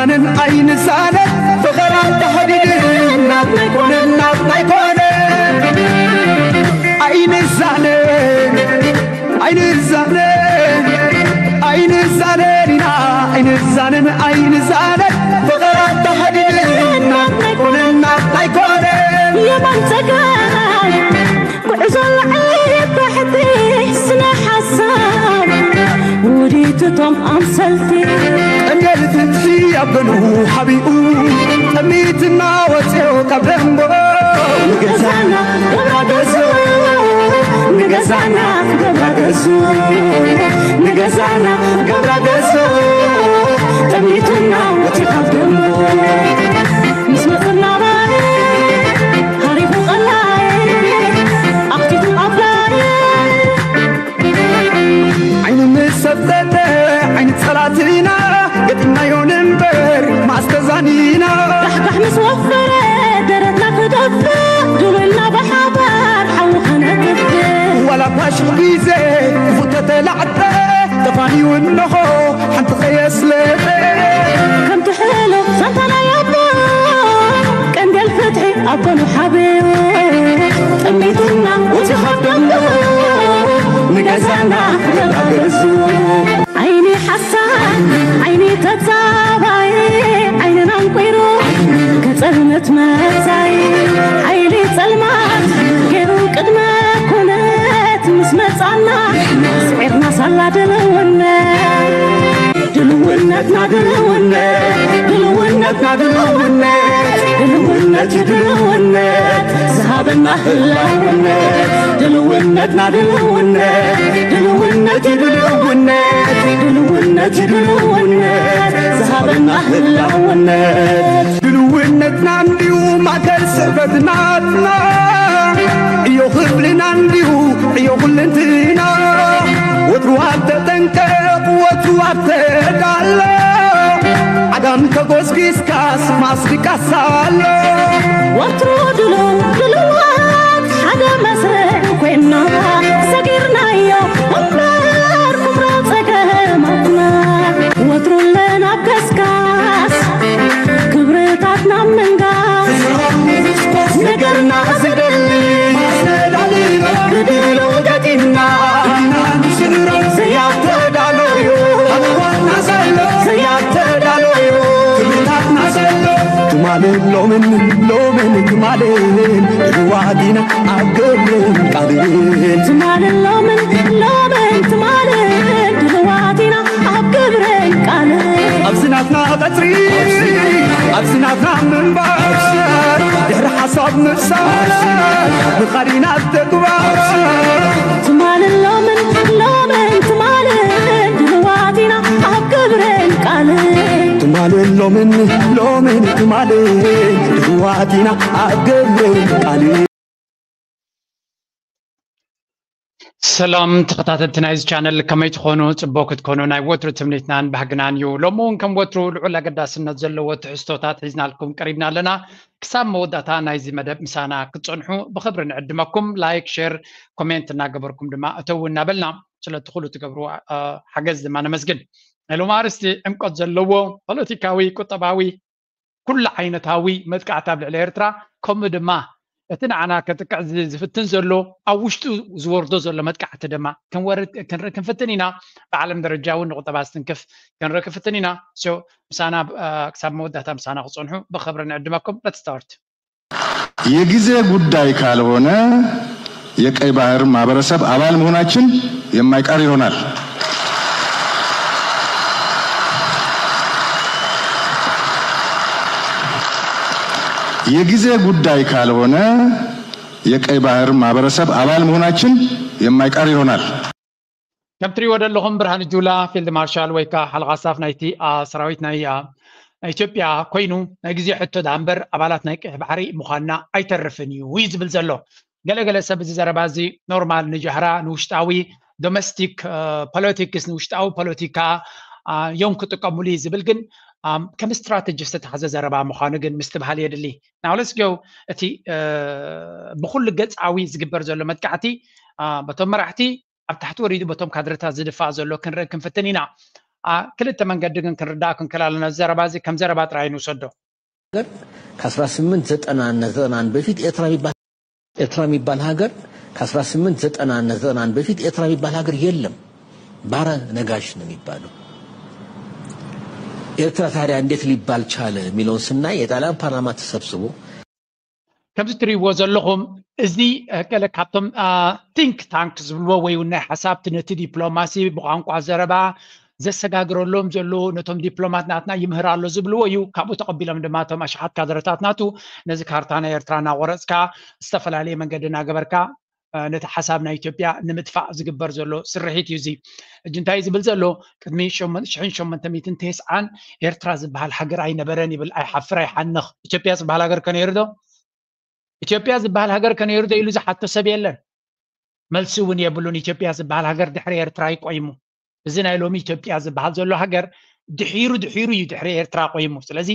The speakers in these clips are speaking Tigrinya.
ኣይንዛነን ፍቕራ ተኸዲድን ናትና ኣይኮነን ናትና ኣይኮነን ኣይንዛነን ኣይንዛነን ኣይንዛነን ኢና ኣይንዛነን ኣይንዛነን ፍቕራ ተኸዲድን ናትና ኣይኮነን ናትና ኣይኮነን የማን ጸጋም ጉዕዞ ላዕሊ ታሕቲ ስነ ሓሳብ ውዲትቶም ኣምሰልቲ ቀንዴል ፍትሒ ኣብ ገሉ ሓቢኡ ጠሚትና ወፅዮ ካብ ደንቦ ንገዛና ገብራ ገዙ ንገዛና ገብራ ገዙ ንገዛና ገብራ ገዙ ጠሚትና ወፅዮ ካብ ደንቦ ምስ መፅና ባይ ሃሪፉ ቀላይ ኣኽቲቱ ኣፍላይ ዓይኒ ምስ ሰብተተ ዓይኒ ጸላትና ገጢምናዮ ንንበር ማስተዛኒና ዳሕዳሕ ምስ ወፈረ ደረትና ክደፍእ ዱብልና ብሓባር ሓዊ ከነጥፍእ ዋላ ባሽቕ ግዜ ክፉት ተተላዕጠ ተፋንዩ እንሆ ሓንቲ ከየስለጠ ከምቲ ሕሉፍ ዛንታና ያቦ ቀንዴል ፍትሒ ኣብ ጎኑ ሓብዮ ጠሚትና ወፂኻ ደሞ ንገዛና ገዛ ገዙ ዓይኒ ሓሳድ ዓይኒ ተጻባይ ዓይንና እንቁይሩ ከጸልምት መጻይ ሓይሊ ጸልማት ገይሩ ቅድመ ኩነት ምስ መጻና ስዒርና ሳላ ድልውነት ድልውነትና ድልውነት ድልውነትና ድልውነት ድልውነት እዩ ድልውነት ዝሃበና ህላውነት ድልውነትና ድልውነት ድልውነት እዩ ድልውነት ድልውነት እዩ ድልውነት ዝሃበና ህላውነት ድልውነትና እንዲዩ ማእከል ስዕበትናትና ዕዮ ክብልና እንዲዩ ዕዮ ኩልንትና ወትሩ ኣብ ተጠንቀቕ ወትሩ ኣብ ተዳሎ ዓጋም ተጎስጊስካስ ማስቲካስ ኣሎ ወትሩ ድሉው ድልዋት ሓደ መስርዕ ኮይና ሰጊርናዮ እምበር ኩምራ ጸገማትና ወትሩ ለን ኣብ ገስጋስ ክብርታትና ምንጋስ ነገርና ዘደሊ ብድሎ ገጢምና ዘያተዳሎዩ ዘያተዳሎዩ ትማልን ሎምን ሎምን ትማልን ድልዋት ኢና ኣብ ግብርን ቃልን ትማልን ሎምን ሎምን ትማልን ድልዋት ኢና ኣብ ግብርን ቃልን ኣብዚ ናትና ቀጽሪ ኣብዚ ናትና ምንባር ድሕሪ ሓሳብ ምፍሳር ምኻድ ኢና ኣብ ተግባር ትማልን ሎምን ሎምን ትማልን ድልዋት ኢና ኣብ ግብርን ቃልን ትማልን ሎምን ሎምን ትማልን ድልዋት ኢና ኣብ ግብርን ቃልን ሰላም ተኸታተልቲ ናይዚ ቻነል ከመይ ትኾኑ? ጽቡቕ ክትኮኑ ናይ ወትሩ ትምኒትናን ባህግናን እዩ። ሎሚ እውን ከም ወትሩ ልዑል ኣገዳስነት ዘለዎ ትሕዝቶታት ሒዝናልኩም ቀሪብና ኣለና። ክሳብ መወዳእታ ናይዚ መደብ ምሳና ክትጸንሑ ብኽብሪ ንዕድመኩም። ላይክ፣ ሼር፣ ኮሜንት እናገበርኩም ድማ እተው እናበልና ስለቲ ኩሉ ትገብሩ ሓገዝ ድማ ነመስግን። ናይ ሎሚ ኣርእስቲ ዕምቆት ዘለዎ ፖለቲካዊ፣ ቁጠባዊ፣ ኩሉ ዓይነታዊ መጥቃዕቲ ኣብ ልዕሊ ኤርትራ ከምኡ ድማ እቲ ንዓና ከጥቅዕ ዝፍትን ዘሎ ኣብ ውሽጡ ዝወርዶ ዘሎ መጥቃዕቲ ድማ ክንርኢ ክንፍትን ኢና። ብዓለም ደረጃ እውን ንቁጠባ ዝትንክፍ ክንርኢ ክንፍትን ኢና። ምሳና ክሳብ መወዳእታ ምሳና ክፀንሑ ብክብሪ ንዕድመኩም። Let's start። የጊዜ ጉዳይ ካልሆነ የቀይ ባህር ማህበረሰብ አባል መሆናችን የማይቀር ይሆናል። የጊዜ ጉዳይ ካልሆነ የቀይ ባህር ማህበረሰብ አባል መሆናችን የማይቀር ይሆናል። ከም ትሪእዎ ዘለኹም ብርሃን ጁላ ፊልድ ማርሻል ወይ ከዓ ሓለቓ ስታፍ ናይቲ ሰራዊት ናይ ኢትዮጵያ ኮይኑ ናይ ግዜ ሕቶ ደኣ እምበር ኣባላት ናይ ቀይሕ ባሕሪ ምዃንና ኣይተርፍን እዩ እዩ ዝብል ዘሎ። ገለገለ ሰብ እዚ ዘረባ እዚ ኖርማል ንጃህራ ንውሽጣዊ ዶሜስቲክ ፖለቲክስ ንውሽጣዊ ፖለቲካ እዮም ክጥቀሙሉ እዩ ዝብል ግን ከም ስትራተጂ ዝተታሕዘ ዘረባ ምዃኑ ግን ምስትብሃል የድሊ። ናውለስ ገው እቲ ብኩሉ ገፃዊ ዝግበር ዘሎ መጥቃዕቲ በቶም መራሕቲ ኣብ ታሕቲ ወሪዱ በቶም ካድረታት ዝድፋእ ዘሎ ክንርኢ ክንፍትን ኢና። ክልተ መንገዲ ግን ክንርዳእ ክንክእል ኣለና። ዘረባ እዚ ከም ዘረባ ጥራይ ንውሰዶ። ከ1890 በፊት ኤርትራ የሚባል ኤርትራ የሚባል ሀገር ከ1890 በፊት ኤርትራ የሚባል ሀገር የለም። ባረ ነጋሽ ነው የሚባለው። ኤርትራ ታዲያ እንዴት ሊባል ቻለ የሚለውን ስናይ የጣሊያን ፓርላማ ተሰብስቦ ከምዚ ትሪእዎ ዘለኹም እዚ ገለ ካብቶም think tank ዝብልዎ ወይ እውን ናይ ሓሳብቲ ነቲ ዲፕሎማሲ ብቋንቋ ዘረባ ዘሰጋግረሎም ዘለዉ ነቶም ዲፕሎማት ናትና ይምህር ኣሎ ዝብልዎ እዩ። ካብኡ ተቐቢሎም ድማ እቶም ኣሽሓት ካድረታት ናቱ ነዚ ካርታ ናይ ኤርትራ እናቆረፅካ ዝተፈላለየ መንገዲ እናገበርካ ነቲ ሓሳብ ናይ ኢትዮጵያ ንምጥፋእ ዝግበር ዘሎ ስርሒት እዩ። እዚ ሕጂ እንታይ ዝብል ዘሎ ቅድሚ ሽሕን ሸሞንተ ሚእትን ተስዓን ኤርትራ ዝበሃል ሃገር ኣይነበረን ይብል። ኣይሓፍር ኣይሓንኽ። ኢትዮጵያ ዝበሃል ሃገር ከነይሩ ዶ? ኢትዮጵያ ዝበሃል ሃገር ከነይሩ ዶ ኢሉ ዝሓቶ ሰብ የለን። መልሲ እውን የብሉን። ኢትዮጵያ ዝበሃል ሃገር ድሕሪ ኤርትራ እዩ ቆይሙ። እዚ ናይ ሎሚ ኢትዮጵያ ዝበሃል ዘሎ ሃገር ድሒሩ ድሒሩ እዩ ድሕሪ ኤርትራ ቆይሙ። ስለዚ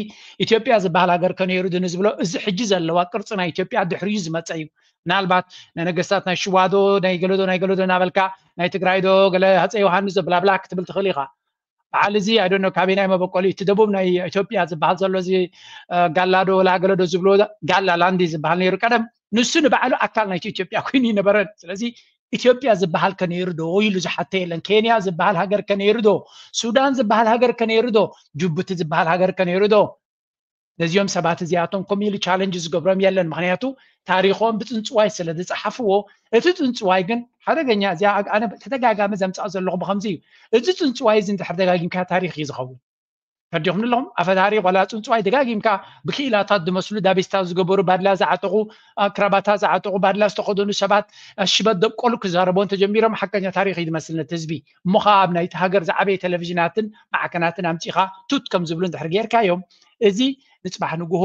ኢትዮጵያ ዝበሃል ሃገር ከነይሩ ዶ ንዝብሎ እዚ ሕጂ ዘለዋ ቅርፂ ናይ ኢትዮጵያ ድሕሪኡ ዝመፀ እዩ። ምናልባት ናይ ነገስታት ናይ ሽዋ ዶ ናይ ገለ ዶ ናይ ገለ ዶ እናበልካ ናይ ትግራይ ዶ ገለ ሃፀይ ዮሃንስ ዶ ብላብላ ክትብል ትኽእል ኢኻ። በዓል እዚ ኣይ ዶንት ኖ ካበይ ናይ መበቆሉ እቲ ደቡብ ናይ ኢትዮጵያ ዝበሃል ዘሎ እዚ ጋላ ዶ ወላ ገለ ዶ ዝብሎ ጋላ ላንዲ ዝበሃል ነይሩ ቀደም። ንሱ ንባዕሉ ኣካል ናይቲ ኢትዮጵያ ኮይኑ ይነበረን። ስለዚ ኢትዮጵያ ዝበሃል ከነይሩ ዶ ኢሉ ዝሓተ የለን። ኬንያ ዝበሃል ሃገር ከነይሩ ዶ? ሱዳን ዝበሃል ሃገር ከነይሩ ዶ? ጅቡቲ ዝበሃል ሃገር ከነይሩ ዶ? ነዚኦም ሰባት እዚኣቶም ከምኡ ኢሉ ቻለንጅ ዝገብሮም የለን። ምክንያቱ ታሪኾም ብፅንፅዋይ ስለ ዝፀሓፍዎ እቲ ፅንፅዋይ ግን ሓደገኛ እዚኣ ኣነ ተደጋጋሚ ዘምፃእ ዘለኹ ብከምዚ እዩ። እዚ ፅንፅዋይ እዚ እንድሕር ደጋጊምካ ታሪክ እዩ ዝኸውን። ተረዲኹም ኣለኹም ኣፈ ታሪክ ዋላ ፅንፅዋይ ደጋጊምካ ብክኢላታት ዝመስሉ ዳቤስታ ዝገበሩ ባድላ ዝዓጠቑ ክራባታ ዝዓጠቑ ባድላ ዝተኸደኑ ሰባት ሽበት ደብቆሉ ክዛረቦ እንተጀሚሮም ሓቀኛ ታሪክ እዩ ዝመስል ነቲ ህዝቢ። እሞ ከዓ ኣብ ናይቲ ሃገር ዝዓበየ ቴሌቪዥናትን ማዕከናትን ኣምፂኻ ቱት ከም ዝብሉ እንድሕር ጌርካዮም እዚ ንፅባሕ ንግሆ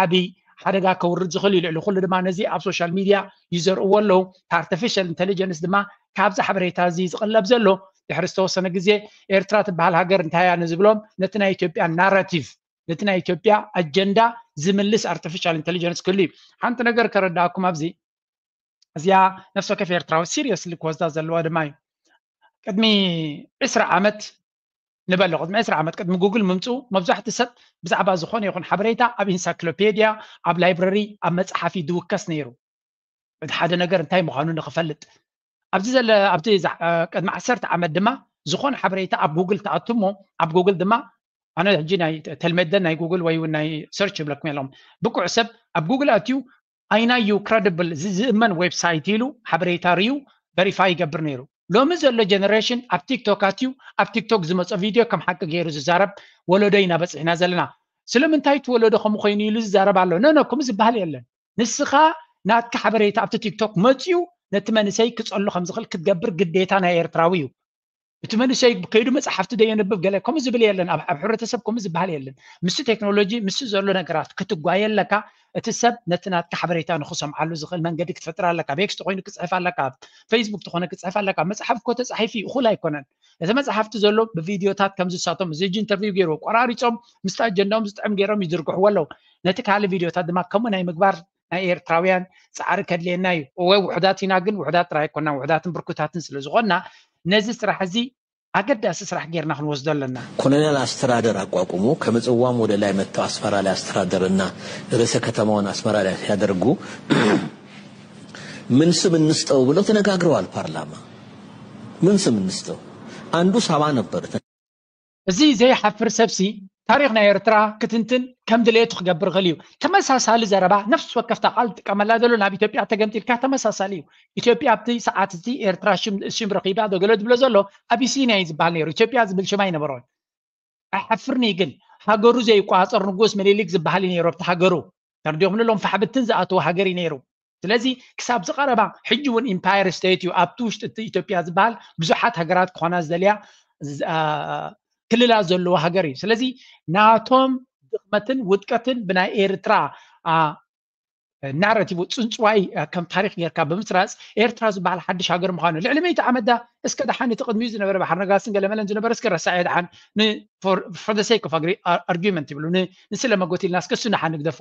ዓብይ ሓደጋ ከውርድ ዝኽእል እዩ። ልዕሊ ኩሉ ድማ ነዚ ኣብ ሶሻል ሚድያ ይዘርእዎ ኣለዉ። ኣርቲፊሻል ኢንቴሊጀንስ ድማ ካብዚ ሓበሬታ እዚ ዝቕለብ ዘሎ ድሕሪ ዝተወሰነ ግዜ ኤርትራ ትበሃል ሃገር እንታይ እያ ንዝብሎም ነቲ ናይ ኢትዮጵያ ናራቲቭ ነቲ ናይ ኢትዮጵያ ኣጀንዳ ዝምልስ ኣርቲፊሻል ኢንቴሊጀንስ ክህሉ እዩ። ሓንቲ ነገር ከረዳእኩም ኣብዚ እዚኣ ነፍሲ ወከፍ ኤርትራዊ ሲሪየስሊ ክወስዳ ዘለዋ ድማ እዩ። ቅድሚ ዕስራ ዓመት ንበሎ ቅድሚ ዕስራ ዓመት ቅድሚ ጉግል ምምፅኡ መብዛሕቲ ሰብ ብዛዕባ ዝኾነ ይኹን ሓበሬታ ኣብ ኢንሳክሎፔድያ ኣብ ላይብረሪ ኣብ መፅሓፍ እዩ ድውከስ ነይሩ። እቲ ሓደ ነገር እንታይ ምዃኑ ንክፈልጥ ኣብዚ ዘለ ኣብዚ ቅድሚ ዓሰርተ ዓመት ድማ ዝኾነ ሓበሬታ ኣብ ጉግል ተኣቱ እሞ ኣብ ጉግል ድማ ኣነ ሕጂ ናይ ተልመደን ናይ ጉግል ወይ እውን ናይ ሰርች ይብለኩም የለኹም ብቁዕ ሰብ ኣብ ጉግል ኣትዩ ኣይናዩ ክረድብል ዝእመን ዌብሳይት ኢሉ ሓበሬታ ርዩ ቨሪፋይ ይገብር ነይሩ። ሎሚ ዘሎ ጀነሬሽን ኣብ ቲክቶክ ኣትዩ ኣብ ቲክቶክ ዝመፆ ቪድዮ ከም ሓቂ ገይሩ ዝዛረብ ወለዶ ኢና በፂሕና ዘለና። ስለምንታይ እቲ ወለዶ ከምኡ ኮይኑ ኢሉ ዝዛረብ ኣሎ? ነነ ከምኡ ዝበሃል የለን። ንስኻ ናትካ ሓበሬታ ኣብቲ ቲክቶክ መፅዩ ነቲ መንእሰይ ክፀሉ ከም ዝኽእል ክትገብር ግዴታ ናይ ኤርትራዊ እዩ። እቲ መንእሰይ ከይዱ መፅሓፍቲ ዶ የንብብ ገለ ከምኡ ዝብል የለን። ኣብ ኣብ ሕብረተሰብ ከምኡ ዝበሃል የለን። ምስቲ ቴክኖሎጂ ምስቲ ዘሎ ነገራት ክትጓየ ኣለካ። እቲ ሰብ ነቲ ናትካ ሓበሬታ ንክሰምዓሉ ዝኽእል መንገዲ ክትፈጥር ኣለካ። ቤክስ ተኮይኑ ክፅሕፍ ኣለካ፣ ፌስቡክ ተኾነ ክፅሕፍ ኣለካ። መፅሓፍ እኮ ተፃሒፉ እዩ፣ እኹል ኣይኮነን። እቲ መፅሓፍቲ ዘሎ ብቪድዮታት ከምዚ ሳቶም እዚ ሕጂ ኢንተርቪው ገይርዎ ቆራሪፆም ምስቲ ኣጀንዳኦም ዝጥዕም ገይሮም ይዝርግሕዎ ኣለዉ። ነቲ ካልእ ቪድዮታት ድማ ከምኡ ናይ ምግባር ናይ ኤርትራውያን ፃዕሪ ከድልየና እዩ። እወ ውሑዳት ኢና፣ ግን ውሑዳት ጥራይ ኣይኮና፣ ውሑዳትን ብርኩታትን ስለ ዝኾንና ነዚ ስራሕ እዚ ኣገዳሲ ስራሕ ጌርና ክንወስዶ ኣለና። ኮሎኔል ኣስተዳደር ኣቋቁሞ ከምጽዋም ወደ ላይ መጥተው አስመራ ላይ አስተዳደርና ርዕሰ ከተማውን አስመራ ላይ ሲያደርጉ ምን ስም እንስጠው ብለው ተነጋግረዋል። ፓርላማ ምን ስም እንስጠው? አንዱ ሳባ ነበር። እዚ ዘይሓፍር ሰብሲ ታሪኽ ናይ ኤርትራ ክትንትን ከም ድሌቱ ክገብር ይኽእል እዩ። ተመሳሳሊ ዘረባ ነፍሲ ወከፍታ ቃል ትጥቀመላ ዘሎ ናብ ኢትዮጵያ ተገምጢልካ ተመሳሳሊ እዩ። ኢትዮጵያ ኣብቲ ሰዓት እቲ ኤርትራ ሽም ሽም ረኺባ ዶ ገለ ዝብሎ ዘሎ ኣቢሲንያ እዩ ዝበሃል ነይሩ። ኢትዮጵያ ዝብል ሽም ኣይነበሮን። ኣይሓፍርኒ ግን ሃገሩ ዘይቋጸር ንጉስ ምኒልክ ዝበሃል እዩ ነይሩ ኣብቲ ሃገሩ። ተረዲኹም ንሎም ፋሕብትን ዝኣተወ ሃገር እዩ ነይሩ። ስለዚ ክሳብ ዝቐረባ ሕጂ እውን ኢምፓየር ስቴት እዩ ኣብቲ ውሽጢ እቲ ኢትዮጵያ ዝበሃል ብዙሓት ሃገራት ክኾና ዝደልያ ክልላት ዘለዎ ሃገር እዩ። ስለዚ ናቶም ድኽመትን ውድቀትን ብናይ ኤርትራ ናረቲቭ ፅንፅዋይ ከም ታሪክ ጌርካ ብምስራፅ ኤርትራ ዝበሃል ሓድሽ ሃገር ምዃኑ ልዕሊ ሚእቲ ዓመት ዳ እስከ ደሓን እቲ ቅድሚኡ ዝነበረ ባሕሪ ነጋስን ገለመለን ዝነበረ እስከ ረሳዕዮ ደሓን for the sake of argument ይብሉ ንስለ መጎት ኢልና እስከ እሱ ደሓን ንግደፎ።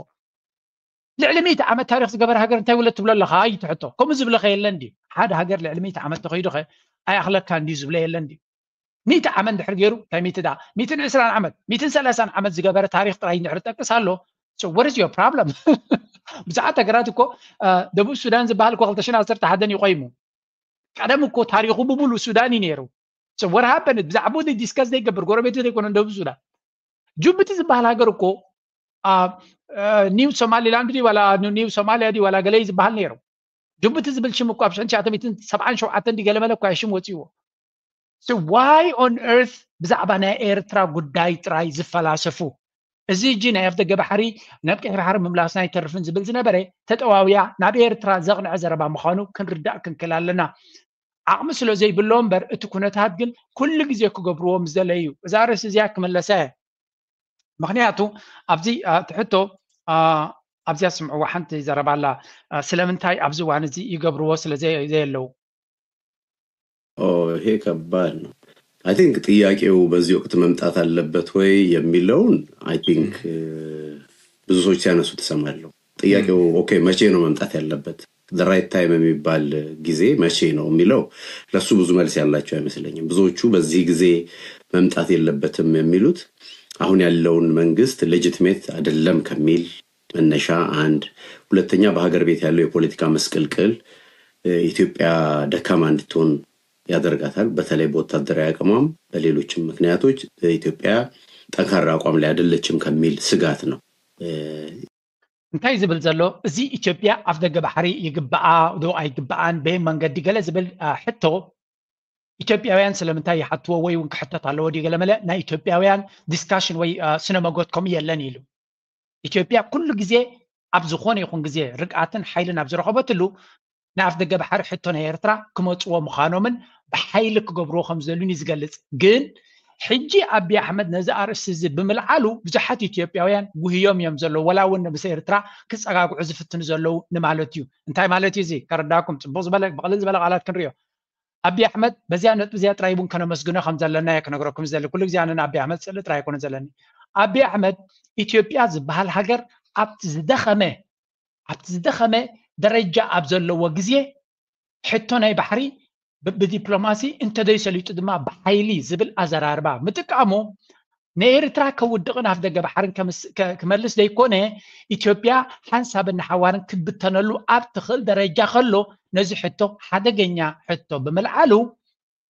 ልዕሊ ሚእቲ ዓመት ታሪክ ዝገበረ ሃገር እንታይ ውለት ትብሎ ኣለካ እዩ ትሕቶ። ከምኡ ዝብለኸ የለን ድዩ? ሓደ ሃገር ልዕሊ ሚእቲ ዓመት ተኸይዱ ኸ ኣይኣኽለካን ድዩ ዝብለ የለን ድዩ? ሚእቲ ዓመት ድሕር ገይሩ እንታይ ሚእቲ ዳ ሚእትን ዕስራን ዓመት ሚእትን ሰላሳን ዓመት ዝገበረ ታሪክ ጥራይ ድሕር ጠቅስ ኣሎ። So what is your problem? ብዙሓት ሃገራት እኮ ደቡብ ሱዳን ዝበሃል እኮ ክልተ ሽሕን ዓሰርተ ሓደን እዩ ቆይሙ። ቀደም እኮ ታሪኩ ብሙሉ ሱዳን እዩ ነይሩ። So what happened? ብዛዕባኡ ዲስከስ ዘይገብር ጎረቤት ዘይኮነ ደቡብ ሱዳን። ጅቡቲ ዝበሃል ሃገር እኮ ኒው ሶማሊላንድ ድዩ ዋላ ኒው ሶማሊያ ድዩ ዋላ ገለ ዝበሃል ነይሩ። ጅቡቲ ዝብል ሽም እኮ ኣብ ሽሕን ትሽዓተ ሚእትን ሰብዓን ሸውዓተን ድዩ ገለመለ እኮ ሽም ወፂዎ። So why on earth ብዛዕባ ናይ ኤርትራ ጉዳይ ጥራይ ዝፈላሰፉ? እዚ እጂ ናይ ኣፍደገ ባሕሪ ናብ ቀይሕ ባሕሪ ምምላስና ኣይተርፍን ዝብል ዝነበረ ተጠዋውያ ናብ ኤርትራ ዘቕንዐ ዘረባ ምዃኑ ክንርዳእ ክንክል ኣለና። ዓቕሚ ስለ ዘይብሎ እምበር እቲ ኩነታት ግን ኩሉ ግዜ ክገብርዎ ምስ ደለዩ እዛ ርእሲ እዚኣ ክምለሰ። ምክንያቱ ኣብዚ ትሕቶ ኣብዚኣ ስምዕዋ ሓንቲ ዘረባ ኣላ። ስለምንታይ ኣብዚ እዋን እዚ ይገብርዎ ስለ ዘየለዉ? ይሄ ከባድ ነው። I think ጥያቄው በዚህ ወቅት መምጣት አለበት ወይ የሚለውን I think ብዙ ሰዎች ሲያነሱ ትሰማለሁ። ጥያቄው okay መቼ ነው መምጣት ያለበት? Right time የሚባል ጊዜ መቼ ነው የሚለው ለሱ ብዙ መልስ ያላቸው አይመስለኝም። ብዙዎቹ በዚህ ጊዜ መምጣት የለበትም የሚሉት አሁን ያለውን መንግስት legitimate አይደለም ከሚል መነሻ አንድ፣ ሁለተኛ በሀገር ቤት ያለው የፖለቲካ መስቀልቅል ኢትዮጵያ ደካማ እንድትሆን ያደርጋታል። በተለይ በወታደራዊ አቅሟም በሌሎችም ምክንያቶች ኢትዮጵያ ጠንካራ አቋም ላይ አይደለችም ከሚል ስጋት ነው። እንታይ ዝብል ዘሎ እዚ ኢትዮጵያ ኣፍ ደገ ባሕሪ ይግባኣ ዶ ኣይግባኣን በየን መንገዲ ገለ ዝብል ሕቶ ኢትዮጵያውያን ስለምንታይ ይሓትዎ ወይ እውን ክሕተት ኣለዎ ድዩ ገለ መለ ናይ ኢትዮጵያውያን ዲስካሽን ወይ ስነ መጎት ከምኡ የለን ኢሉ። ኢትዮጵያ ኩሉ ግዜ ኣብ ዝኾነ ይኹን ግዜ ርግኣትን ሓይልን ኣብ ዝረኸበትሉ ንኣፍ ደገ ባሕሪ ሕቶ ናይ ኤርትራ ክመፅዎ ምዃኖምን ብሓይሊ ክገብርዎ ከም ዘሉን እዩ ዝገልፅ። ግን ሕጂ ኣቢ ኣሕመድ ነዚ ኣርእስቲ እዚ ብምልዓሉ ብዙሓት ኢትዮጵያውያን ጉህዮም እዮም ዘለዉ። ወላ እውን ምስ ኤርትራ ክፀጋግዑ ዝፍትኑ ዘለዉ ንማለት እዩ። እንታይ ማለት እዩ እዚ? ከረዳኩም ፅቡቅ ዝበለ ብቅልል ዝበለ ቃላት ክንሪኦ ኣቢ ኣሕመድ በዚያ ነጥቢ እዚያ ጥራይ እውን ከነመስግኖ ከም ዘለና እየ ክነግረኩም ዝደሊ። ኩሉ ግዜ ኣነ ንኣቢ ኣሕመድ ስእሊ ጥራይ ኣይኮነ ዘለኒ። ኣቢ ኣሕመድ ኢትዮጵያ ዝበሃል ሃገር ኣብቲ ዝደኸመ ኣብቲ ዝደኸመ ደረጃ ኣብ ዘለዎ ግዜ ሕቶ ናይ ባሕሪ ብዲፕሎማሲ እንተደይሰሊጡ ድማ ብሓይሊ ዝብል ኣዘራርባ ምጥቃሙ ንኤርትራ ከውድቕን ኣፍ ደገ ባሕርን ክመልስ ዘይኮነ ኢትዮጵያ ሓንሳብን ንሓዋርን ክትብተነሉ ኣብ ትኽእል ደረጃ ከሎ ነዚ ሕቶ ሓደገኛ ሕቶ ብምልዓሉ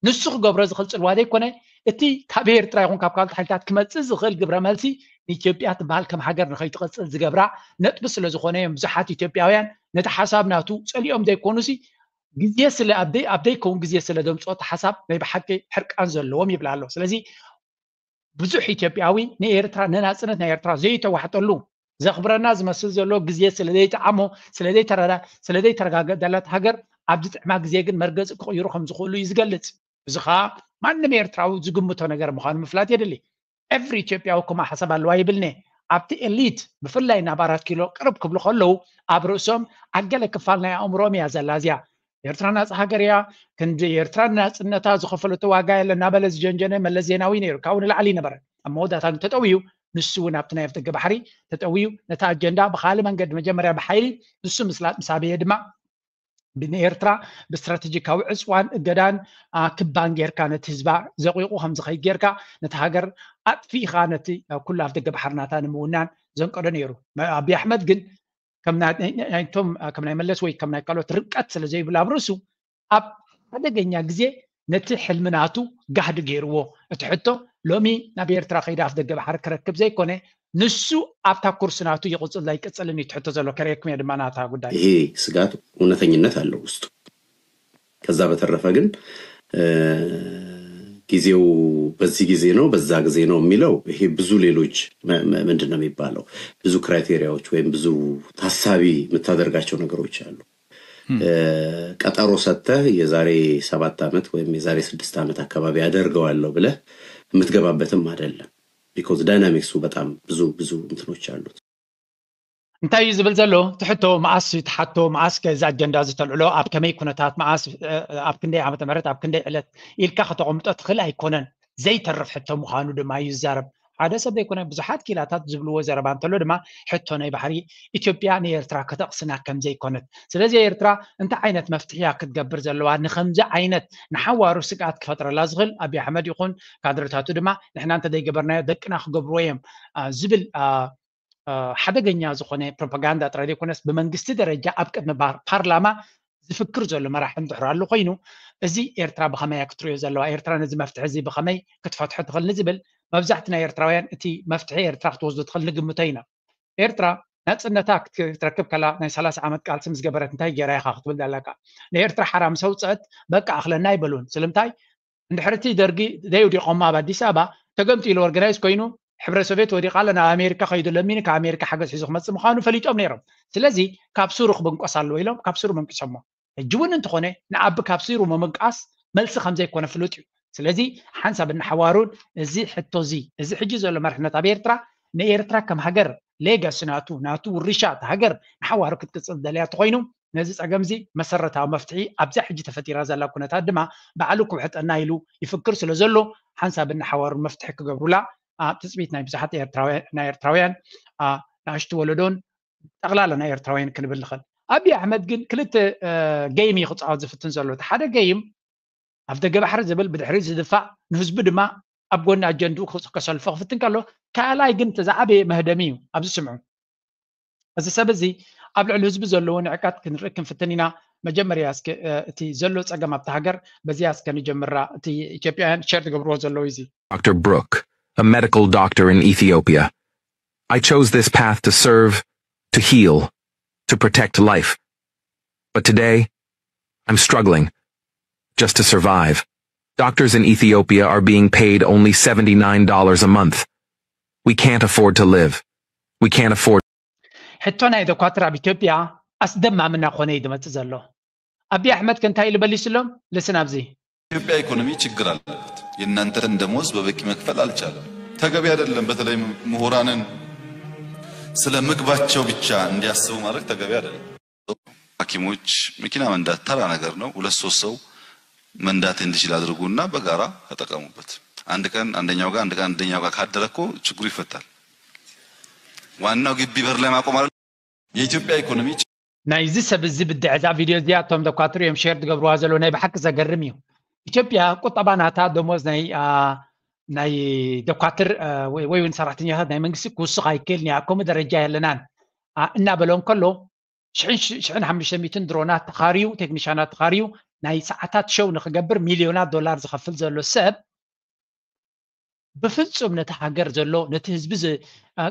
ንሱ ክገብሮ ዝኽእል ፅልዋ ዘይኮነ እቲ ካብ ኤርትራ ይኹን ካብ ካልኦት ሓይልታት ክመፅእ ዝኽእል ግብረ መልሲ ንኢትዮጵያ ትበሃል ከም ሃገር ንኸይትቐፅል ዝገብራ ነጥቢ ስለ ዝኾነ እዮም ብዙሓት ኢትዮጵያውያን ነቲ ሓሳብ ናቱ ፀሊኦም ዘይኮኑሲ ግዜ ስለ ኣብ ዘይከውን ግዜ ስለ ደምፅኦ እቲ ሓሳብ ናይ ብሓቂ ሕርቃን ዘለዎም ይብላ ኣሎ። ስለዚ ብዙሕ ኢትዮጵያዊ ንኤርትራ ንናፅነት ናይ ኤርትራ ዘይተዋሕጠሉ ዘኽብረና ዝመስል ዘሎ ግዜ ስለዘይጠዓሞ ስለዘይተረጋገጠለት ሃገር ኣብ ዝጥዕማ ግዜ ግን መርገፂ ክቕይሩ ከም ዝኽእሉ እዩ ዝገልፅ። እዚ ከዓ ማንም ኤርትራዊ ዝግምቶ ነገር ምዃኑ ምፍላጥ የድሊ። ኤቭሪ ኢትዮጵያዊ ከምኡ ሓሳብ ኣለዋ ይብልኒ። ኣብቲ ኤሊት ብፍላይ ናብ ኣራት ኪሎ ቅርብ ክብሉ ከለዉ ኣብ ርእሶም ኣብ ገለ ክፋል ናይ ኣእምሮኦም እያ ዘላ እዚኣ ኤርትራ ናፃ ሃገር እያ፣ ክንዲ ኤርትራ ናፅነታ ዝኸፈለቶ ዋጋ የለ እናበለ ዝጀንጀነ መለስ ዜናዊ ነይሩ። ካብኡ ንላዕሊ ይነበረ ኣብ መወዳእታ ግን ተጠውዩ ንሱ እውን ኣብቲ ናይ ኣፍደገ ባሕሪ ተጠውዩ ነቲ ኣጀንዳ ብካልእ መንገዲ መጀመርያ ብሓይሊ ንሱ ምስላጥ ምስ ኣበየ ድማ ንኤርትራ ብስትራቴጂካዊ ዕፅዋን እገዳን ክባን ጌርካ ነቲ ህዝባ ዘቂቑ ከም ዝኸይድ ጌርካ ነቲ ሃገር ኣጥፊእኻ ነቲ ኩሉ ኣፍደገ ባሕሪ ናታ ንምውናን ዘንቀዶ ነይሩ። ኣቢ ኣሕመድ ግን ከም ናይቶም ከም ናይ መለስ ወይ ከም ናይ ካልኦት ርቀት ስለ ዘይብሉ ኣብ ርእሱ ኣብ ሓደገኛ ግዜ ነቲ ሕልሚ ናቱ ጋህዲ ገይርዎ። እቲ ሕቶ ሎሚ ናብ ኤርትራ ከይደ ኣፍ ደገ ባሕሪ ክረክብ ዘይኮነ ንሱ ኣብታ ኩርሲ ናቱ ይቕፅል ኣይቅፅልን እዩ እቲ ሕቶ ዘሎ። ከርእየኩም እየ ድማ ናታ ጉዳይ። ይሄ ስጋት እውነተኝነት አለው ውስጡ። ከዛ በተረፈ ግን ጊዜው በዚህ ጊዜ ነው በዛ ጊዜ ነው የሚለው ይሄ ብዙ ሌሎች ምንድን ነው የሚባለው ብዙ ክራይቴሪያዎች ወይም ብዙ ታሳቢ የምታደርጋቸው ነገሮች አሉ። ቀጠሮ ሰጥተህ የዛሬ ሰባት ዓመት ወይም የዛሬ ስድስት ዓመት አካባቢ አደርገዋለሁ ብለህ የምትገባበትም አይደለም። Because dynamics ኡ በጣም ብዙ ብዙ እንትኖች አሉት። እንታይ እዩ ዝብል ዘሎ ትሕቶ መኣስ ትሓቶ መኣስ ከዚ ኣጀንዳ ዝተልዕሎ ኣብ ከመይ ኩነታት መኣስ ኣብ ክንደይ ዓመተ ምህረት ኣብ ክንደይ ዕለት ኢልካ ከተቐምጦ ትኽእል ኣይኮነን። ዘይተርፍ ሕቶ ምዃኑ ድማ እዩ ዝዛረብ። ሓደ ሰብ ዘይኮነ ብዙሓት ኪላታት ዝብልዎ ዘረባ እንተሎ ድማ ሕቶ ናይ ባሕሪ ኢትዮጵያ ንኤርትራ ከተቕስና ከም ዘይኮነት፣ ስለዚ ኤርትራ እንታይ ዓይነት መፍትሒ እያ ክትገብር ዘለዋ ንከምዚ ዓይነት ንሓዋሩ ስግኣት ክፈጥረላ ዝኽእል ኣቢ ኣሕመድ ይኹን ካድረታቱ ድማ ንሕና እንተዘይገበርናዮ ደቅና ክገብርዎ እዮም ዝብል ሓደገኛ ዝኾነ ፕሮፓጋንዳ ጥራይ ዘይኮነስ ብመንግስቲ ደረጃ ኣብ ቅድሚ ፓርላማ ዝፍክር ዘሎ መራሒ እንድሕር ኣሎ ኮይኑ እዚ ኤርትራ ብኸመይ ክትሪኦ ዘለዋ ኤርትራ ነዚ መፍትሒ እዚ ብኸመይ ክትፈትሖ ትኽእል ንዝብል መብዛሕቲ ናይ ኤርትራውያን እቲ መፍትሒ ኤርትራ ክትወስዶ ትኽእል ንግምቶ ኢና። ኤርትራ ናፅነታ ክትረክብ ከላ ናይ ሰላሳ ዓመት ቃልሲ ምስ ገበረት እንታይ ገይራ ኢኻ ክትብል ዘለካ? ንኤርትራ ሓራ ምስ ኣውፅአት በቃ ኣኽለና ኣይበሉን። ስለምንታይ? እንድሕር እቲ ደርጊ ዘይውዲቖም ኣብ ኣዲስ ኣበባ ተገምጢሉ ኦርጋናይዝ ኮይኑ ሕብረ ሶቪየት ወዲቓ ኣለ ናብ ኣሜሪካ ከይዱ ለሚኑ ካብ ኣሜሪካ ሓገዝ ሒዙ ክመፅእ ምዃኑ ፈሊጦም ነይሮም። ስለዚ ካብ ስሩ ክብንቆስ ኣለዎ ኢሎም ካብ ስሩ መንቂሶሞ። ሕጂ እውን እንተኾነ ንኣቢ ካብ ስሩ ምምንቃስ መልሲ ከም ዘይኮነ ፍሉጥ እዩ። ስለዚ ሓንሳብ እናሓዋሩን እዚ ሕቶ እዚ እዚ ሕጂ ዘሎ መርሕነት ኣብ ኤርትራ ንኤርትራ ከም ሃገር ሌጋሲ ናቱ ናቱ ውርሻ እቲ ሃገር ንሓዋሩ ክትቅፅል ደልያ እንተኮይኑ ነዚ ፀገም እዚ መሰረታዊ መፍትሒ ኣብዛ ሕጂ ተፈጢራ ዘላ ኩነታት ድማ ባዕሉ ክውሕጠና ኢሉ ይፍክር ስለ ዘሎ ሓንሳብ እናሓዋሩ መፍትሒ ክገብሩላ ትፅቢት ናይ ብዙሓት ናይ ኤርትራውያን ንኣሽቱ ወለዶን ጠቕላላ ናይ ኤርትራውያን ክንብል ንኽእል። ኣብይ ኣሕመድ ግን ክልተ ገይም እዩ ክፃወት ዝፍትን ዘሎ። እቲ ሓደ ገይም ኣብ ደገ ባሕሪ ዝብል ብድሕሪ ዝድፋእ ንህዝቡ ድማ ኣብ ጎኒ ኣጀንድኡ ከሰልፎ ክፍትን ከሎ ካልኣይ ግን እቲ ዝዓበየ መህደሚ እዩ። ኣብዚ ስምዑ። እዚ ሰብ እዚ ኣብ ልዕሊ ህዝቢ ዘለዎ ንዕቀት ክንርኢ ክንፍትን ኢና። መጀመርያ እስኪ እቲ ዘሎ ፀገም ኣብቲ ሃገር በዚያ እስከ ንጀምራ። እቲ ኢትዮጵያውያን ሸር ትገብርዎ ዘለዉ እዚ Doctor Brook, a medical doctor in Ethiopia. I chose this path to serve, to heal, to protect life. But today, I'm struggling just to survive. Doctors in Ethiopia are being paid only seventy-nine dollars a month. We can't afford to live. We can't afford. ሕቶ ናይ ዶኳትር ኣብ ኢትዮጵያ ኣስደማሚ እናኾነ እዩ ዝመፅእ ዘሎ። ኣብይ ኣሕመድ ከ እንታይ ኢሉ መሊስሎም? ልስን ኣብዚ ኢትዮጵያ ኢኮኖሚ ችግር አለበት። የእናንተን ደሞዝ በበቂ መክፈል አልቻለም። ተገቢ አይደለም። በተለይ ምሁራንን ስለ ምግባቸው ብቻ እንዲያስቡ ማድረግ ተገቢ አይደለም። ሐኪሞች መኪና መንዳት ተራ ነገር ነው። ሁለት ሶስት ሰው መንዳት እንዲችል አድርጉና በጋራ ተጠቀሙበት። አንድ ቀን አንደኛው ጋር አንድ ቀን አንደኛው ጋር ካደረ እኮ ችግሩ ይፈታል። ዋናው ግቢ በር ላይ ማቆም አይደለም። የኢትዮጵያ ኢኮኖሚ ናይዚ ሰብ እዚ ብድዕ እዛ ቪድዮ እዚኣ እቶም ዶኳትር እዮም ሼር ዝገብርዋ ዘለዉ ናይ ብሓቂ ዘገርም እዩ። ኢትዮጵያ ቁጠባ ናታ ደሞዝ ናይ ናይ ዶኳትር ወይ እውን ሰራሕተኛታት ናይ መንግስቲ ክውስኽ ኣይክእልን እያ፣ ኣብ ከምኡ ደረጃ የለናን እናበሎም ከሎ ሽሕን ሓሙሽተ ሚእትን ድሮናት ተኻርዩ ቴክኒሻናት ተኻርዩ ናይ ሰዓታት ሸው ንክገብር ሚልዮናት ዶላር ዝኸፍል ዘሎ ሰብ ብፍጹም ነቲ ሃገር ዘሎ ነቲ ህዝቢ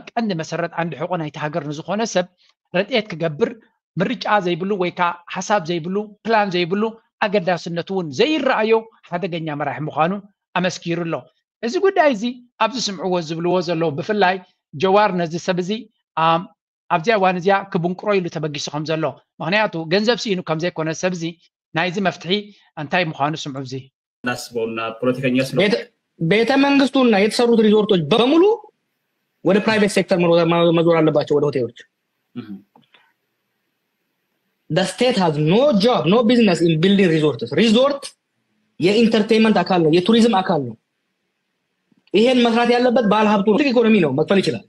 ቀንዲ መሰረት ዓንዲ ሕቆ ናይቲ ሃገር ንዝኾነ ሰብ ረድኤት ክገብር ምርጫ ዘይብሉ ወይ ከዓ ሓሳብ ዘይብሉ ፕላን ዘይብሉ ኣገዳስነቱ እውን ዘይረኣዮ ሓደገኛ መራሒ ምዃኑ ኣመስኪሩ ኣሎ። እዚ ጉዳይ እዚ ኣብዚ ስምዕዎ ዝብልዎ ዘለዉ ብፍላይ ጀዋር ነዚ ሰብ እዚ ኣብዚኣ እዋን እዚኣ ክብንቅሮ ኢሉ ተበጊሱ ከም ዘሎ ምክንያቱ ገንዘብ ስኢኑ ከም ዘይኮነ ሰብ እዚ ናይዚ መፍትሒ እንታይ ምዃኑ ስምዑ እዚ እናስበውና ፖለቲከኛ ስለ ቤተ መንግስቱና የተሰሩት ሪዞርቶች በሙሉ ወደ private sector መዞር አለባቸው፣ ወደ ሆቴሎች። The state has no job, no business in building resorts. Resort የ entertainment አካል ነው፣ የቱሪዝም አካል ነው። ይሄን መስራት ያለበት ባለ ሀብቱ ነው። ትልቅ ኢኮኖሚ ነው፣ መክፈል ይችላል።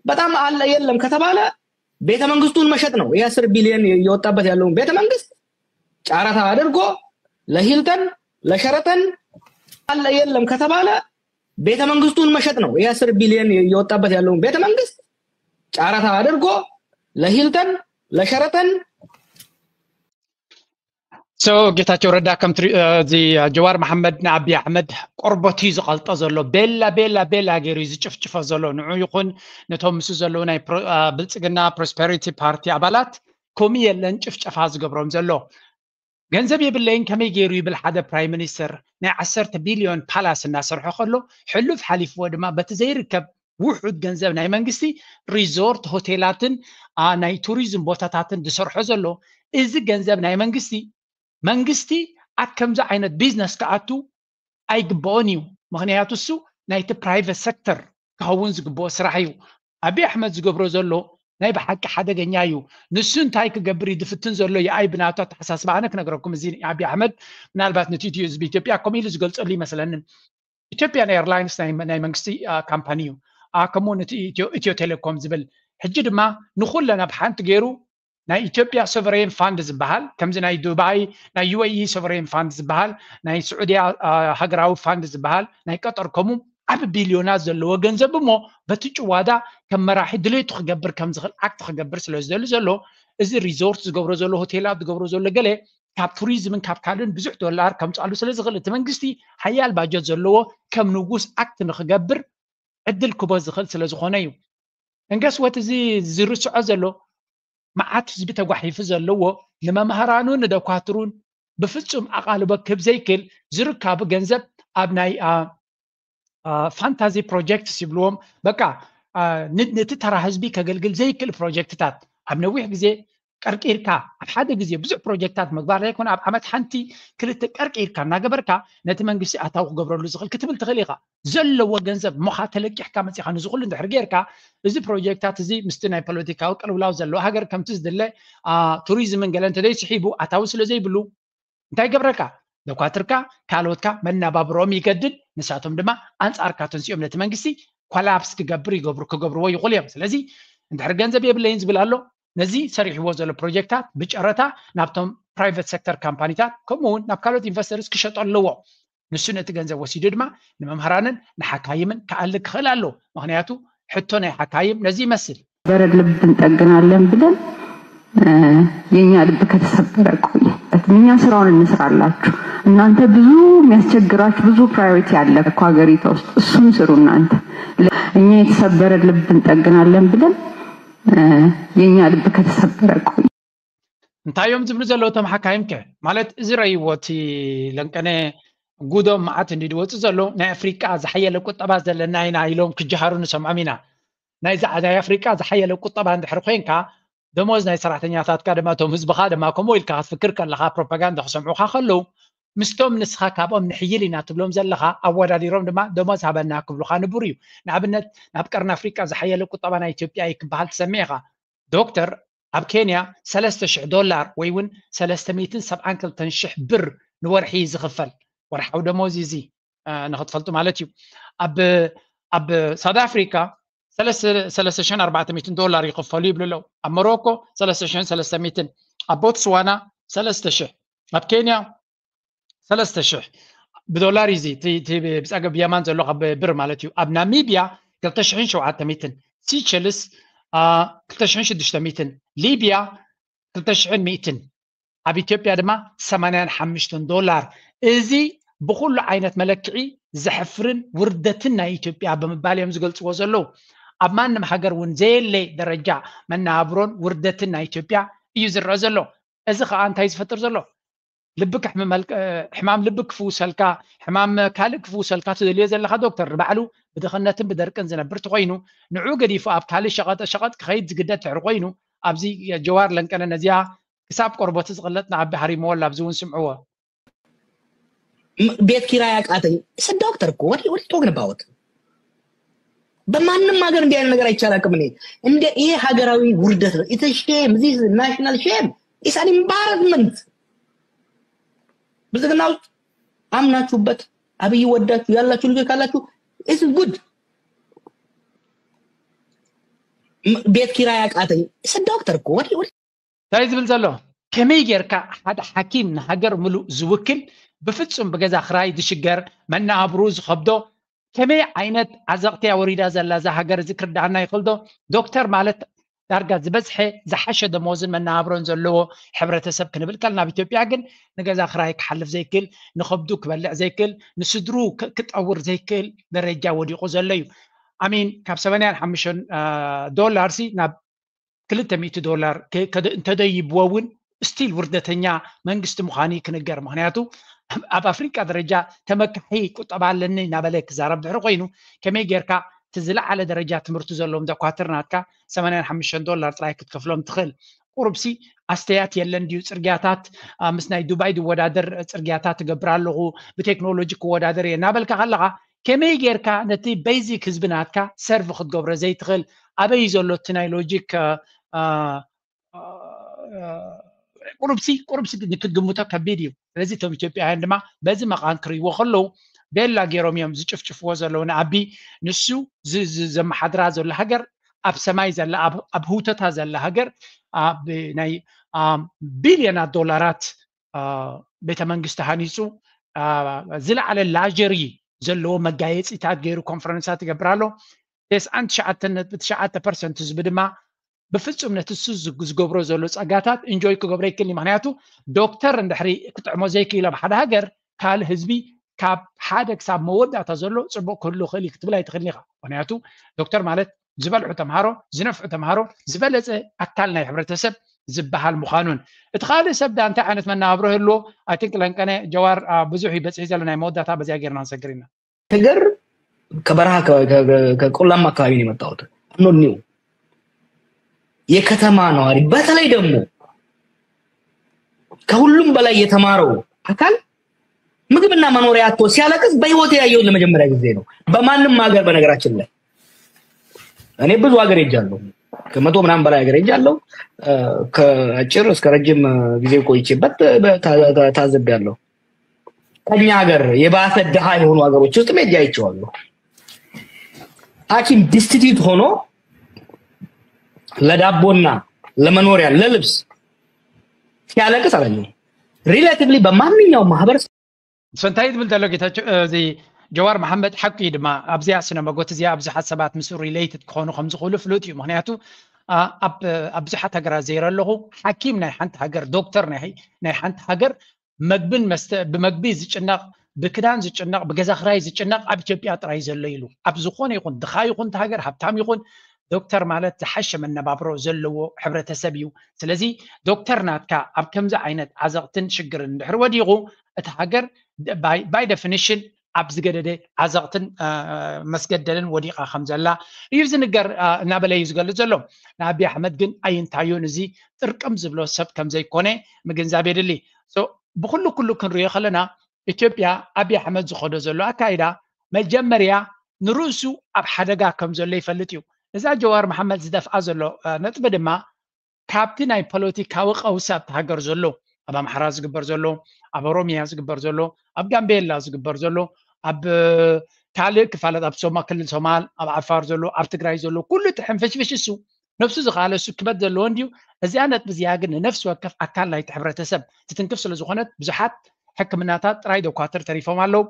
በጣም አለ የለም ከተባለ ቤተ መንግስቱን መሸጥ ነው። የ አስር ቢሊዮን እየወጣበት ያለውን ቤተ መንግስት ጨረታ አድርጎ ለሂልተን ለሸረተን አለ የለም ከተባለ ቤተ መንግስቱን መሸጥ ነው። የ አስር ቢሊዮን እየወጣበት ያለውን ቤተ መንግስት ጨረታ አድርጎ ለሂልተን ለሸረተን So ጌታቸው ረዳ ከም እዚ ጀዋር መሓመድ ንኣቢ ኣሕመድ ቆርበቱ እዩ ዝቐልጦ ዘሎ። ቤላ ቤላ ቤላ ገይሩ እዩ ዝጭፍጭፎ ዘሎ። ንዑ ይኹን ነቶም ምስ ዘለዉ ናይ ብልፅግና ፕሮስፐሪቲ ፓርቲ ኣባላት ከምኡ የለን ጭፍጨፋ ዝገብሮም ዘሎ። ገንዘብ የብለይን ከመይ ገይሩ ይብል ሓደ ፕራይም ሚኒስተር ናይ ዓሰርተ ቢልዮን ፓላስ እናሰርሖ ከሎ ሕሉፍ ሓሊፍዎ ድማ በቲ ዘይርከብ ውሑድ ገንዘብ ናይ መንግስቲ ሪዞርት ሆቴላትን ናይ ቱሪዝም ቦታታትን ዝሰርሖ ዘሎ እዚ ገንዘብ ናይ መንግስቲ መንግስቲ ኣብ ከምዚ ዓይነት ቢዝነስ ክኣቱ ኣይግበኦን እዩ። ምክንያቱ እሱ ናይቲ ፕራይቨት ሰክተር ክኸውን ዝግብኦ ስራሕ እዩ። ኣቢ ኣሕመድ ዝገብሮ ዘሎ ናይ ብሓቂ ሓደገኛ እዩ። ንሱ እንታይ ክገብር እዩ ዝፍትን ዘሎ ይኣይ ብናቱ ኣተሓሳስባ ኣነ ክነግረኩም እዚ ኣቢ ኣሕመድ ምናልባት ነቲ ኢትዮ ህዝቢ ኢትዮጵያ ከምኡ ኢሉ ዝገልፀሉ ይመስለንን ኢትዮጵያን ኤርላይንስ ናይ መንግስቲ ካምፓኒ እዩ። ከምኡውን እቲ ኢትዮ ቴሌኮም ዝብል ሕጂ ድማ ንኩለን ኣብ ሓንቲ ገይሩ ናይ ኢትዮጵያ ሶቨሬን ፋንድ ዝበሃል ከምዚ ናይ ዱባይ ናይ ዩ ኤ ኢ ሶቨሬን ፋንድ ዝበሃል ናይ ስዑድያ ሃገራዊ ፋንድ ዝበሃል ናይ ቀጠር ከምኡ ዓብ ቢልዮናት ዘለዎ ገንዘብ እሞ በቲ ጭዋዳ ከም መራሒ ድሌቱ ክገብር ከም ዝኽእል ኣክት ክገብር ስለ ዝደሊ ዘሎ እዚ ሪዞርት ዝገብሮ ዘሎ ሆቴላት ዝገብሮ ዘሎ ገለ ካብ ቱሪዝምን ካብ ካልእን ብዙሕ ዶላር ከምፅኣሉ ስለ ዝኽእል እቲ መንግስቲ ሓያል ባጀት ዘለዎ ከም ንጉስ ኣክት ንክገብር ዕድል ክቦ ዝኽእል ስለ ዝኾነ እዩ። እንገስ ወት እዚ ዝርስዖ ዘሎ መዓት ህዝቢ ተጓሒፉ ዘለዎ ንመምሃራኑን ንደኳትሩን ብፍጹም ኣቓልቦ ክህብ ዘይክእል ዝርካቡ ገንዘብ ኣብ ናይ ፋንታዚ ፕሮጀክትስ ይብልዎም በቃ ነቲ ተራ ህዝቢ ከገልግል ዘይክእል ፕሮጀክትታት ኣብ ነዊሕ ግዜ ቀርቂርካ ኣብ ሓደ ግዜ ብዙሕ ፕሮጀክታት ምግባር ዘይኮነ ኣብ ዓመት ሓንቲ ክልተ ቀርቂርካ እናገበርካ ነቲ መንግስቲ ኣታዊ ክገብረሉ ዝኽእል ክትብል ትኽእል ኢኻ። ዘለዎ ገንዘብ እሞኻ ተለቂሕካ መፂኻ ንዚ ኩሉ እንድሕር ጌርካ እዚ ፕሮጀክታት እዚ ምስቲ ናይ ፖለቲካዊ ቅልውላው ዘለዎ ሃገር ከምቲ ዝድለ ቱሪዝምን ገለ እንተዘይስሒቡ ኣታዊ ስለ ዘይብሉ እንታይ ይገብረካ? ደኳትርካ ካልኦትካ መናባብሮም ይገድል፣ ንሳቶም ድማ ኣንጻርካ ተንሲኦም ነቲ መንግስቲ ኮላፕስ ክገብር ይገብሩ ክገብርዎ ይኽእሉ እዮም። ስለዚ እንድሕር ገንዘብ የብለይን ዝብል ኣሎ ነዚ ሰሪሕዎ ዘሎ ፕሮጀክታት ብጨረታ ናብቶም ፕራይቨት ሴክተር ካምፓኒታት ከምኡ እውን ናብ ካልኦት ኢንቨስተርስ ክሸጦ ኣለዎ። ንሱ ነቲ ገንዘብ ወሲዱ ድማ ንመምህራንን ንሓካይምን ክኣሊ ክኽእል ኣለዎ። ምክንያቱ ሕቶ ናይ ሓካይም ነዚ ይመስል። በረድ ልብ እንጠግናለን ብለን የኛ ልብ ከተሰበረ ቆይ እኛ ስራውን እንስራላችሁ። እናንተ ብዙ የሚያስቸግራችሁ ብዙ ፕራዮሪቲ አለ እኮ ሀገሪቷ ውስጥ፣ እሱን ስሩ እናንተ። እኛ የተሰበረ ልብ እንጠግናለን ብለን የኛ ልብ ከተሰበረ ቆይ። እንታይ እዮም ዝብሉ ዘለዉ እቶም ሓካይም ከ? ማለት እዚ ረእይዎ እቲ ለንቀነ ጉዶም መዓት እንዲ ዝወፅእ ዘሎ ናይ ኣፍሪቃ ዝሓየለ ቁጠባ ዘለና ኢና ኢሎም ክጀሃሩ ንሰምዖም ኢና። ናይ ኣፍሪቃ ዝሓየለ ቁጠባ እንድሕር ኮይንካ ደሞዝ ናይ ሰራሕተኛታትካ ድማ እቶም ህዝብኻ ድማ ከምኡ ኢልካ ክትፍክር ከለኻ ፕሮፓጋንዳ ክሰምዑኻ ከለዉ ምስቶም ንስኻ ካብኦም ንሕይል ኢና ትብሎም ዘለኻ ኣወዳዲሮም ድማ ደሞዝ ሃበና ክብሉኻ ንቡር እዩ። ንኣብነት ናብ ቀርኒ ኣፍሪቃ ዝሓየለ ቁጠባ ናይ ኢትዮጵያ እዩ ክበሃል ትሰምዕ ኢኻ። ዶክተር ኣብ ኬንያ ሰለስተ ሽሕ ዶላር ወይ እውን ሰለስተ ሚእትን ሰብዓን ክልተን ሽሕ ብር ንወርሒ እዩ ዝኽፈል። ወርሓዊ ደሞዝ እዩ እዚ ንኽትፈልጡ ማለት እዩ። ኣብ ኣብ ሳውት ኣፍሪካ ሰለስተ ሽሕን ኣርባዕተ ሚእትን ዶላር ይኽፈሉ ይብሉ ኣለዉ። ኣብ ሞሮኮ ሰለስተ ሽሕን ሰለስተ ሚእትን፣ ኣብ ቦትስዋና ሰለስተ ሽሕ፣ ኣብ ኬንያ ሰለስተ ሽሕ ብዶላር እዩ እዚ ብፀገብ ብየማን ዘሎ ካብ ብር ማለት እዩ። ኣብ ናሚቢያ ክልተ ሽሕን ሸውዓተ ሚእትን፣ ሲቸልስ ክልተ ሽሕን ሽዱሽተ ሚእትን፣ ሊብያ ክልተ ሽሕን ሚእትን፣ ኣብ ኢትዮጵያ ድማ ሰማንያን ሓሙሽተን ዶላር። እዚ ብኩሉ ዓይነት መለክዒ ዘሕፍርን ውርደትን ናይ ኢትዮጵያ ብምባል እዮም ዝገልፅዎ ዘለዉ። ኣብ ማንም ሃገር እውን ዘየለ ደረጃ መነባብሮን ውርደትን ናይ ኢትዮጵያ እዩ ዝረአ ዘሎ። እዚ ከዓ እንታይ ዝፈጥር ዘሎ? ልቢ ሕማም ልቢ ክፍውሰልካ፣ ሕማም ካልእ ክፍውሰልካ ትደልዮ ዘለካ ዶክተር ንባዕሉ ብድኽነትን ብደርቅን ዝነብር ተኮይኑ ንዑ ገዲፉ ኣብ ካልእ ሸቐጠ ሸቐጥ ክኸይድ ዝግደድ ድሕሪ ኮይኑ ኣብዚ ጀዋር ለንቀነ ነዚኣ ክሳብ ቆርበቱ ዝቕለጥ ንዓቢ ሃሪምዎ ኣሎ። ኣብዚ እውን ስምዕዎ። ቤት ኪራይ ኣቃተኝ። እሰ ዶክተር እኮ ወዲ ወዲ ቶግን ባወት በማንም ሀገር እንዲህ አይነት ነገር አይቻላቅም። እኔ እንደ ይሄ ሀገራዊ ውርደት ነው። ኢትስ ሼም ዚስ ናሽናል ሼም ኢስ አን ኢምባረስመንት። ብልጽግና ውስጥ አምናችሁበት አብይ ወዳችሁ ያላችሁ ልጆች ካላችሁ ኢስ ጉድ። ቤት ኪራይ አቃተኝ። እሰ ዶክተር እኮ ወዲ ወዲ እንታይ ዝብል ዘሎ? ከመይ ጌርካ ሓደ ሓኪም ንሃገር ምሉእ ዝውክል ብፍጹም ብገዛ ክራይ ዝሽገር መነባብርኡ ዝኸብዶ ከመይ ዓይነት ዓዘቕቲ እያ ወሪዳ ዘላ እዛ ሃገር እዚ ክርድኣና ይኽእል ዶ? ዶክተር ማለት ዳርጋ ዝበዝሐ ዝሓሸ ደሞዝን መነባብሮን ዘለዎ ሕብረተሰብ ክንብል ከለና ኣብ ኢትዮጵያ ግን ንገዛ ክራይ ክሓልፍ ዘይክእል ንኸብዱ ክበልዕ ዘይክእል ንስድርኡ ክጠውር ዘይክእል ደረጃ ወዲቑ ዘሎ እዩ። ኣሚን ካብ ሰማንያን ሓሙሽተን ዶላር ሲ ናብ ክልተ ሚእቲ ዶላር እንተደይብዎ እውን ስቲል ውርደተኛ መንግስቲ ምዃኑ ክንገር። ምክንያቱ ኣብ ኣፍሪቃ ደረጃ ተመካሒ ቁጠባ ኣለኒ እናበለ ክዛረብ ድሕሪ ኮይኑ ከመይ ጌርካ እቲ ዝለዓለ ደረጃ ትምህርቲ ዘለዎም ደኳትር ናትካ ሰማንያን ሓሙሽተን ዶላር ጥራይ ክትከፍሎም ትኽእል? ቁሩብሲ ኣስተያት የለን ድዩ? ፅርግያታት ምስ ናይ ዱባይ ዝወዳደር ፅርግያታት ትገብር ኣለኹ፣ ብቴክኖሎጂ ክወዳደር እየ እናበልካ ከለኻ ከመይ ጌርካ ነቲ ቤዚክ ህዝቢ ናትካ ሰርቭ ክትገብሮ ዘይትኽእል? ኣበይ ዘሎ እቲ ናይ ሎጂክ ቁሩብሲ ቁሩብሲ ክትግምቶ ከቢድ እዩ። ስለዚ እቶም ኢትዮጵያውያን ድማ በዚ መቓን ክርእይዎ ከለዉ ቤላ ገይሮም እዮም ዝጭፍጭፍዎ ዘለዉ ንኣቢ። ንሱ ዝ- ዝ- ዘመሓድራ ዘሎ ሃገር ኣብ ሰማይ ዘላ ኣብ- ኣብ ህውተታ ዘላ ሃገር ኣብ ናይ ቢልዮናት ዶላራት ቤተ መንግስቲ ሃኒፁ ዝለዓለ ላጀሪ ዘለዎ መጋየፂታት ገይሩ ኮንፈረንሳት ይገብር ኣሎ። ተስዓን ትሽዓተ ነጥቢ ትሽዓተ ፐርሰንት ህዝቢ ድማ ብፍፁም ነቲ እሱ ዝገብሮ ዘሎ ፀጋታት እንጆይ ክገብሮ ይክእል። ምክንያቱ ዶክተር እንድሕሪ ክጥዕሞ ዘይክእል ኣብ ሓደ ሃገር ካልእ ህዝቢ ካብ ሓደ ክሳብ መወዳእታ ዘሎ ፅቡቅ ክህሉ ክእል ክትብል ኣይትክእልን ኢካ። ምክንያቱ ዶክተር ማለት ዝበልሑ ተምሃሮ ዝነፍዑ ተምሃሮ ዝበለፀ ኣካል ናይ ሕብረተሰብ ዝበሃል ምዃኑን እቲ ካልእ ሰብ ዳ እንታይ ዓይነት መናብሮ ህልዎ ኣይትንቅለንቀነ ጀዋር ብዙሕ ይበፅሒ ዘሎ ናይ መወዳእታ በዚያ ጌርና ንሰግር ኢና። ትግር ከበረሃ ከቆላማ አካባቢ ነው የመጣሁት። ኖኒው የከተማ ነዋሪ በተለይ ደግሞ ከሁሉም በላይ የተማረው አካል ምግብና መኖሪያ አጥቶ ሲያለቅስ በህይወት ያየሁት ለመጀመሪያ ጊዜ ነው። በማንም ሀገር በነገራችን ላይ እኔ ብዙ ሀገር ሄጃለሁ። ከመቶ ምናምን በላይ ሀገር ሄጃለሁ። ከአጭር እስከ ረጅም ጊዜ ቆይቼበት ታዝቤያለሁ። ከኛ ሀገር የባሰ ድሃ የሆኑ ሀገሮች ውስጥ ሄጄ አይቼዋለሁ። ሐኪም ዲስቲትዩት ሆኖ ለዳቦና ለመኖሪያ ለልብስ ሲያለቅስ አላየሁም። ሪሌቲቭሊ በማንኛውም ማህበረሰብ እንታይ ትብል ዘሎ ጌታቸው እዚ ጀዋር መሓመድ ሓቂ ድማ ኣብዚኣ ስነ መጎት እዚኣ ብዙሓት ሰባት ምስ ሪሌትድ ክኾኑ ከም ዝኽእሉ ፍሉጥ እዩ። ምክንያቱ ኣብ ብዙሓት ሃገራት ዘይረ ኣለኹ ሓኪም ናይ ሓንቲ ሃገር ዶክተር ናይ ሓንቲ ሃገር መግብን መስተ ብመግቢ ዝጭነቕ ብክዳን ዝጭነቕ ብገዛ ክራይ ዝጭነቕ ኣብ ኢትዮጵያ ጥራይ ዘሎ ኢሉ ኣብ ዝኾነ ይኹን ድኻ ይኹን ሃገር ሃብታም ይኹን ዶክተር ማለት ዝሓሸ መነባብሮ ዘለዎ ሕብረተሰብ እዩ። ስለዚ ዶክተር ናትካ ኣብ ከምዚ ዓይነት ዓዘቕትን ሽግርን እንድሕር ወዲቑ እቲ ሃገር ባይ ዴፊኒሽን ኣብ ዝገደደ ዓዘቕትን መስገደልን ወዲቓ ከም ዘላ እዩ ዝንገር እናበለ እዩ ዝገልፅ ዘሎ። ንኣቢ ኣሕመድ ግን ኣይንታዩን እዚ ጥርቅም ዝብሎ ሰብ ከም ዘይኮነ ምግንዛብ የድሊ። ብኩሉ ኩሉ ክንሪኦ ከለና ኢትዮጵያ ኣቢ ኣሕመድ ዝኸዶ ዘሎ ኣካይዳ መጀመርያ ንርእሱ ኣብ ሓደጋ ከም ዘሎ ይፈልጥ እዩ። እዛ ጀዋር መሓመድ ዝደፍኣ ዘሎ ነጥቢ ድማ ካብቲ ናይ ፖለቲካዊ ቀውሲ ኣብቲ ሃገር ዘሎ ኣብ ኣምሓራ ዝግበር ዘሎ ኣብ ኦሮሚያ ዝግበር ዘሎ ኣብ ጋምቤላ ዝግበር ዘሎ ኣብ ካልእ ክፋላት ኣብ ሶማ ክልል ሶማል ኣብ ዓፋር ዘሎ ኣብ ትግራይ ዘሎ ኩሉ እቲ ሕንፍሽፍሽ እሱ ነብሱ ዝኸኣለ እሱ ክበት ዘለዎ እንድዩ። እዚኣ ነጥቢ እዚኣ ግን ንነፍሲ ወከፍ ኣካል ናይቲ ሕብረተሰብ ትትንክፍ ስለ ዝኾነት ብዙሓት ሕክምናታት ጥራይ ዶኳትር ተሪፎም ኣለዉ።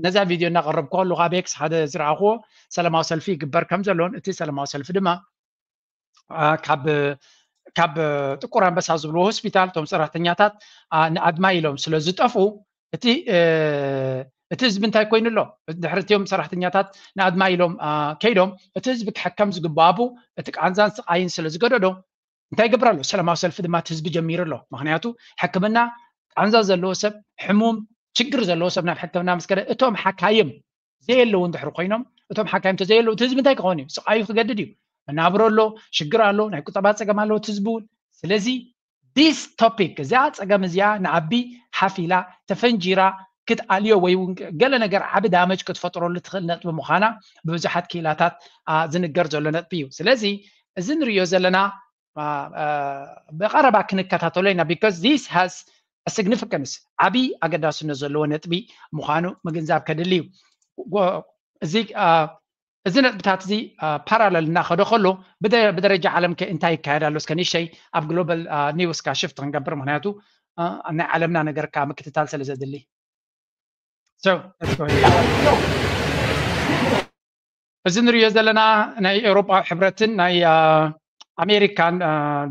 ነዛ ቪድዮ እናቐረብኩ ከለኹ ኣብ ኤክስ ሓደ ዝረኣኽዎ ሰላማዊ ሰልፊ ይግበር ከም ዘሎን እቲ ሰላማዊ ሰልፊ ድማ ካብ ካብ ጥቁር ኣንበሳ ዝብልዎ ሆስፒታል እቶም ሰራሕተኛታት ንኣድማ ኢሎም ስለ ዝጠፍኡ እቲ እቲ ህዝቢ እንታይ ኮይኑ ኣሎ? ድሕሪ እቲኦም ሰራሕተኛታት ንኣድማ ኢሎም ከይዶም እቲ ህዝቢ ክሕከም ዝግባቡ እቲ ቃንዛን ስቃይን ስለ ዝገደዶ እንታይ ይገብር ኣሎ? ሰላማዊ ሰልፊ ድማ እቲ ህዝቢ ጀሚሩ ኣሎ። ምክንያቱ ሕክምና ቃንዛ ዘለዎ ሰብ ሕሙም ችግር ዘለዎ ሰብ ናብ ሕክምና ምስ ከደ እቶም ሓካይም ዘየለዉ እንድሕር ኮይኖም እቶም ሓካይም ተዘየለዉ እቲ ህዝቢ እንታይ ክኸውን እዩ? ስቃዩ ክገድድ እዩ። መናብሮ ኣሎ፣ ሽግር ኣሎ፣ ናይ ቁጠባ ፀገም ኣለዎ እቲ ህዝቢ እውን። ስለዚ this topic እዚኣ ፀገም እዚኣ ንኣቢ ሓፊላ ተፈንጂራ ክትኣልዮ ወይ እውን ገለ ነገር ዓቢ ዳመጅ ክትፈጥረሉ ትኽእል ነጥቢ ምዃና ብብዙሓት ክኢላታት ዝንገር ዘሎ ነጥቢ እዩ። ስለዚ እዚ ንሪኦ ዘለና ብቐረባ ክንከታተሎ ኢና because this has significance ዓቢ ኣገዳስነት ዘለዎ ነጥቢ ምዃኑ ምግንዛብ ከድሊ እዩ። እዚ እዚ ነጥብታት እዚ ፓራለል እናኸዶ ከሎ ብደረጃ ዓለም ከ እንታይ ይካየድ ኣሎ እስከ ንእሽተይ ኣብ ግሎባል ኒውስ ካ ሽፍት ክንገብር ምክንያቱ ናይ ዓለምና ነገር ካ ምክትታል ስለ ዘድሊ እዚ ንሪኦ ዘለና ናይ ኤውሮጳ ሕብረትን ናይ ኣሜሪካን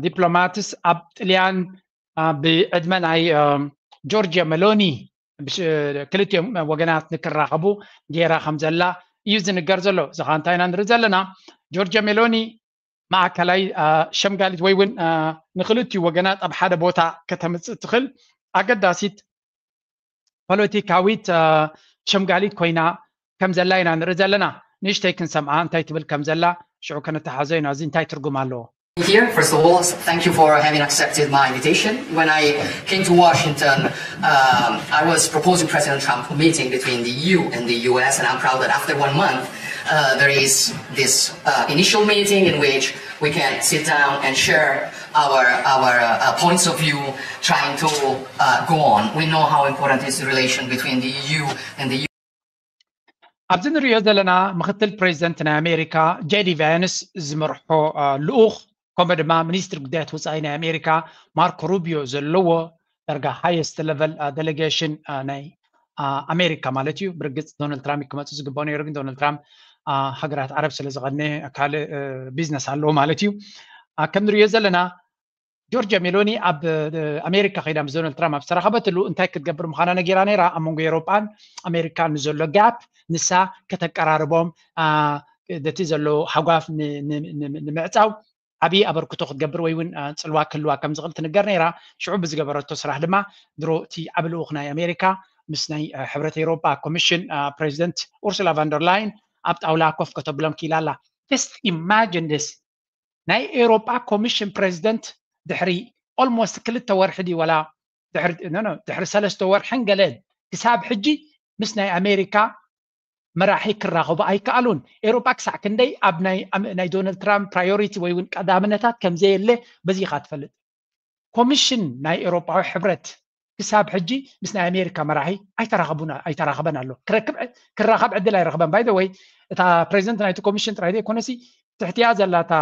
ዲፕሎማትስ ኣብ ጥልያን ብዕድመ ናይ ጆርጅዮ ሜሎኒ ክልቲኦም ወገናት ንክራኸቡ ገይራ ከም ዘላ እዩ ዝንገር ዘሎ። እዚ ከዓ እንታይ ኢና ንርኢ ዘለና? ጆርጅዮ ሜሎኒ ማእከላይ ሸምጋሊት ወይ እውን ንክልቲኡ ወገናት ኣብ ሓደ ቦታ ከተምፅእ ትኽእል ኣገዳሲት ፖለቲካዊት ሸምጋሊት ኮይና ከም ዘላ ኢና ንርኢ ዘለና። ንእሽተይ ክንሰምዓ እንታይ ትብል ከም ዘላ ሽዑ ከነተሓዞ ኢና። እዚ እንታይ ትርጉም ኣለዎ? Here, first of all, thank you for having accepted my invitation. When I came to Washington, um, I was proposing President Trump a meeting between the E U and the U S, and I'm proud that after one month, uh, there is this uh, initial meeting in which we can sit down and share our our uh, points of view, trying to uh, go on. We know how important is the relation between the E U and the U S. ኣብዚ ንሪኦ ዘለና ምክትል ፕሬዚደንት ናይ ኣሜሪካ ጄዲ ቫንስ ዝመርሖ ልኡኽ፣ ከምኡ ድማ ሚኒስትሪ ጉዳያት ወፃኢ ናይ ኣሜሪካ ማርኮ ሩቢዮ ዘለዎ ዳርጋ ሃየስት ለቨል ዴሌጌሽን ናይ ኣሜሪካ ማለት እዩ። ብርግፅ ዶናልድ ትራምፕ ክመፁ ዝግባእ ነይሩ፣ ግን ዶናልድ ትራምፕ ሃገራት ዓረብ ስለ ዝቐነ ካልእ ቢዝነስ ኣለዎ ማለት እዩ። ከም ንሪኦ ዘለና ጆርጅያ ሜሎኒ ኣብ ኣሜሪካ ከይዳ ምስ ዶናልድ ትራምፕ ኣብ ዝተራኸበትሉ እንታይ ክትገብር ምዃና ነጊራ ነይራ። ኣብ መንጎ ኤውሮጳን ኣሜሪካን ንዘሎ ጋፕ ንሳ ከተቀራርቦም፣ ነቲ ዘሎ ሃጓፍ ንምዕፃው ዓብዪ ኣበርክቶ ክትገብር ወይ እውን ፅልዋ ክህልዋ ከም ዝኽእል ትንገር ነይራ። ሽዑ ብዝገበረቶ ስራሕ ድማ ድሮ እቲ ዓቢ ልኡኽ ናይ ኣሜሪካ ምስ ናይ ሕብረት ኤውሮጳ ኮሚሽን ፕሬዚደንት ኡርሱላ ቫንደር ላይን ኣብ ጣውላ ኮፍ ከተብሎም ክኢላ ኣላ። Just imagine this። ናይ ኤውሮጳ ኮሚሽን ፕሬዚደንት ድሕሪ ኦልሞስት ክልተ ወርሒ ድዩ ወላ ድሕሪ ሰለስተ ወርሕን ገለን ክሳብ ሕጂ ምስ ናይ ኣሜሪካ መራሒ ክራኸቡ ኣይከኣሉን። ኤውሮጳ ክሳዕ ክንደይ ኣብ ናይ ዶናልድ ትራምፕ ፕራዮሪቲ ወይ እውን ቀዳምነታት ከም ዘየለ በዚኻ ትፈልጥ። ኮሚሽን ናይ ኤውሮጳዊ ሕብረት ክሳብ ሕጂ ምስ ናይ ኣሜሪካ መራሒ ኣይተራኸቡን ኣይተራኸበን ኣሎ። ክረክብ ክራኸብ ዕድል ኣይረኽበን። By the way፣ እታ ፕሬዚደንት ናይቲ ኮሚሽን ጥራይ ዘይኮነሲ ትሕቲኣ ዘላ እታ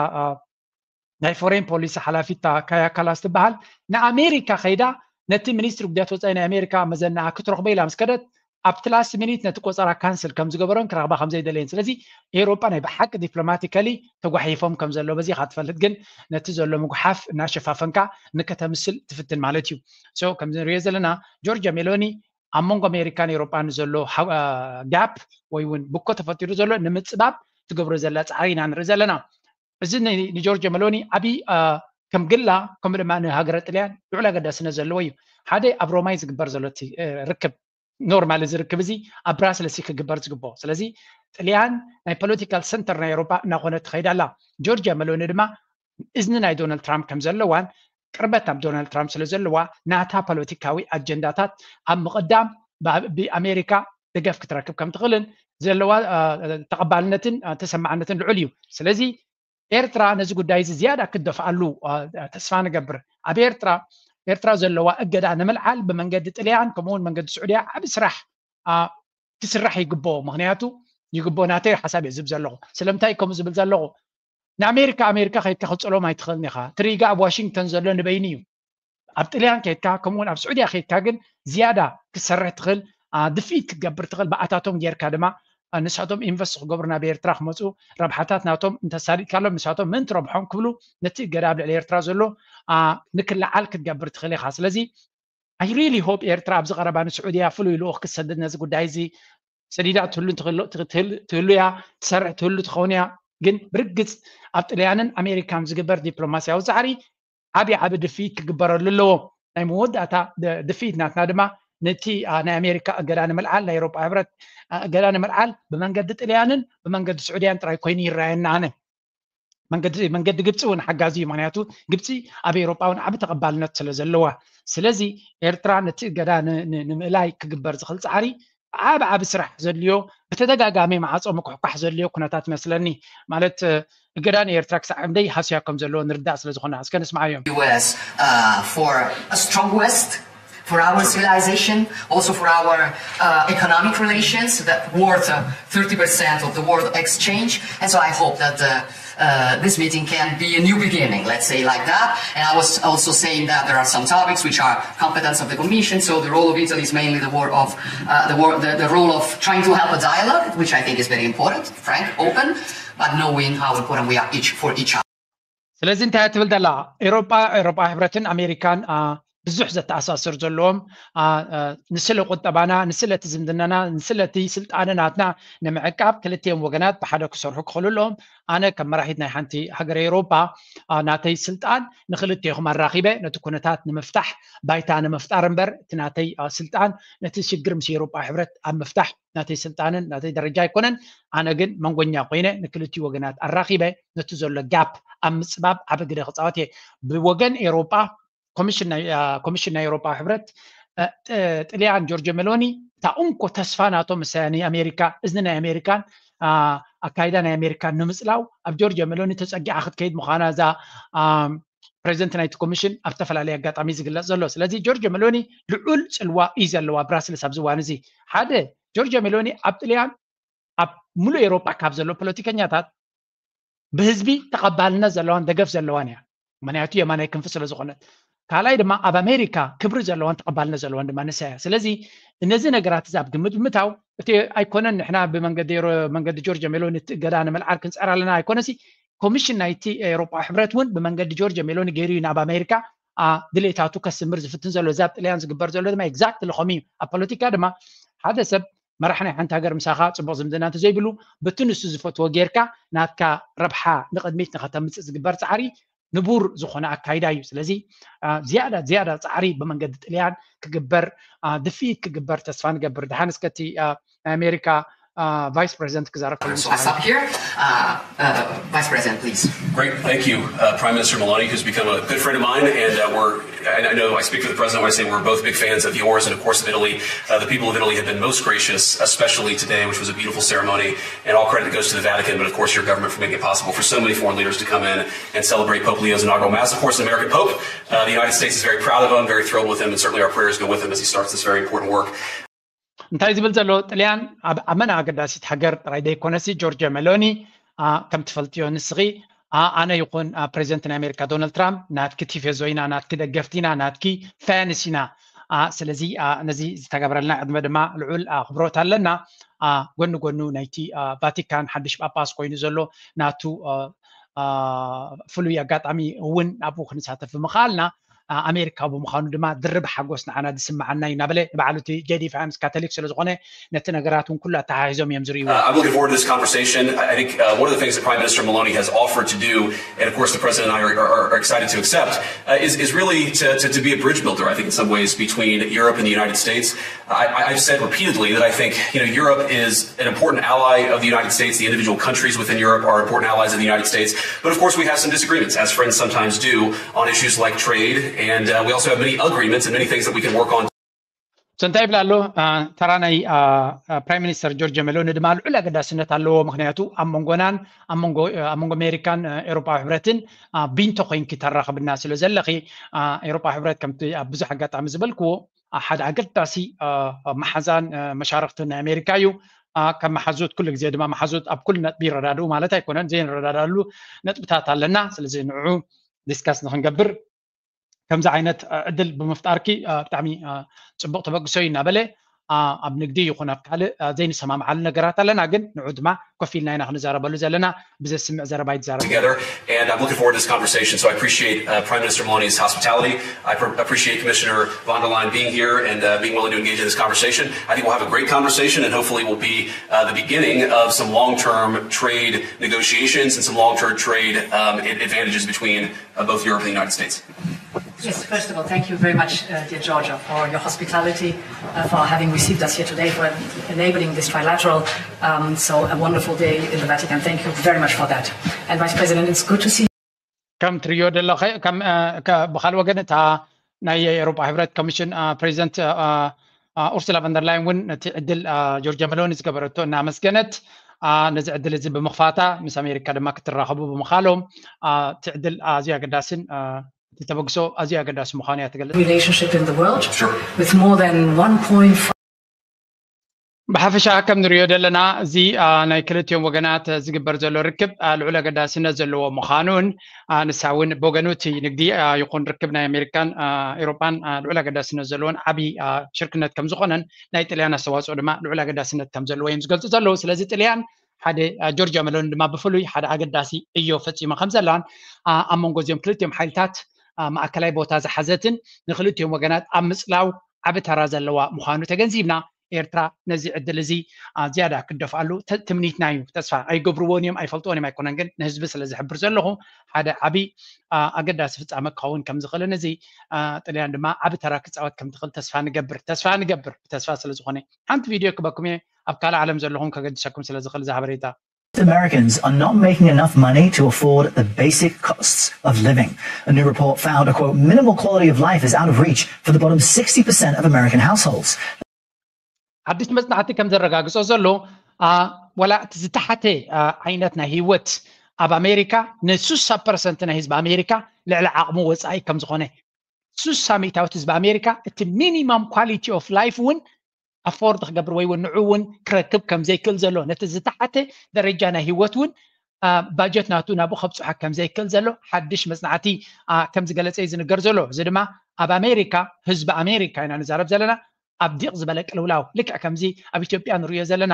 ናይ ፎሬን ፖሊሲ ሓላፊት እታ ካያ ካላስ ትበሃል ንኣሜሪካ ከይዳ ነቲ ሚኒስትሪ ጉዳያት ወፃኢ ናይ ኣሜሪካ መዘናኣ ክትረኽቦ ኢላ ምስ ከደት ኣብቲ ላስት ሚኒት ነቲ ቆፀራ ካንስል ከም ዝገበሮን ክረኽባ ከም ዘይደለየን። ስለዚ ኤውሮጳ ናይ ብሓቂ ዲፕሎማቲካሊ ተጓሒፎም ከም ዘሎ በዚኻ ትፈልጥ፣ ግን ነቲ ዘሎ ምጉሓፍ እናሸፋፈንካ ንከተምስል ትፍትን ማለት እዩ። So ከም ንሪኦ ዘለና ጆርጅያ ሜሎኒ ኣብ መንጎ ኣሜሪካን ኤውሮጳን ዘሎ ጋፕ ወይ እውን ብኮ ተፈጢሩ ዘሎ ንምፅባብ ትገብሮ ዘላ ፃዕሪ ኢና ንርኢ ዘለና። እዚ ንጆርጅያ ሜሎኒ ዓብዪ ከም ግላ ከምኡ ድማ ንሃገረ ጥልያን ልዑል ኣገዳስነት ዘለዎ እዩ። ሓደ ኣብ ሮማይ ዝግበር ዘሎ ርክብ ኖርማል እዚ ርክብ እዚ ኣብ ብራስለስ ክግበር ዝግብኦ። ስለዚ ጥልያን ናይ ፖለቲካል ሰንተር ናይ ኤውሮጳ እናኾነት ትኸይድ ኣላ። ጆርጅያ ሜሎኒ ድማ እዝኒ ናይ ዶናልድ ትራምፕ ከም ዘለዋን ቅርበት ኣብ ዶናልድ ትራምፕ ስለ ዘለዋ ናታ ፖለቲካዊ ኣጀንዳታት ኣብ ምቕዳም ብኣሜሪካ ደገፍ ክትረክብ ከም ትኽእልን ዘለዋ ተቐባልነትን ተሰማዕነትን ልዑል እዩ። ስለዚ ኤርትራ ነዚ ጉዳይ እዚ ዝያዳ ክትደፍኣሉ ተስፋ ንገብር። ኣብ ኤርትራ ኤርትራ ዘለዋ እገዳ ንምልዓል ብመንገዲ ጥልያን ከምኡውን መንገዲ ስዑድያ ዓቢ ስራሕ ክስራሕ ይግብኦ። ምክንያቱ ይግብኦ ናተይ ሓሳብ እየ ዝብ ዘለኹ። ስለምንታይ ከምኡ ዝብል ዘለኹ? ንኣሜሪካ ኣሜሪካ ከይድካ ክፀሎም ኣይትኽእልን ኢኻ። ትሪጋ ኣብ ዋሽንግተን ዘሎ ንበይኑ እዩ። ኣብ ጥልያን ከይድካ ከምኡውን ኣብ ስዑድያ ከይድካ ግን ዝያዳ ክትሰርሕ ትኽእል፣ ድፍኢት ክትገብር ትኽእል። ብኣታቶም ጌርካ ድማ ንሳቶም ኢንቨስት ክገብሩ ናብ ኤርትራ ክመፁ ረብሓታት ናቶም እንተሳሊጥካሎም ንሳቶም ምእንቲ ረብሖም ክብሉ ነቲ እገዳ ኣብ ልዕሊ ኤርትራ ዘሎ ንክለዓል ክትገብር ትኽእል ኢኻ። ስለዚ I really hope ኤርትራ ኣብዚ ቀረባ ንስዑድያ ፍሉይ ልኡኽ ክትሰድድ ነዚ ጉዳይ እዚ ሰዲዳ ትህሉ እያ ትሰርሕ ትህሉ ትኸውን እያ። ግን ብርግፅ ኣብ ጥልያንን ኣሜሪካን ዝግበር ዲፕሎማስያዊ ፃዕሪ ዓብዪ ዓቢ ድፍኢት ክግበረሉ ኣለዎ። ናይ መወዳእታ ድፍኢት ናትና ድማ ነቲ ናይ ኣሜሪካ እገዳ ንምልዓል ናይ ኤሮጳ ሕብረት እገዳ ንምልዓል ብመንገዲ ጥልያንን ብመንገዲ ስዑድያን ጥራይ ኮይኑ ይረኣየና። ኣነ መንገዲ መንገዲ ግብፂ እውን ሓጋዚ እዩ። ምክንያቱ ግብፂ ኣብ ኤሮጳ እውን ዓቢ ተቐባልነት ስለ ዘለዋ። ስለዚ ኤርትራ ነቲ እገዳ ንምእላይ ክግበር ዝኽእል ፃዕሪ ዓቢ ዓቢ ስራሕ ዘድልዮ ብተደጋጋሚ ማዕፆ ምኩሕኳሕ ዘድልዮ ኩነታት ይመስለኒ። ማለት እገዳ ንኤርትራ ክሳዕ ክንደይ ሃስያ ከም ዘለዎ ንርዳእ ስለ ዝኾነ እስከ ንስማዓዮም። U S uh, for a strong West, for our civilization, also for our uh, economic relations that worth uh, thirty percent of the world exchange. And so I hope that uh, uh, this meeting can be a new beginning, let's say like that. And I was also saying that there are some topics which are competence of the Commission, so the role of Italy is mainly the, war of, uh, the, war, the, the role of trying to help a dialogue, which I think is very important, frank, open, but knowing how important we are each for each other. ስለዚ እንታይ ትብል ዘላ ኤሮጳ ኤሮጳ ሕብረትን ኣሜሪካን ብዙሕ ዘተኣሳስር ዘለዎም ንስለ ቁጠባና ንስለ እቲ ዝምድናና ንስለ እቲ ስልጣነ ናትና ንምዕቃብ ክልቲኦም ወገናት ብሓደ ክሰርሑ ክኽእሉ ኣለዎም። ኣነ ከም መራሒት ናይ ሓንቲ ሃገር ኤሮጳ ናተይ ስልጣን ንክልቴኹም ኣራኺበ ነቲ ኩነታት ንምፍታሕ ባይታ ንምፍጣር እምበር እቲ ናተይ ስልጣን ነቲ ሽግር ምስ ኤሮጳ ሕብረት ኣብ ምፍታሕ ናተይ ስልጣንን ናተይ ደረጃ ኣይኮነን። ኣነ ግን መንጎኛ ኮይነ ንክልቲኡ ወገናት ኣራኺበ ነቲ ዘሎ ጋፕ ኣብ ምፅባብ ዓቢ ግደ ክፃወት እየ። ብወገን ኤሮጳ ኮሚሽን ናይ ኤሮጳ ሕብረት ጥልያን ጆርጆ ሜሎኒ እታ እንኮ ተስፋ ናቶም ምሳያ ናይ ኣሜሪካ እዝኒ ናይ ኣሜሪካን ኣካይዳ ናይ ኣሜሪካን ንምፅላው ኣብ ጆርጆ ሜሎኒ ተፀጊዓ ክትከይድ ምዃና እዛ ፕሬዚደንት ናይቲ ኮሚሽን ኣብ ዝተፈላለየ ኣጋጣሚ ዝግለፅ ዘሎ። ስለዚ ጆርጆ ሜሎኒ ልዑል ፅልዋ እዩ ዘለዋ ብራስልስ ኣብዚ እዋን እዚ። ሓደ ጆርጆ ሜሎኒ ኣብ ጥልያን ኣብ ሙሉእ ኤውሮጳ ካብ ዘሎ ፖለቲከኛታት ብህዝቢ ተቐባልነት ዘለዋን ደገፍ ዘለዋን እያ። ምክንያቱ የማናይ ክንፊ ስለ ዝኾነት። ካልኣይ ድማ ኣብ ኣሜሪካ ክብሪ ዘለዋን ተቐባልነት ዘለዋን ድማ ንሳ እያ። ስለዚ እነዚ ነገራት እዚ ኣብ ግምት ብምታው እቲ ኣይኮነን ንሕና ብመንገዲ መንገዲ ጆርጅ ሜሎኒ እቲ እገዳ ንምልዓል ክንፀር ኣለና ኣይኮነሲ ኮሚሽን ናይቲ ኤውሮጳ ሕብረት እውን ብመንገዲ ጆርጅ ሜሎኒ ገይሩ እዩ ናብ ኣሜሪካ ድሌታቱ ከስምር ዝፍትን ዘሎ። እዚ ኣብ ጥልያን ዝግበር ዘሎ ድማ ኤግዛክትሊ ከምኡ እዩ። ኣብ ፖለቲካ ድማ ሓደ ሰብ መራሕ ናይ ሓንቲ ሃገር ምሳኻ ፅቡቕ ዝምድና እንተዘይብሉ በቲ ንሱ ዝፈትዎ ጌርካ ናትካ ረብሓ ንቕድሚት ንኸተምፅእ ዝግበር ፃዕሪ ንቡር ዝኾነ ኣካይዳ እዩ። ስለዚ ዝያዳ ዝያዳ ፃዕሪ ብመንገዲ ጥልያን ክግበር ድፍኢት ክግበር ተስፋ ንገብር። ድሓን እስከቲ ናይ ኣሜሪካ ቫይስ ፕሬዚደንት ክዛረብ ከሎ So I stop here. Uh, uh, Vice President, please. Great, thank you, uh, Prime Minister Meloni, who's become a good friend of mine, and uh, we're I know I speak for the president when I say we're both big fans of yours and, of course, of Italy. Uh, the people of Italy have been most gracious, especially today, which was a beautiful ceremony. And all credit goes to the Vatican, but of course, your government for making it possible for so many foreign leaders to come in and celebrate Pope Leo's inaugural Mass. Of course, an American Pope. Uh, the United States is very proud of him, very thrilled with him, and certainly our prayers go with him as he starts this very important work. እንታይ ዝብል ዘሎ ጥልያን ኣብ ኣመና ኣገዳሲት ሃገር ጥራይ ዘይኮነሲ ጆርጅ ሜሎኒ ከም ትፈልጥዮ ንስኺ ኣነ ይኹን ፕሬዚደንት ናይ ኣሜሪካ ዶናልድ ትራምፕ ናትኪ ቲፌዞ ኢና፣ ናትኪ ደገፍቲ ኢና፣ ናትኪ ፋንስ ኢና። ስለዚ ነዚ ዝተገብረልና ዕድመ ድማ ልዑል ኣኽብሮት ኣለና። ጎኒ ጎኑ ናይቲ ቫቲካን ሓድሽ ጳጳስ ኮይኑ ዘሎ ናቱ ፍሉይ ኣጋጣሚ እውን ኣብኡ ክንሳተፍ ብምኽኣልና ኣሜሪካዊ ብምዃኑ ድማ ድርብ ሓጎስ ንዓና ዝስምዓና እዩ እናበለ ንባዕሉ እቲ ጄዲ ፋንስ ካቶሊክ ስለ ዝኾነ ነቲ ነገራት እውን ኩሉ ኣተሓሒዞም እዮም ዝርእይዎ። Uh, I'm looking forward to this conversation. I think uh, one of the things that Prime Minister Meloni has offered to do, and of course the President and I are, are, are excited to accept, uh, is, is really to, to, to be a bridge builder, I think, in some ways between Europe and the United States. I, I've said repeatedly that I think you know Europe is an important ally of the United States. The individual countries within Europe are important allies of the United States. But of course, we have some disagreements, as friends sometimes do, on issues like trade. And uh, we also have many agreements and many things that we can work on. So እንታይ ይብላ ኣሎ? ተራ ናይ ፕራይም ሚኒስተር ጆርጅ ሜሎኒ ድማ ልዑል ኣገዳስነት ኣለዎ። ምክንያቱ ኣብ መንጎናን ኣብ መንጎ ኣሜሪካን ኤሮፓዊ ሕብረትን ቢንቶ ኮይንኪ ተራኽብና ስለ ዘለኺ ኤሮፓዊ ሕብረት ከምቲ ኣብ ብዙሕ ኣጋጣሚ ዝበልክዎ ሓደ ኣገዳሲ መሓዛን መሻርክትን ናይ ኣሜሪካ እዩ። ከም መሓዙት ኩሉ ግዜ ድማ መሓዙት ኣብ ኩሉ ነጥቢ ይረዳድኡ ማለት ኣይኮነን። ዘይንረዳዳሉ ነጥብታት ኣለና። ስለዚ ንዑ ዲስካስ ንክንገብር ከምዚ ዓይነት ዕድል ብምፍጣርኪ ብጣዕሚ ፅቡቅ ተበግሶ እዩ እናበለ ኣብ ንግዲ ይኹን ኣብ ካልእ ዘይንሰማምዓሉ ነገራት ኣለና፣ ግን ንዑ ድማ ኮፍ ኢልና ኢና ክንዛረበሉ ዘለና። ብዘስምዕ ዘረባ ይዛረብ። Together, and I'm looking forward to this conversation. So I appreciate uh, Prime Minister Meloni's hospitality. I pr- appreciate Commissioner von der Leyen being here and uh, being willing to engage in this conversation. I think we'll have a great conversation, and hopefully, will be uh, the beginning of some long-term trade negotiations and some long-term trade um, advantages between uh, both Europe and the United States. Yes, first of all, thank you very much, uh, dear Georgia, for your hospitality, uh, for having received us here today, for enabling this trilateral. Um, so a wonderful day in the Vatican. Thank you very much for that. And Vice President, it's good to see you. ከም ትሪዮ ዘለኸ ከም ብካል ወገን እታ ናይ ኤሮፓ ሕብረት ኮሚሽን ፕሬዚደንት ኡርሱላ ቨንደርላይን እውን ነቲ ዕድል ጆርጅ መሎኒ ዝገበረቶ እናመስገነት ነዚ ዕድል እዚ ብምኽፋታ ምስ ኣሜሪካ ድማ ክትራኸቡ ብምኻሎም እቲ ዕድል ኣዝዩ ኣገዳስን እቲ ተበግሶ ኣዝዩ ኣገዳሲ ምዃኑ እያ ትገልጽ። Relationship in the world with more than one point five ብሓፈሻ ከም ንሪኦ ዘለና እዚ ናይ ክልቲኦም ወገናት ዝግበር ዘሎ ርክብ ልዑል ኣገዳስነት ዘለዎ ምዃኑን ንሳ እውን ብወገኑ እቲ ንግዲ ይኹን ርክብ ናይ ኣሜሪካን ኤሮጳን ልዑል ኣገዳስነት ዘለዎን ዓብዪ ሽርክነት ከም ዝኾነን ናይ ጥልያን ኣስተዋፅኦ ድማ ልዑል ኣገዳስነት ከም ዘለዎ እዮም ዝገልፁ ዘለዉ። ስለዚ ጥልያን ሓደ ጆርጅ መሎኒ ድማ ብፍሉይ ሓደ ኣገዳሲ ዕዮ ፈፂማ ከም ዘላን ኣብ መንጎ እዚኦም ክልቲኦም ሓይልታት ማእከላይ ቦታ ዝሓዘትን ንክልቲኦም ወገናት ኣብ ምፅላው ዓቢ ተራ ዘለዋ ምዃኑ ተገንዚብና ኤርትራ ነዚ ዕድል እዚ ዝያዳ ክደፍኣሉ ትምኒትና እዩ። ተስፋ ኣይገብርዎን እዮም ኣይፈልጥዎን እዮም ኣይኮነን፣ ግን ንህዝቢ ስለ ዝሕብር ዘለኹ ሓደ ዓቢ ኣገዳሲ ፍጻመ ክኸውን ከም ዝኽእልን እዚ ጥልያን ድማ ዓቢ ተራ ክጻወት ከም ትኽእል ተስፋ ንገብር ተስፋ ንገብር ብተስፋ ስለ ዝኾነ ሓንቲ ቪድዮ ክበኩም እየ ኣብ ካልእ ዓለም ዘለኹም ከገድሰኩም ስለ ዝኽእል እዚ ሓበሬታ። Americans are not making enough money to afford the basic costs of living. A new report found a quote minimal quality of life is out of reach for the bottom sixty percent of American households. ሓድሽ መጽናዕቲ ከም ዘረጋግጾ ዘሎ ወላ እቲ ዝተሓተ ዓይነት ናይ ህይወት ኣብ ኣሜሪካ ን60 ፐርሰንት ናይ ህዝቢ ኣሜሪካ ልዕሊ ዓቕሙ ወጻኢ ከም ዝኾነ 60 ሚእታዊት ህዝቢ ኣሜሪካ እቲ minimum quality of life እውን ኣፎርድ ክገብር ወይ እውን ንዑ እውን ክረክብ ከም ዘይክእል ዘሎ፣ ነቲ ዝተሓተ ደረጃ ናይ ህይወት እውን ባጀት ናቱ ናብኡ ከብፅሖ ከም ዘይክእል ዘሎ ሓድሽ መፅናዕቲ ከም ዝገለፀ እዩ ዝንገር ዘሎ። እዚ ድማ ኣብ ኣሜሪካ፣ ህዝቢ ኣሜሪካ ኢና ንዛረብ ዘለና፣ ኣብ ዲቕ ዝበለ ቅልውላው፣ ልክዕ ከምዚ ኣብ ኢትዮጵያ ንሪኦ ዘለና፣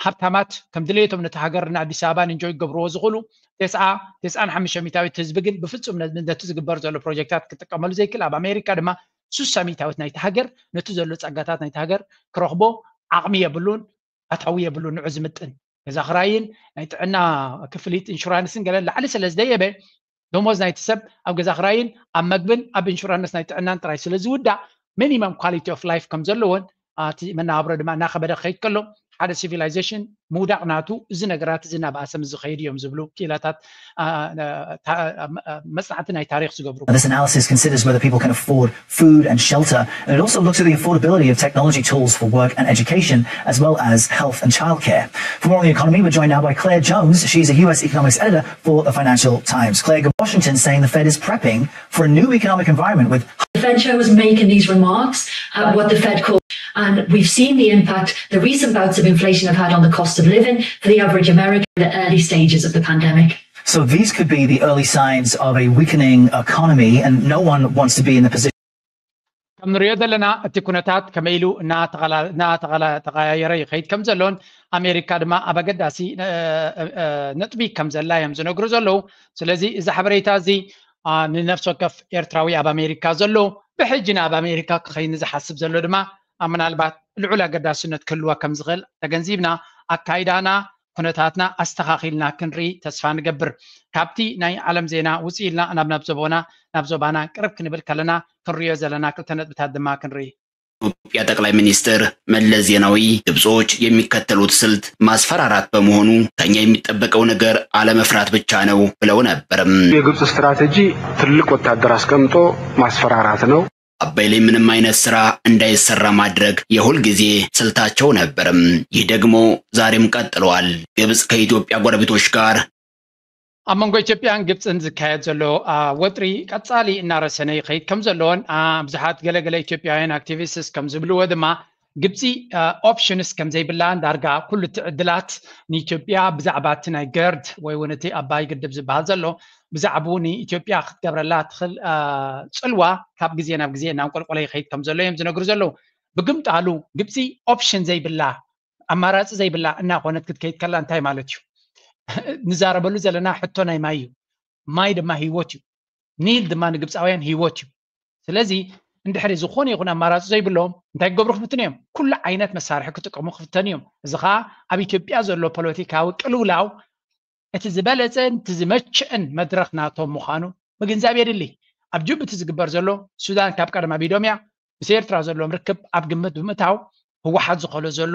ሃብታማት ከም ድሌቶም ነቲ ሃገር ንኣዲስ ኣበባን እንጆይ ክገብርዎ ዝኽእሉ፣ ተስዓ፣ ተስዓን ሓሙሽተ ሚእታዊት ህዝቢ ግን ብፍጹም ነቲ ዝግበር ዘሎ ፕሮጀክታት ክጥቀመሉ ዘይክእል። ኣብ ኣሜሪካ ድማ ሱሳ ሚእታዊት ናይቲ ሃገር ነቲ ዘሎ ጸጋታት ናይቲ ሃገር ክረኽቦ ዓቕሚ የብሉን፣ ኣታዊ የብሉን። ንዑ ዝምጥን ገዛ ክራይን ናይ ጥዕና ክፍሊት ኢንሹራንስን ገለን ላዕሊ ስለ ዝደየበ፣ ደሞዝ ናይቲ ሰብ ኣብ ገዛ ክራይን ኣብ መግብን ኣብ ኢንሹራንስ ናይ ጥዕናን ጥራይ ስለ ዝውዳእ፣ ሚኒመም ኳሊቲ ኦፍ ላይፍ ከም ዘለዎን እቲ መነባብሮ ድማ እናኸበደ ክኸይድ ከሎ፣ ሓደ ሲቪላይዜሽን ምውዳቕ ናቱ፣ እዚ ነገራት እዚ እናበኣሰ ምስ ዝኸይድ እዮም ዝብሉ ክኢላታት መፅናዕቲ ናይ ታሪክ ዝገብሩ። This analysis considers whether people can afford food and shelter, and it also looks at the affordability of technology tools for work and education, as well as health and childcare. For more on the economy, we're joined now by Claire Jones. She's a U S economics editor for the Financial Times. Claire, good Washington saying the Fed is prepping for a new economic environment with The Fed chair was making these remarks at what the Fed called, and we've seen the impact the recent bouts of inflation have had on the cost of living for the average American in the early stages of the pandemic. So these could be the early signs of a weakening economy, and no one wants to be in the position. ከም ንሪኦ ዘለና እቲ ኩነታት ከመይ ኢሉ እናተቐያየረ ይኸይድ ከም ዘሎን ኣሜሪካ ድማ ኣብ ኣገዳሲ ነጥቢ ከም ዘላ እዮም ዝነግሩ ዘለዉ። ስለዚ እዚ ሓበሬታ እዚ ንነፍሲ ወከፍ ኤርትራዊ ኣብ ኣሜሪካ ዘሎ ብሕጂ ናብ ኣሜሪካ ክኸይድ ንዝሓስብ ዘሎ ድማ ምናልባት ልዑል ኣገዳስነት ክህልዋ ከም ዝኽእል ተገንዚብና ኣካይዳና ኩነታትና ኣስተኻኺልና ክንርኢ ተስፋ ንገብር። ካብቲ ናይ ዓለም ዜና ውፅእ ኢልና ናብ ናብ ዞቦና ናብ ዞባና ቅርብ ክንብል ከለና ክንሪኦ ዘለና ክልተ ነጥብታት ድማ ክንርኢ። ኢትዮጵያ ጠቅላይ ሚኒስትር መለስ ዜናዊ ግብጾች የሚከተሉት ስልት ማስፈራራት በመሆኑ ከኛ የሚጠበቀው ነገር አለመፍራት ብቻ ነው ብለው ነበርም። የግብጽ ስትራቴጂ ትልቅ ወታደር አስቀምጦ ማስፈራራት ነው። አባይ ላይ ምንም አይነት ስራ እንዳይሰራ ማድረግ የሁል ጊዜ ስልታቸው ነበርም። ይህ ደግሞ ዛሬም ቀጥሏል። ግብጽ ከኢትዮጵያ ጎረቤቶች ጋር ኣብ መንጎ ኢትዮጵያን ግብፅን ዝካየድ ዘሎ ወጥሪ ቀፃሊ እናረሰነ ይኸይድ ከም ዘለዎን ብዙሓት ገለገለ ኢትዮጵያውያን ኣክቲቪስትስ ከም ዝብልዎ ድማ ግብፂ ኦፕሽንስ ከም ዘይብላን ዳርጋ ኩሉ እቲ ዕድላት ንኢትዮጵያ ብዛዕባ እቲ ናይ ገርድ ወይ እውን እቲ ኣባይ ግድብ ዝበሃል ዘሎ ብዛዕባኡ ንኢትዮጵያ ክትገብረላ ትኽእል ፅልዋ ካብ ግዜ ናብ ግዜ እናንቆልቆለ ይኸይድ ከም ዘሎ እዮም ዝነግሩ ዘለዉ። ብግምጣሉ ግብፂ ኦፕሽን ዘይብላ ኣማራፂ ዘይብላ እናኾነት ክትከይድ ከላ እንታይ ማለት እዩ? ንዛረበሉ ዘለና ሕቶ ናይ ማይ እዩ። ማይ ድማ ህይወት እዩ። ኒል ድማ ንግብፃውያን ህይወት እዩ። ስለዚ እንድሕሪ ዝኾነ ይኹን ኣማራፂ ዘይብሎም እንታይ ክገብሩ ክፍትኑ እዮም? ኩሉ ዓይነት መሳርሒ ክጥቀሙ ክፍተኑ እዮም። እዚ ከዓ ኣብ ኢትዮጵያ ዘሎ ፖለቲካዊ ቅልውላው እቲ ዝበለፀን እቲ ዝመችእን መድረኽ ናቶም ምዃኑ ምግንዛብ የድሊ። ኣብ ጅቡቲ ዝግበር ዘሎ ሱዳን ካብ ቀደም ኣቢዶም እያ ምስ ኤርትራ ዘለዎም ርክብ ኣብ ግምት ብምእታው ህወሓት ዝኾኖ ዘሎ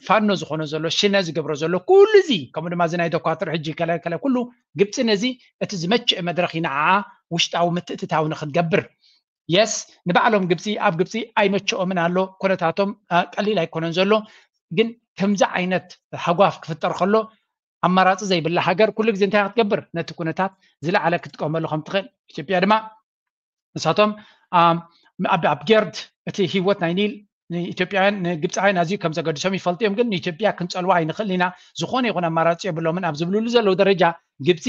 ፋኖ ዝኾኖ ዘሎ ሽነ ዝገብሮ ዘሎ ኩሉ እዚ ከምኡ ድማ እዚ ናይ ዶኳትር ሕጂ ከለከለ ኩሉ ግብፂ ነዚ እቲ ዝመችእ መድረኽ ይንዓዓ ውሽጣዊ ምትእትታው ንክትገብር የስ ንባዕሎም ግብፂ ኣብ ግብፂ ኣይመቸኦምን ኣሎ ኩነታቶም ቀሊል ኣይኮነን ዘሎ ግን ከምዚ ዓይነት ሃጓፍ ክፍጠር ከሎ ኣማራፂ ዘይብላ ሃገር ኩሉ ግዜ እንታይ ክትገብር ነቲ ኩነታት ዝለዓለ ክትጥቀመሉ ከም ትኽእል ኢትዮጵያ ድማ ንሳቶም ኣብ ጌርድ እቲ ህይወት ናይ ኒል ንኢትዮጵያውያን ንግብፃውያን ኣዝዩ ከም ዘገድሶም ይፈልጡ እዮም ግን ንኢትዮጵያ ክንፀልዋ ኣይንኽእል ኢና ዝኾነ ይኹን ኣማራፂ የብሎምን ኣብ ዝብልሉ ዘለዉ ደረጃ ግብፂ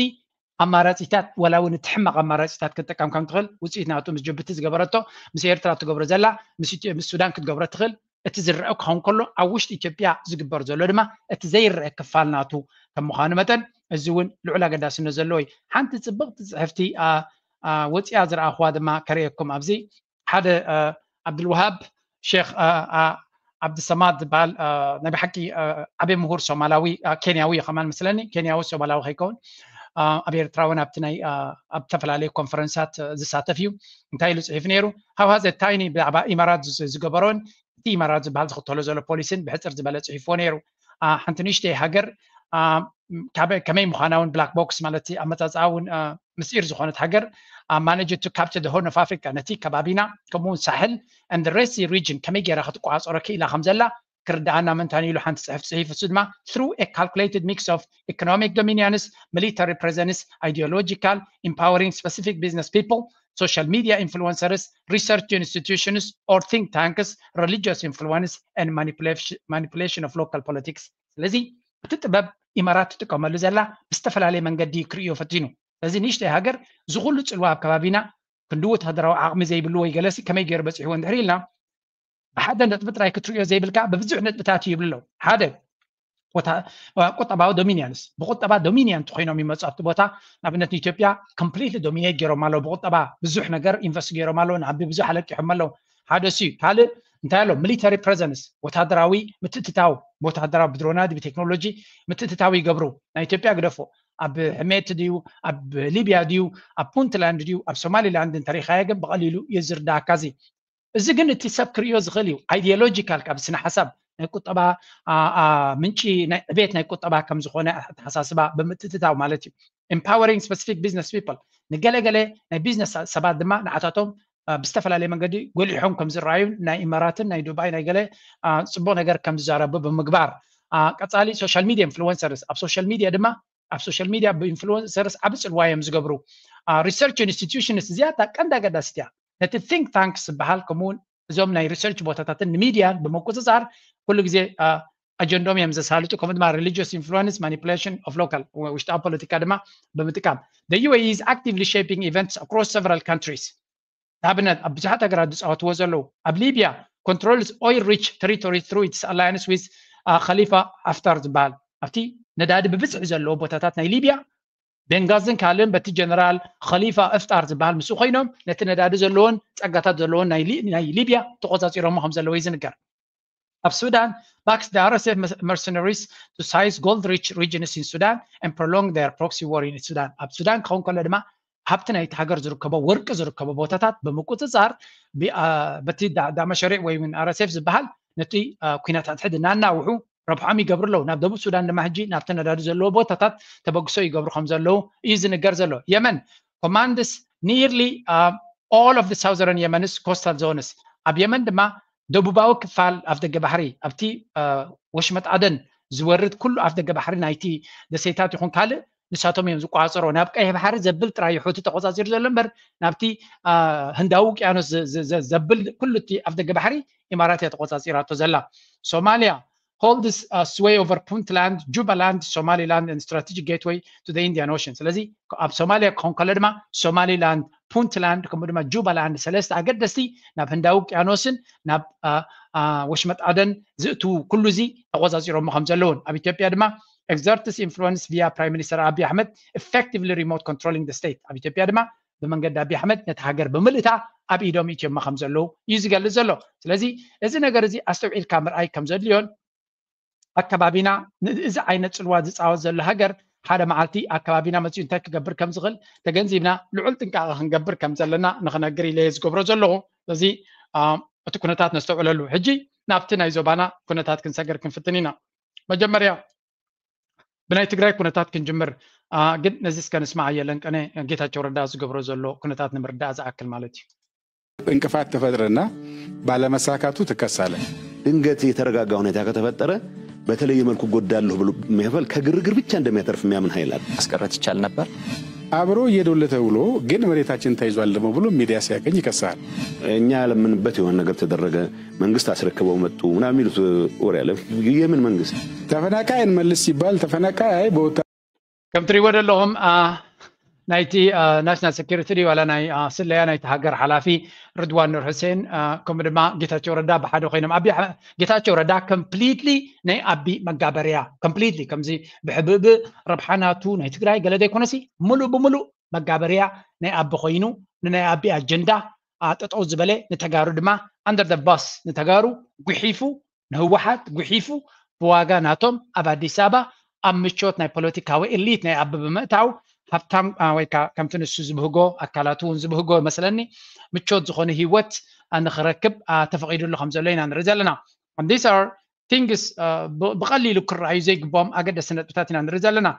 ኣማራፂታት ወላ እውን እቲ ሕማቕ ኣማራፂታት ክትጥቀም ከም ትኽእል ውፅኢት ናቱ ምስ ጅቡቲ ዝገበረቶ ምስ ኤርትራ ትገብሮ ዘላ ምስ ሱዳን ክትገብሮ ትኽእል እቲ ዝረአ ክኸውን ከሎ ኣብ ውሽጢ ኢትዮጵያ ዝግበር ዘሎ ድማ እቲ ዘይረአ ክፋል ናቱ ከም ምዃኑ መጠን እዚ እውን ልዑል ኣገዳስነት ዘለዎ እዩ። ሓንቲ ፅብቕቲ ፅሕፍቲ ወፂኣ ዝረኣኽዋ ድማ ከርእየኩም ኣብዚ ሓደ ኣብድልውሃብ ሼክ ዓብድሰማድ ዝበሃል ናይ ብሓቂ ዓብዪ ምሁር ሶማላዊ ኬንያዊ እዩ ከማን መስለኒ ኬንያዊ ሶማላዊ ከይከውን ኣብ ኤርትራ እውን ኣብቲ ናይ ኣብ ዝተፈላለዩ ኮንፈረንሳት ዝሳተፍ እዩ እንታይ ኢሉ ፅሒፉ ነይሩ how has a tiny ብዛዕባ ኢማራት ዝገበሮን እቲ ኢማራት ዝበሃል ዝኽተሎ ዘሎ ፖሊሲን ብሕፅር ዝበለ ፅሒፍዎ ነይሩ ሓንቲ ንእሽተይ ሃገር ከመይ ምዃና እውን ብላክ ቦክስ ማለት ኣመፃፅኣ እውን ምስጢር ዝኾነት ሃገር manage to capture the Horn of Africa ነቲ ከባቢና ከምኡውን ሳሕል and the Red Sea region ከመይ ገይራ ክትቆፃፀሮ ክኢላ ከም ዘላ ክርዳኣና ምእንታን ኢሉ ሓንቲ ጽሕፍ ጽሒፉ። እሱ ድማ through a calculated mix of economic dominance, military presence, ideological, empowering specific business people, social media influencers, research institutions or think tanks, religious influence and manipulation, manipulation of local politics. ስለዚ እቲ ጥበብ ኢማራት ትጥቀመሉ ዘላ ብዝተፈላለየ መንገዲ ክርእዮ ፈቲኑ። ስለዚ ንእሽተይ ሃገር ዝኹሉ ጽልዋ ኣብ ከባቢና ክንዲ ወታደራዊ ዓቕሚ ዘይብሉ ወይ ገለሲ ከመይ ገይሩ በፂሕዎ እንድሕር ኢልና ብሓደ ነጥቢ ጥራይ ክትርእዮ ዘይብልካ ብብዙሕ ነጥብታት እዩ ይብሉ ኣለዉ። ሓደ ቁጠባዊ ዶሚኒያንስ፣ ብቁጠባ ዶሚኒያንት ኮይኖም ይመፁ ኣብቲ ቦታ። ንኣብነት ንኢትዮጵያ ኮምፕሊትሊ ዶሚኔት ገይሮም ኣለዉ ብቁጠባ፣ ብዙሕ ነገር ኢንቨስት ገይሮም ኣለዉ፣ ንዓቢ ብዙሕ ኣለቂሖም ኣለዉ። ሓደ እሱ እዩ። ካልእ እንታይ ኣሎ? ሚሊተሪ ፕሬዘንስ፣ ወታደራዊ ምትእትታው፣ ወታደራዊ ብድሮናት ብቴክኖሎጂ ምትእትታው ይገብሩ። ናይ ኢትዮጵያ ግደፎ፣ ኣብ ሕሜት ድዩ፣ ኣብ ሊብያ ድዩ፣ ኣብ ፑንትላንድ ድዩ፣ ኣብ ሶማሊላንድ እንተሪኻዮ ግን ብቐሊሉ እዩ ዝርዳእካ። እዚ እዚ ግን እቲ ሰብ ክርእዮ ዝኽእል እዩ። ኣይዲዮሎጂካል ካብ ስነ ሓሳብ ናይ ቁጠባ ምንጪ ናይ ዕቤት ናይ ቁጠባ ከም ዝኾነ ኣተሓሳስባ ብምትእትታው ማለት እዩ። Empowering specific business people፣ ንገለገለ ናይ ቢዝነስ ሰባት ድማ ንዓታቶም ብዝተፈላለየ መንገዲ ጎሊሖም ከም ዝረኣዩ ናይ ኢማራትን ናይ ዱባይ ናይ ገለ ፅቡቅ ነገር ከም ዝዛረቡ ብምግባር፣ ቀፃሊ ሶሻል ሚዲያ ኢንፍሉወንሰርስ፣ ኣብ ሶሻል ሚዲያ ድማ ኣብ ሶሻል ሚዲያ ብኢንፍሉወንሰርስ ዓቢ ፅልዋ እዮም ዝገብሩ። ሪሰርች ኢንስቲትዩሽንስ እዚኣ እታ ቀንዲ ኣገዳሲት እያ። ነቲ ቲንክ ታንክስ ዝበሃል ከምኡውን እዞም ናይ ሪሰርች ቦታታትን ንሚድያን ብምቁፅፃር ኩሉ ግዜ ኣጀንዶም እዮም ዘሳልጡ። ከምኡ ድማ religious influence, manipulation of local፣ ውሽጣዊ ፖለቲካ ድማ ብምጥቃም። The U A E is actively shaping events across several countries። ንኣብነት ኣብ ብዙሓት ሃገራት ዝፃወትዎ ዘለዉ ኣብ ሊብያ controls oil rich territory through its alliance with Khalifa Haftar ዝበሃል ኣብቲ ነዳዲ ብብዝሒ ዘለዎ ቦታታት ናይ ሊብያ ቤንጋዝን ካልእን በቲ ጀነራል ኸሊፋ እፍጣር ዝበሃል ምስኡ ኮይኖም ነቲ ነዳዲ ዘለዎን ጸጋታት ዘለዎን ናይ ሊብያ ተቆጻጺሮሞ ከም ዘለዉ እዩ ዝንገር። ኣብ ሱዳን backs the R S F mercenaries to seize gold rich regions in Sudan and prolong their proxy war in Sudan። ኣብ ሱዳን ክኸውን ከሎ ድማ ሃብቲ ናይቲ ሃገር ዝርከቦ ወርቂ ዝርከቦ ቦታታት ብምቁፅፃር በቲ ዳመሸሪዕ ወይ እውን R S F ዝበሃል ነቲ ኩናት ሕድሕድ እናናውሑ ረብሖም ይገብሩ ኣለዉ። ናብ ደቡብ ሱዳን ድማ ሕጂ ናብቲ ነዳዲ ዘለዎ ቦታታት ተበግሶ ይገብሩ ከም ዘለዉ እዩ ዝንገር ዘሎ። የመን commands nearly all of the southern Yemen's coastal zones። ኣብ የመን ድማ ደቡባዊ ክፋል ኣፍደገ ባሕሪ ኣብቲ ወሽመጥ ዓደን ዝወርድ ኩሉ ኣፍደገ ባሕሪ ናይቲ ደሴታት ይኹን ካልእ ንሳቶም እዮም ዝቆፃፀሮ። ናብ ቀይሕ ባሕሪ ዘብል ጥራይ እዩ ሑቲ ተቆፃፂሩ ዘሎ እምበር ናብቲ ህንዳዊ ውቅያኖስ ዘብል ኩሉ እቲ ኣፍደገ ባሕሪ ኢማራት እያ ተቆፃፂራቶ ዘላ። ሶማሊያ holds sway over Puntland, Jubaland, Somaliland and strategic gateway to the Indian Ocean። ስለዚ ኣብ ሶማሊያ ክኾን ከሎ ድማ ሶማሊላንድ፣ ፑንትላንድ ከምኡ ድማ ጁባላንድ ሰለስተ ኣገደስቲ ናብ ህንዳዊ ውቅያኖስን ናብ ወሽመጥ ዓደን ዝእትዉ ኩሉ እዚ ተቆፃፂሮሞ ከም ዘለውን ኣብ ኢትዮጵያ ድማ exerts influence via Prime Minister Abiy Ahmed effectively remote controlling the state። ኣብ ኢትዮጵያ ድማ ብመንገዲ ኣቢይ ኣሕመድ ነቲ ሃገር ብምልእታ ኣብ ኢዶም ኢትዮማ ከም ዘለዉ እዩ ዝገልጽ ዘሎ። ስለዚ እዚ ነገር እዚ ኣስተውዒልካ ምርኣይ ከም ዘድልዮን ኣከባቢና እዚ ዓይነት ጽልዋ ዝጻወት ዘሎ ሃገር ሓደ መዓልቲ ኣከባቢና መጺኡ እንታይ ክገብር ከም ዝኽእል ተገንዚብና ልዑል ጥንቃቐ ክንገብር ከም ዘለና ንኽነግር ኢለ ዝገብሮ ዘለኹ። ስለዚ እቲ ኩነታት ነስተውዕለሉ። ሕጂ ናብቲ ናይ ዞባና ኩነታት ክንሰገር ክንፍትን ኢና። መጀመርያ ብናይ ትግራይ ኩነታት ክንጅምር። ግን ነዚ እስከ ንስማዕ። ኣየለን ቀነ ጌታቸው ረዳ ዝገብሮ ዘሎ ኩነታት ንምርዳእ ዝኣክል ማለት እዩ። እንቅፋት ተፈጥረና ባለመሳካቱ ትከሳለ። ድንገት የተረጋጋ ሁኔታ ከተፈጠረ በተለየ መልኩ ጎዳለሁ ብሎ የሚያፈል ከግርግር ብቻ እንደሚያተርፍ የሚያምን ኃይል አለ። ማስቀረት ይቻል ነበር። አብሮ እየዶለተ ውሎ ግን መሬታችን ተይዟል ደግሞ ብሎ ሚዲያ ሲያገኝ ይከሳል። እኛ ያለምንበት የሆነ ነገር ተደረገ፣ መንግስት አስረክበው መጡ ምናምን የሚሉት ወሬ አለ። የምን መንግስት? ተፈናቃይ እንመልስ ሲባል ተፈናቃይ ቦታ ከም ትሪእዎ ዘለኹም ናይቲ ናሽናል ሴኩሪቲ ድዩ ዋላ ናይ ስለያ ናይቲ ሃገር ሓላፊ ርድዋን ኑር ሕሴን ከምኡ ድማ ጌታቸው ረዳ ብሓደ ኮይኖም። ኣቢ ጌታቸው ረዳ ኮምፕሊትሊ ናይ ኣቢ መጋበርያ ኮምፕሊትሊ ከምዚ ብሕብእብእ ረብሓ ናቱ ናይ ትግራይ ገለ ዘይኮነሲ ሙሉእ ብሙሉእ መጋበርያ ናይ ኣቢ ኮይኑ ንናይ ኣቢ ኣጀንዳ ጠጠው ዝበለ ንተጋሩ ድማ under the bus ንተጋሩ ጉሒፉ ንህወሓት ጉሒፉ ብዋጋ ናቶም ኣብ ኣዲስ ኣበባ ኣብ ምቾት ናይ ፖለቲካዊ ኤሊት ናይ ኣቢ ብምእታው ሃብታም ወይ ከዓ ከምቲ ንሱ ዝብህጎ ኣካላቱ እውን ዝብህጎ መስለኒ ምቾት ዝኾነ ህይወት ንክረክብ ተፈቒዱሉ ከም ዘሎ ኢና ንርኢ ዘለና። These are things ብቐሊሉ ክረኣዩ ዘይግብኦም ኣገደስቲ ነጥብታት ኢና ንርኢ ዘለና።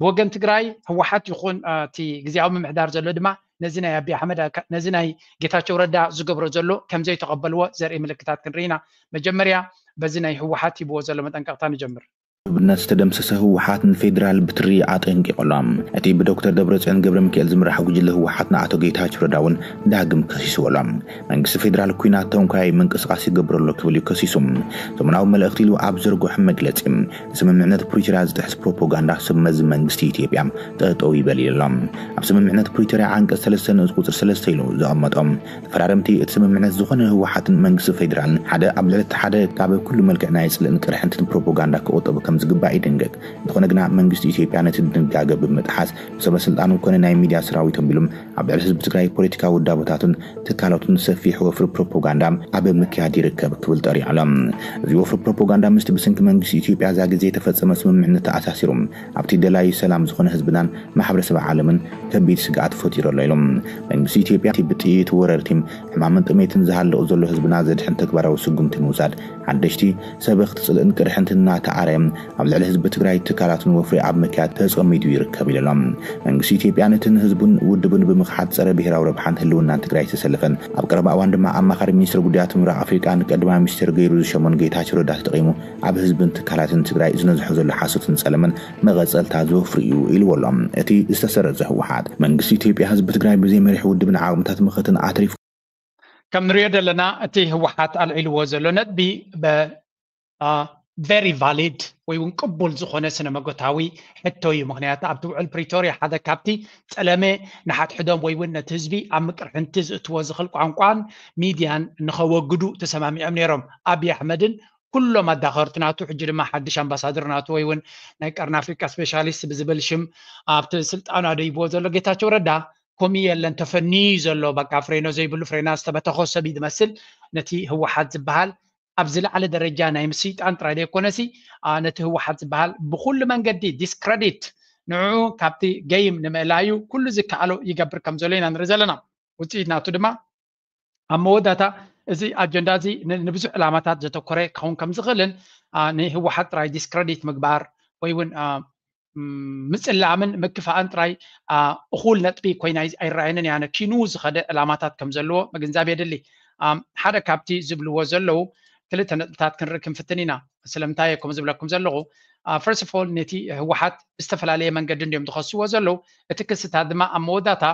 ብወገን ትግራይ ህወሓት ይኹን እቲ ግዜያዊ ምምሕዳር ዘሎ ድማ ነዚ ናይ ኣቢ ኣሕመድ ነዚ ናይ ጌታቸው ረዳ ዝገብሮ ዘሎ ከምዘይተቐበልዎ ዘርኢ ምልክታት ክንርኢ ኢና። መጀመርያ በዚ ናይ ህወሓት ሂብዎ ዘሎ መጠንቀቕታ ንጀምር። ብነት ዝተደምሰሰ ህወሓት ንፌዴራል ብትሪ ኣጠንቂቑ ኣሎ። እቲ ብዶክተር ደብረፅዮን ገብረ ሚካኤል ዝምራሕ ጉጅለ ህወሓት ንኣቶ ጌታቸው ረዳ እውን ዳግም ከሲስዎ ኣሎ። መንግስቲ ፌዴራል ኩናት ተንኳያይ ምንቅስቃስ ይገብር ኣሎ ክብል እዩ ከሲሱ። ሰሙናዊ መልእኽቲ ኢሉ ኣብ ዘርግሖ መግለፂ፣ ስምምዕነት ፕሪቶርያ ዝጥሕስ ፕሮፓጋንዳ ሰብ መዚ መንግስቲ ኢትዮጵያ ጠጠው ይበል ኢሉ ኣሎ። ኣብ ስምምዕነት ፕሪቶርያ ዓንቀፅ ሰለስተ ንኡስ ቁፅሪ ሰለስተ ኢሉ ዘቐመጦም ተፈራረምቲ እቲ ስምምዕነት ዝኾነ ህወሓትን መንግስቲ ፌዴራልን ሓደ ኣብ ልዕሊ እቲ ሓደ ካብ ኩሉ መልክዕ ናይ ፅልእን ቅርሕንትን ፕሮፓጋንዳ ክቑጠቡ ከም ዝግባእ ይድንግግ። እንተኾነ ግና መንግስቲ ኢትዮጵያ ነቲ ድንጋገ ብምጥሓስ ብሰበ ስልጣኑ ኮነ ናይ ሚድያ ሰራዊት ኣቢሎም ኣብ ልዕሊ ህዝቢ ትግራይ ፖለቲካዊ ውዳበታቱን ትካላቱን ሰፊሕ ወፍሪ ፕሮፓጋንዳ ኣብ ምክያድ ይርከብ ክብል ጠሪዑ ኣሎ። እዚ ወፍሪ ፕሮፓጋንዳ ምስቲ ብሰንኪ መንግስቲ ኢትዮጵያ እዛ ግዜ ዝተፈጸመ ስምምዕነት ተኣሳሲሩ ኣብቲ ደላዩ ሰላም ዝኾነ ህዝብናን ማሕበረሰብ ዓለምን ከቢድ ስግኣት ፈጢሩ ኣሎ ኢሎም። መንግስቲ ኢትዮጵያ እቲ ብጥይት ወረርቲ ሕማምን ጥሜትን ዝሃልቕ ዘሎ ህዝብና ዘድሕን ተግባራዊ ስጉምቲ ምውሳድ ሓደሽቲ ሰበኽቲ ጽልእን ቅርሕንትን እናተኣረየ ኣብ ልዕሊ ህዝቢ ትግራይ ትካላትን ወፍሪ ኣብ ምክያድ ተጸሚዱ ይርከብ ኢሉ ኣሎ። መንግስቲ ኢትዮጵያ ነቲ ንህዝቡን ውድቡን ብምኽሓድ ጸረ ብሔራዊ ረብሓን ህልውናን ትግራይ ዝተሰለፈን ኣብ ቀረባ እዋን ድማ ኣማኻሪ ሚኒስትር ጉዳያት ምብራቕ ኣፍሪቃን ቀዳማይ ሚኒስትር ገይሩ ዝሸሞን ጌታቸው ረዳ ተጠቒሙ ኣብ ህዝብን ትካላትን ትግራይ ዝነዝሖ ዘሎ ሓሶትን ጸለመን መቐጸልታ ዝወፍሪ እዩ ኢልዎ ኣሎ። እቲ ዝተሰረዘ ህወሓት መንግስቲ ኢትዮጵያ ህዝቢ ትግራይ ብዘይ መሪሕ ውድብን ዓቕምታት መኸትን ኣትሪፉ ከም ንሪኦ ዘለና እቲ ህወሓት ኣልዒልዎ ዘሎ ነጥቢ very valid ወይ እውን ቅቡል ዝኾነ ስነ መጎታዊ ሕቶ እዩ። ምክንያቱ ኣብቲ ውዕል ፕሪቶርያ ሓደ ካብቲ ጸለመ ንሓድሕዶም ወይ እውን ነቲ ህዝቢ ኣብ ምቅርሕንቲ ዝእትዎ ዝኽእል ቋንቋን ሚድያን ንኸወግዱ ተሰማሚዖም ነይሮም። ኣብይ ኣሕመድን ኩሎም ኣዳኸርቲ ናቱ፣ ሕጂ ድማ ሓድሽ ኣምባሳደር ናቱ ወይ እውን ናይ ቀርኒ ኣፍሪቃ ስፔሻሊስት ብዝብል ሽም ኣብቲ ስልጣኑ ኣደይብዎ ዘሎ ጌታቸው ረዳ ከምኡ የለን፣ ተፈንዩ ዘሎ በቃ ፍሬኖ ዘይብሉ ፍሬና ዝተበተኾ ሰብ እዩ ዝመስል። ነቲ ህወሓት ዝበሃል ኣብ ዝለዓለ ደረጃ ናይ ምስይጣን ጥራይ ዘይኮነሲ ነቲ ህወሓት ዝበሃል ብኩሉ መንገዲ ዲስክረዲት ንዕኡ ካብቲ ገይም ንምእላዩ ኩሉ ዝከኣሎ ይገብር ከም ዘሎ ኢና ንርኢ ዘለና። ውፅኢት ናቱ ድማ ኣብ መወዳእታ እዚ ኣጀንዳ እዚ ንብዙሕ ዕላማታት ዘተኮረ ክኸውን ከም ዝኽእልን ንህወሓት ጥራይ ዲስክረዲት ምግባር ወይ እውን ምፅላምን ምክፋእን ጥራይ እኹል ነጥቢ ኮይና ኣይረኣየንን እያ። ነኪኑ ዝኸደ ዕላማታት ከም ዘለዎ ምግንዛብ የድሊ። ሓደ ካብቲ ዝብልዎ ዘለዉ ክልተ ነጥብታት ክንርኢ ክንፍትን ኢና። ስለምንታይ እየ ከምኡ ዝብለኩም ዘለኹ? ፈርስት ኦፍ ኦል ነቲ ህወሓት ብዝተፈላለየ መንገዲ እንዲዮም ዝኸስዎ ዘለዉ። እቲ ክስታት ድማ ኣብ መወዳእታ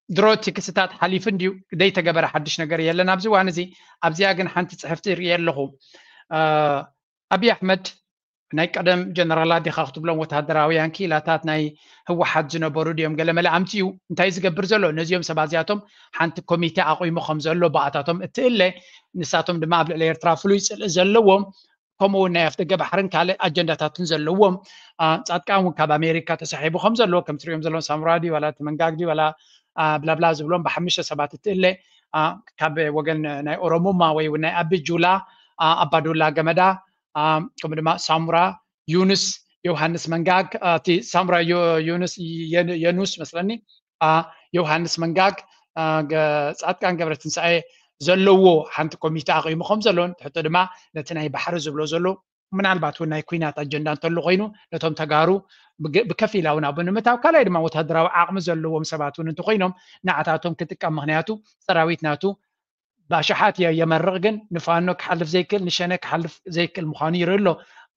ድሮ እቲ ክስታት ሓሊፉ እንድዩ፣ ዘይተገበረ ሓድሽ ነገር የለን ኣብዚ እዋን እዚ። ኣብዚኣ ግን ሓንቲ ፅሕፍቲ ይርኢ ኣለኹ። ኣብይ ኣሕመድ ናይ ቀደም ጀነራላት ዲኻ ክትብሎም ወታደራውያን ክኢላታት ናይ ህወሓት ዝነበሩ ድዮም ገለመለ ኣምፅኡ እንታይ ዝገብር ዘሎ? ነዚኦም ሰባት እዚኣቶም ሓንቲ ኮሚቴ ኣቑሙ ከም ዘሎ ብኣታቶም እትእለ፣ ንሳቶም ድማ ኣብ ልዕሊ ኤርትራ ፍሉይ ፅልኢ ዘለዎም ከምኡ እውን ናይ ኣፍደገ ባሕርን ካልእ ኣጀንዳታትን ዘለዎም ፃድቃን እውን ካብ ኣሜሪካ ተሳሒቡ ከም ዘለዎ ከም ትሪኦም ዘለዎም ሳሙራ ድዩ ዋላ እቲ መንጋግ ድዩ ዋላ ብላብላ ዝብሎም ብሓሙሽተ ሰባት እትእለ ካብ ወገን ናይ ኦሮሙማ ወይ እውን ናይ ኣቢ ጁላ ኣባዱላ ገመዳ ከምኡ ድማ ሳሙራ ዩንስ ዮሃንስ መንጋግ እቲ ሳሙራ ዩንስ የኑስ መስለኒ ዮሃንስ መንጋግ ፃድቃን ገብረትንሳኤ ዘለዎ ሓንቲ ኮሚቴ ኣቂሙ ከም ዘሎን ትሕቶ ድማ ነቲ ናይ ባሕሪ ዝብሎ ዘሎ ምናልባት እውን ናይ ኩናት ኣጀንዳ እንተሎ ኮይኑ ነቶም ተጋሩ ብከፊላ እውን ኣብኡ ንምታው ካልኣይ ድማ ወታደራዊ ዓቕሚ ዘለዎም ሰባት እውን እንተኮይኖም ንዓታቶም ክጥቀም ምክንያቱ ሰራዊት ናቱ ብኣሽሓት የመርቕ ግን ንፋኖ ክሓልፍ ዘይክእል ንሸነ ክሓልፍ ዘይክእል ምዃኑ ይርኢ ኣሎ።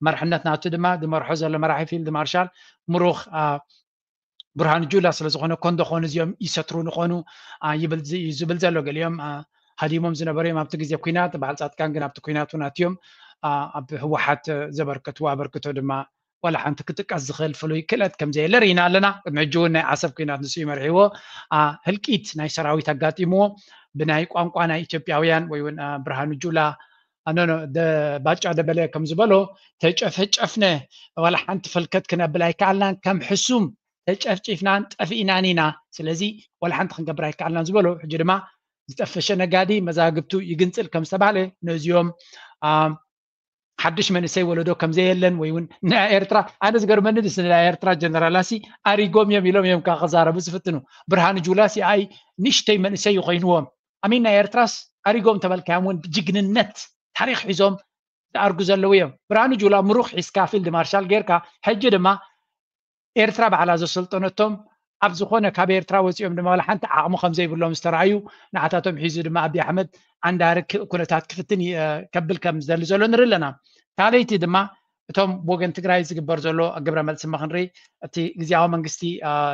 መርሕነት ናቱ ድማ ዝመርሖ ዘሎ መራሒ ፊልድ ማርሻል ምሩኽ ብርሃኑ ጁላ ስለ ዝኾነ ኮንዶ ኾኑ እዚኦም ይሰትሩ ንኾኑ ይብል ዝብል ዘሎ ገሊኦም ሃዲሞም ዝነበሩ እዮም ኣብቲ ግዜ ኩናት በዓል ፃድቃን ግን ኣብቲ ኩናት እውን ኣትዮም ኣብ ህወሓት ዘበርከትዎ ኣበርክቶ ድማ ዋላ ሓንቲ ክጥቀስ ዝኽእል ፍሉይ ክእለት ከም ዘየለ ርኢና ኣለና። ቅድሚ ሕጂ እውን ናይ ዓሰብ ኩናት ንሱ እዩ መርሒዎ። ህልቂት ናይ ሰራዊት ኣጋጢምዎ ብናይ ቋንቋ ናይ ኢትዮጵያውያን ወይ እውን ብርሃኑ ጁላ ኣኖኖ ባጫ ደበለ ከም ዝበሎ ተጨፈጨፍነ ዋላ ሓንቲ ፈልከት ክነብል ኣይከኣልናን ከም ሕሱም ተጨፍጪፍናን ጠፊእናን ኢና ስለዚ ዋላ ሓንቲ ክንገብር ኣይከኣልናን ዝበሎ ሕጂ ድማ ዝጠፈሸ ነጋዲ መዛግብቱ ይግንፅል ከም ዝተባህለ ነዚኦም ሓድሽ መንእሰይ ወለዶ ከም ዘየለን ወይ እውን ናይ ኤርትራ ኣነ ዝገርመኒ ድስ ናይ ኤርትራ ጀነራላሲ ኣሪጎም እዮም ኢሎም እዮም ከዓ ክዛረቡ ዝፍትኑ ብርሃኑ ጁላሲ ኣይ ንሽተይ መንእሰይ ይኮይንዎም ኣሚን ናይ ኤርትራስ ኣሪጎም ተበልካዮም እውን ብጅግንነት ታሪክ ሒዞም ዝኣርጉ ዘለዉ እዮም ብርሃኑ ጁላ ምሩክ ሒዝካ ፊልድ ማርሻል ጌርካ ሕጂ ድማ ኤርትራ ባዕላ ዘሰልጠነቶም ኣብ ዝኾነ ካብ ኤርትራ ወፂኦም ድማ ዋላ ሓንቲ ዓቕሚ ከም ዘይብሎም ዝተረኣዩ ንዓታቶም ሒዙ ድማ ኣብይ ኣሕመድ ዓንዳሪ ኩነታት ክፍትን ከብል ከም ዝደሊ ዘሎ ንርኢ ኣለና። ካልኣይቲ ድማ እቶም ብወገን ትግራይ ዝግበር ዘሎ ግብረ መልሲ ክንርኢ እቲ ግዝያዊ መንግስቲ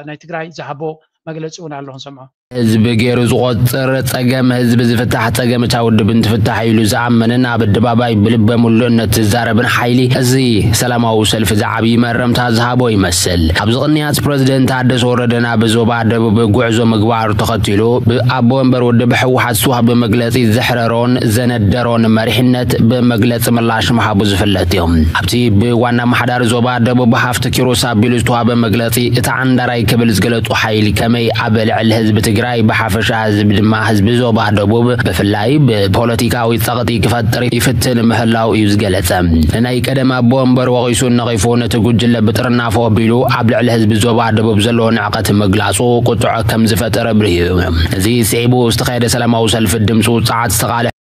ናይ ትግራይ ዝሃቦ መግለፂ እውን ኣሎ ክንሰምዖ። ህዝቢ ገይሩ ዝቆፅር ፀገም ህዝቢ ዝፍታሕ ፀገም እታ ውድብ እንትፍታሕ ኢሉ ዝኣመንን ኣብ ኣደባባይ ብልበ ሙሉእነት ዝዛረብን ሓይሊ እዚ ሰላማዊ ሰልፊ ዝዓብይ መረምታ ዝሃቦ ይመስል። ኣብዚ ቅንያት ፕረዚደንት ታደሰ ወረደ ናብ ዞባ ደቡብ ጉዕዞ ምግባሩ ተኸቲሉ ብኣቦ ወንበር ውድብ ህወሓት ዝተዋህበ መግለፂ ዘሕረሮን ዘነደሮን መሪሕነት ብመግለፂ ምላሽ ምሃቡ ዝፍለጥ እዩ። ኣብቲ ብዋና ኣመሓዳሪ ዞባ ደቡብ ሃፍቲ ኪሮስ ኣቢሉ ዝተዋህበ መግለፂ እቲ ዓንዳራይ ክብል ዝገለፁ ሓይሊ ከመይ ኣብ ልዕሊ ህዝቢ ትግራይ ብሓፈሻ ህዝቢ ድማ ህዝቢ ዞባ ደቡብ ብፍላይ ብፖለቲካዊ ፀቕጢ ክፈጥር ይፍትን ምህላው እዩ ዝገለፀ። ንናይ ቀደም ኣቦ ወንበር ወቒሱ ነቒፉ ነቲ ጉጅለ ብጥርናፎ ኣቢሉ ኣብ ልዕሊ ህዝቢ ዞባ ደቡብ ዘለዎ ንዕቐት ምግላፁ ቁጥዖ ከም ዝፈጠረ ኣብሪሁ። እዚ ስዒቡ ዝተኻየደ ሰላማዊ ሰልፊ ድምፂ ውፅዓት ዝተቓልሐ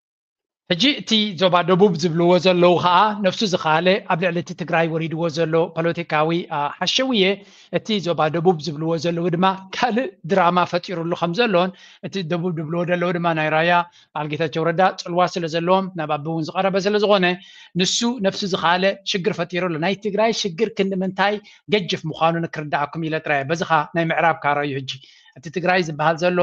ሕጂ እቲ ዞባ ደቡብ ዝብልዎ ዘለዉ ከዓ ነፍሱ ዝኸኣለ ኣብ ልዕሊ እቲ ትግራይ ወሪድዎ ዘሎ ፖለቲካዊ ሓሸውየ እቲ ዞባ ደቡብ ዝብልዎ ዘለዉ ድማ ካልእ ድራማ ፈጢሩሉ ከም ዘሎን እቲ ደቡብ ዝብልዎ ዘለዉ ድማ ናይ ራያ በዓል ጌታቸው ረዳ ፅልዋ ስለ ዘለዎም ናብ ኣቢ እውን ዝቐረበ ስለ ዝኾነ ንሱ ነፍሱ ዝኸኣለ ሽግር ፈጢሩ ኣሎ። ናይ ትግራይ ሽግር ክንዲ ምንታይ ገጅፍ ምዃኑ ንክርዳኣኩም ኢለ ጥራይ በዚ ከዓ ናይ ምዕራብ ካራ እዩ። ሕጂ እቲ ትግራይ ዝበሃል ዘሎ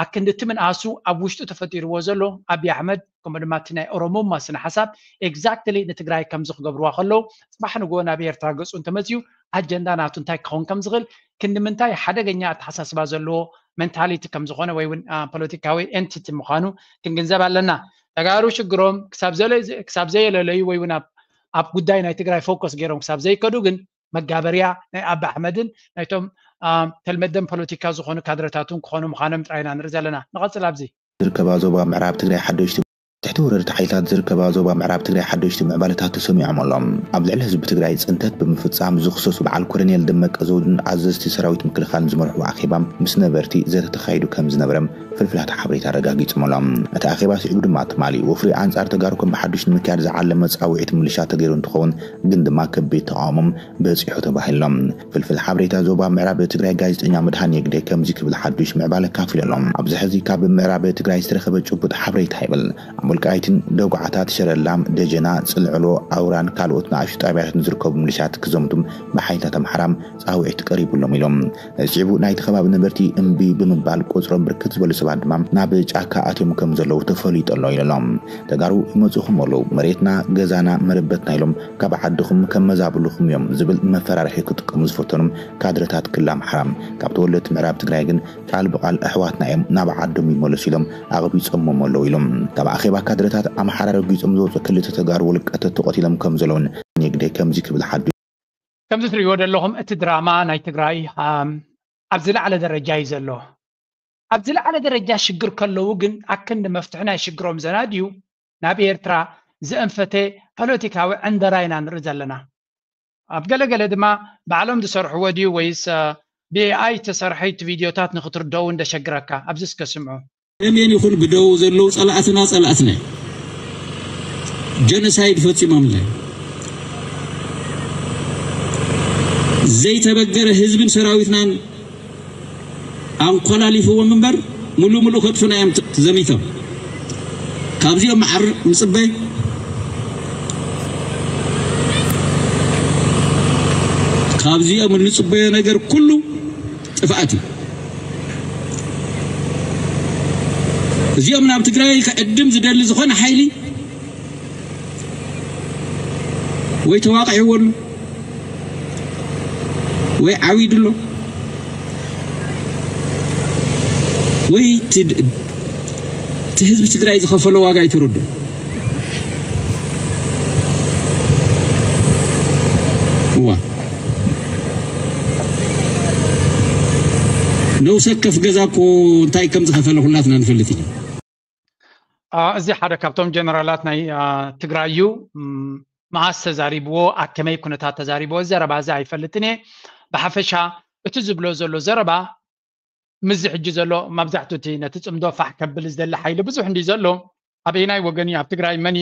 ኣክንዲ እቲ ምንኣሱ ኣብ ውሽጡ ተፈጢርዎ ዘሎ ኣብይ ኣሕመድ ከምኡ ድማ እቲ ናይ ኦሮሞማ ስነ ሓሳብ exactly ንትግራይ ከምዚ ክገብርዋ ከለዉ ፅባሕ ንግሆ ናብ ኤርትራ ገፁ እንተመፅዩ ኣጀንዳ ናቱ እንታይ ክኸውን ከም ዝኽእል ክንዲ ምንታይ ሓደገኛ ኣተሓሳስባ ዘለዎ mentality ከም ዝኾነ ወይ እውን ፖለቲካዊ entity ምዃኑ ክንግንዘብ ኣለና። ተጋሩ ሽግሮም ክሳብ ዘየለለዩ ወይ እውን ኣብ ጉዳይ ናይ ትግራይ focus ገይሮም ክሳብ ዘይከዱ ግን መጋበርያ ናይ ኣቢ ኣሕመድን ናይቶም ተልመደም ፖለቲካ ዝኾኑ ካድረታቱን ክኾኑ ምዃኖም ጥራይ ኢና ንርኢ ዘለና። ንቐፅል ኣብዚ ዝርከባ ዞባ ምዕራብ ትግራይ ሓደሽቲ ትሕቲ ወረርቲ ሓይልታት ዝርከባ ዞባ ምዕራብ ትግራይ ሓደሽቲ ምዕባለታት ተሰሚዖም ኣሎም። ኣብ ልዕሊ ህዝቢ ትግራይ ፅንተት ብምፍፃም ዝኽሰሱ በዓል ኮሎኔል ደመቀ ዘውዱን ኣዘዝቲ ሰራዊት ምክልኻልን ዝመርሕዎ ኣኼባ ምስ ነበርቲ ዘተ ተኻይዱ ከም ዝነበረ ፍልፍላት ሓበሬታ ኣረጋጊፆም ኣሎም። እቲ ኣኼባ ስዒቡ ድማ ትማሊ ወፍሪ ኣንፃር ተጋሩ ከም ብሓዱሽ ንምክያድ ዝዓለመ ፃውዒት ምልሻ ተገይሩ እንትኸውን ግን ድማ ከቢድ ተቃውሞም በፂሑ ተባሂሎም። ፍልፍል ሓበሬታ ዞባ ምዕራብ ትግራይ ጋዜጠኛ መድሃን የግደ ከምዚ ክብል ሓዱሽ ምዕባለ ካፊሉ ኣሎ። ኣብዚ ሕዚ ካብ ምዕራብ ትግራይ ዝተረኸበ ጭቡጥ ሓበሬታ ይብል። ኣብ ወልቃይትን ደጉዓታት፣ ሸረላም፣ ደጀና፣ ፅልዕሎ፣ ኣውራን ካልኦት ንኣሽቱ ጣብያታትን ዝርከቡ ምልሻት ክዘምቱ ብሓይልታት ኣምሓራ ፃውዒት ቀሪቡሎም ኢሎም። ስዒቡ ናይቲ ከባቢ ነበርቲ እምቢ ብምባል ቁፅሮም ብርክት ዝበሉ ሰባት ድማ ናብ ጫካ ኣትዮም ከም ዘለዉ ተፈሊጡ ኣሎ ኢሎም። ተጋሩ ይመፁኹም ኣለዉ፣ መሬትና፣ ገዛና፣ መረበትና ኢሎም ካብ ዓድኹም ከመዛብልኹም እዮም ዝብል መፈራርሒ ክጥቀሙ ዝፈተኑ ካድረታት ክላ ኣምሓራ ካብ ተወለድቲ ምዕራብ ትግራይ ግን ቃል ብቃል ኣሕዋትና እዮም ናብ ዓዶም ይመለሱ ኢሎም ኣቕቢፆሞም ኣለዉ ኢሎም። ካብ ኣኼባ ካድረታት ኣምሓራ ረጊፆም ዝወፁ ክልተ ተጋሩ ውልቀ ተተቆቲሎም ከም ዘለውን ንግደ ከምዚ ክብል ሓዱ ከምዚ ትርእይዎ ዘለኹም እቲ ድራማ ናይ ትግራይ ኣብ ዝለዓለ ደረጃ እዩ ዘሎ። ኣብ ዝለዓለ ደረጃ ሽግር ከለዉ ግን ኣክንዲ መፍትሒ ናይ ሽግሮም ዘናድዩ ናብ ኤርትራ ዘእንፈተ ፖለቲካዊ ዕንደራ ኢና ንርኢ ዘለና። ኣብ ገለገለ ድማ ባዕሎም ዝሰርሕዎ ድዩ ወይስ ብኤኣይ ዝተሰርሐ እቲ ቪድዮታት ንክትርደኡ እንደሸግረካ ኣብዚ እስከ ስምዑ። ሰሜን ይኹን ብደቡብ ዘለዉ ጸላእትና ጸላእትና ጀኖሳይድ ፈጺሞምና። ዘይተበገረ ህዝብን ሰራዊትናን ኣንኮላሊፍዎም እምበር ሙሉ ሙሉ ከጥፉና እዮም ዘሚቶም። ካብዚኦም መዓር ንጽበ ካብዚኦም እንጽበዮ ነገር ኩሉ ጥፍኣት እዩ። እዚኦም ናብ ትግራይ ክዕድም ዝደሊ ዝኾነ ሓይሊ ወይ ተዋቂዕዎ ኣሎ ወይ ዓዊዱ ኣሎ ወይ እቲ ህዝቢ ትግራይ ዝኸፈሎ ዋጋ ይተረዱ እዋ ነውሰ ከፍ ገዛ እኮ እንታይ ከም ዝኸፈለ ኩላትና ንፈልጥ ኢና። እዚ ሓደ ካብቶም ጀነራላት ናይ ትግራይ እዩ። መዓስ ተዛሪብዎ፣ ኣብ ከመይ ኩነታት ተዛሪብዎ፣ ዘረባ እዚ ኣይፈልጥን እየ። ብሓፈሻ እቲ ዝብሎ ዘሎ ዘረባ ምስዚ ሕጂ ዘሎ መብዛሕቱ እቲ ነቲ ፅምዶ ፋሕ ከብል ዝደሊ ሓይሊ ብዙሕ እንዲ ዘሎ ኣበየናይ ወገን እዩ ኣብ ትግራይ መን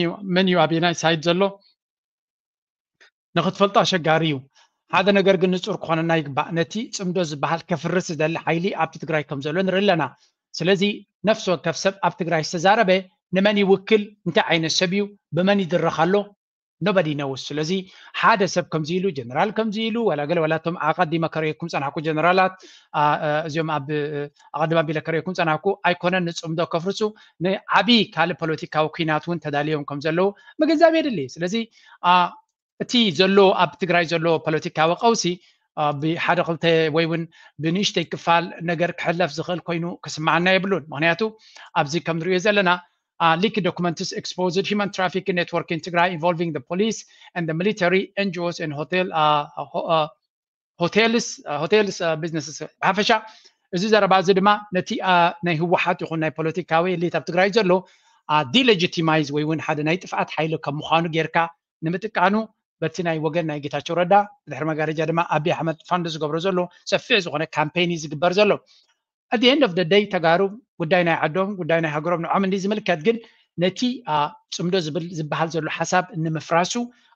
እዩ ኣበየናይ ሳይድ ዘሎ ንክትፈልጦ ኣሸጋሪ እዩ። ሓደ ነገር ግን ንጹር ክኾነና ይግባእ። ነቲ ጽምዶ ዝበሃል ከፍርስ ዝደሊ ሓይሊ ኣብቲ ትግራይ ከም ዘሎ ንርኢ ኣለና። ስለዚ ነፍሲ ወከፍ ሰብ ኣብ ትግራይ ዝተዛረበ ንመን ይውክል፣ እንታይ ዓይነት ሰብ እዩ፣ ብመን ይድረኽ ኣሎ፣ nobody knows። ስለዚ ሓደ ሰብ ከምዚ ኢሉ፣ ጀነራል ከምዚ ኢሉ፣ ዋላ ገለ ዋላ እቶም ኣቐዲመ ከርእየኩም ጸናሕኩ ጀነራላት፣ አ፣ አ፣ እዚኦም ኣብ፣ እ፣ ኣቐድም ኣቢለ ከርእየኩም ጸናሕኩ ኣይኮነን ንጽምዶ ከፍርሱ፣ ንዓቢ ካልእ ፖለቲካዊ ኲናት እውን ተዳልዮም ከም ዘለዉ ምግንዛብ የድሊ። ስለዚ፣ አ፣ እቲ ዘሎ ኣብ ትግራይ ዘሎ ፖለቲካዊ ቀውሲ፣ አ፣ ብሓደ ክልተ ወይ እውን ብንእሽተይ ክፋል ነገር ክሕለፍ ዝኽእል ኮይኑ ክስምዓና የብሉን። ምኽንያቱ ኣብዚ ከም ንሪኦ ዘለና፣ አ፣ leaked documents exposed human trafficking network in Tigray involving the police and the military, N G Os and hotel፣ አ፣ ሆ-፣ አ፣ hotels፣ አ፣ hotels፣ አ፣ businesses ብሓፈሻ እዚ ዘረባ እዚ ድማ ነቲ፣ አ፣ ናይ ህወሓት ይኹን ናይ ፖለቲካዊ ኤሊት ኣብ ትግራይ ዘሎ፣ አ፣ delegitimize ወይ እውን ሓደ ናይ ጥፍኣት ሓይሊ ከም ምዃኑ ጌርካ ንምጥቃኑ በቲ ናይ ወገን ናይ ጌታቸው ረዳ ብድሕሪ መጋረጃ ድማ ኣቢ ኣሕመድ ፋንድ ዝገብሮ ዘሎ ሰፊሕ ዝኾነ ካምፔን እዩ ዝግበር ዘሎ። At the end of the day ተጋሩ ጉዳይ ናይ ዓዶም ጉዳይ ናይ ሃገሮም ንዖም እንዲ ዝምልከት ግን ነቲ፣ አ፣ ጽምዶ ዝብል ዝበሃል ዘሎ ሓሳብ ንምፍራሱ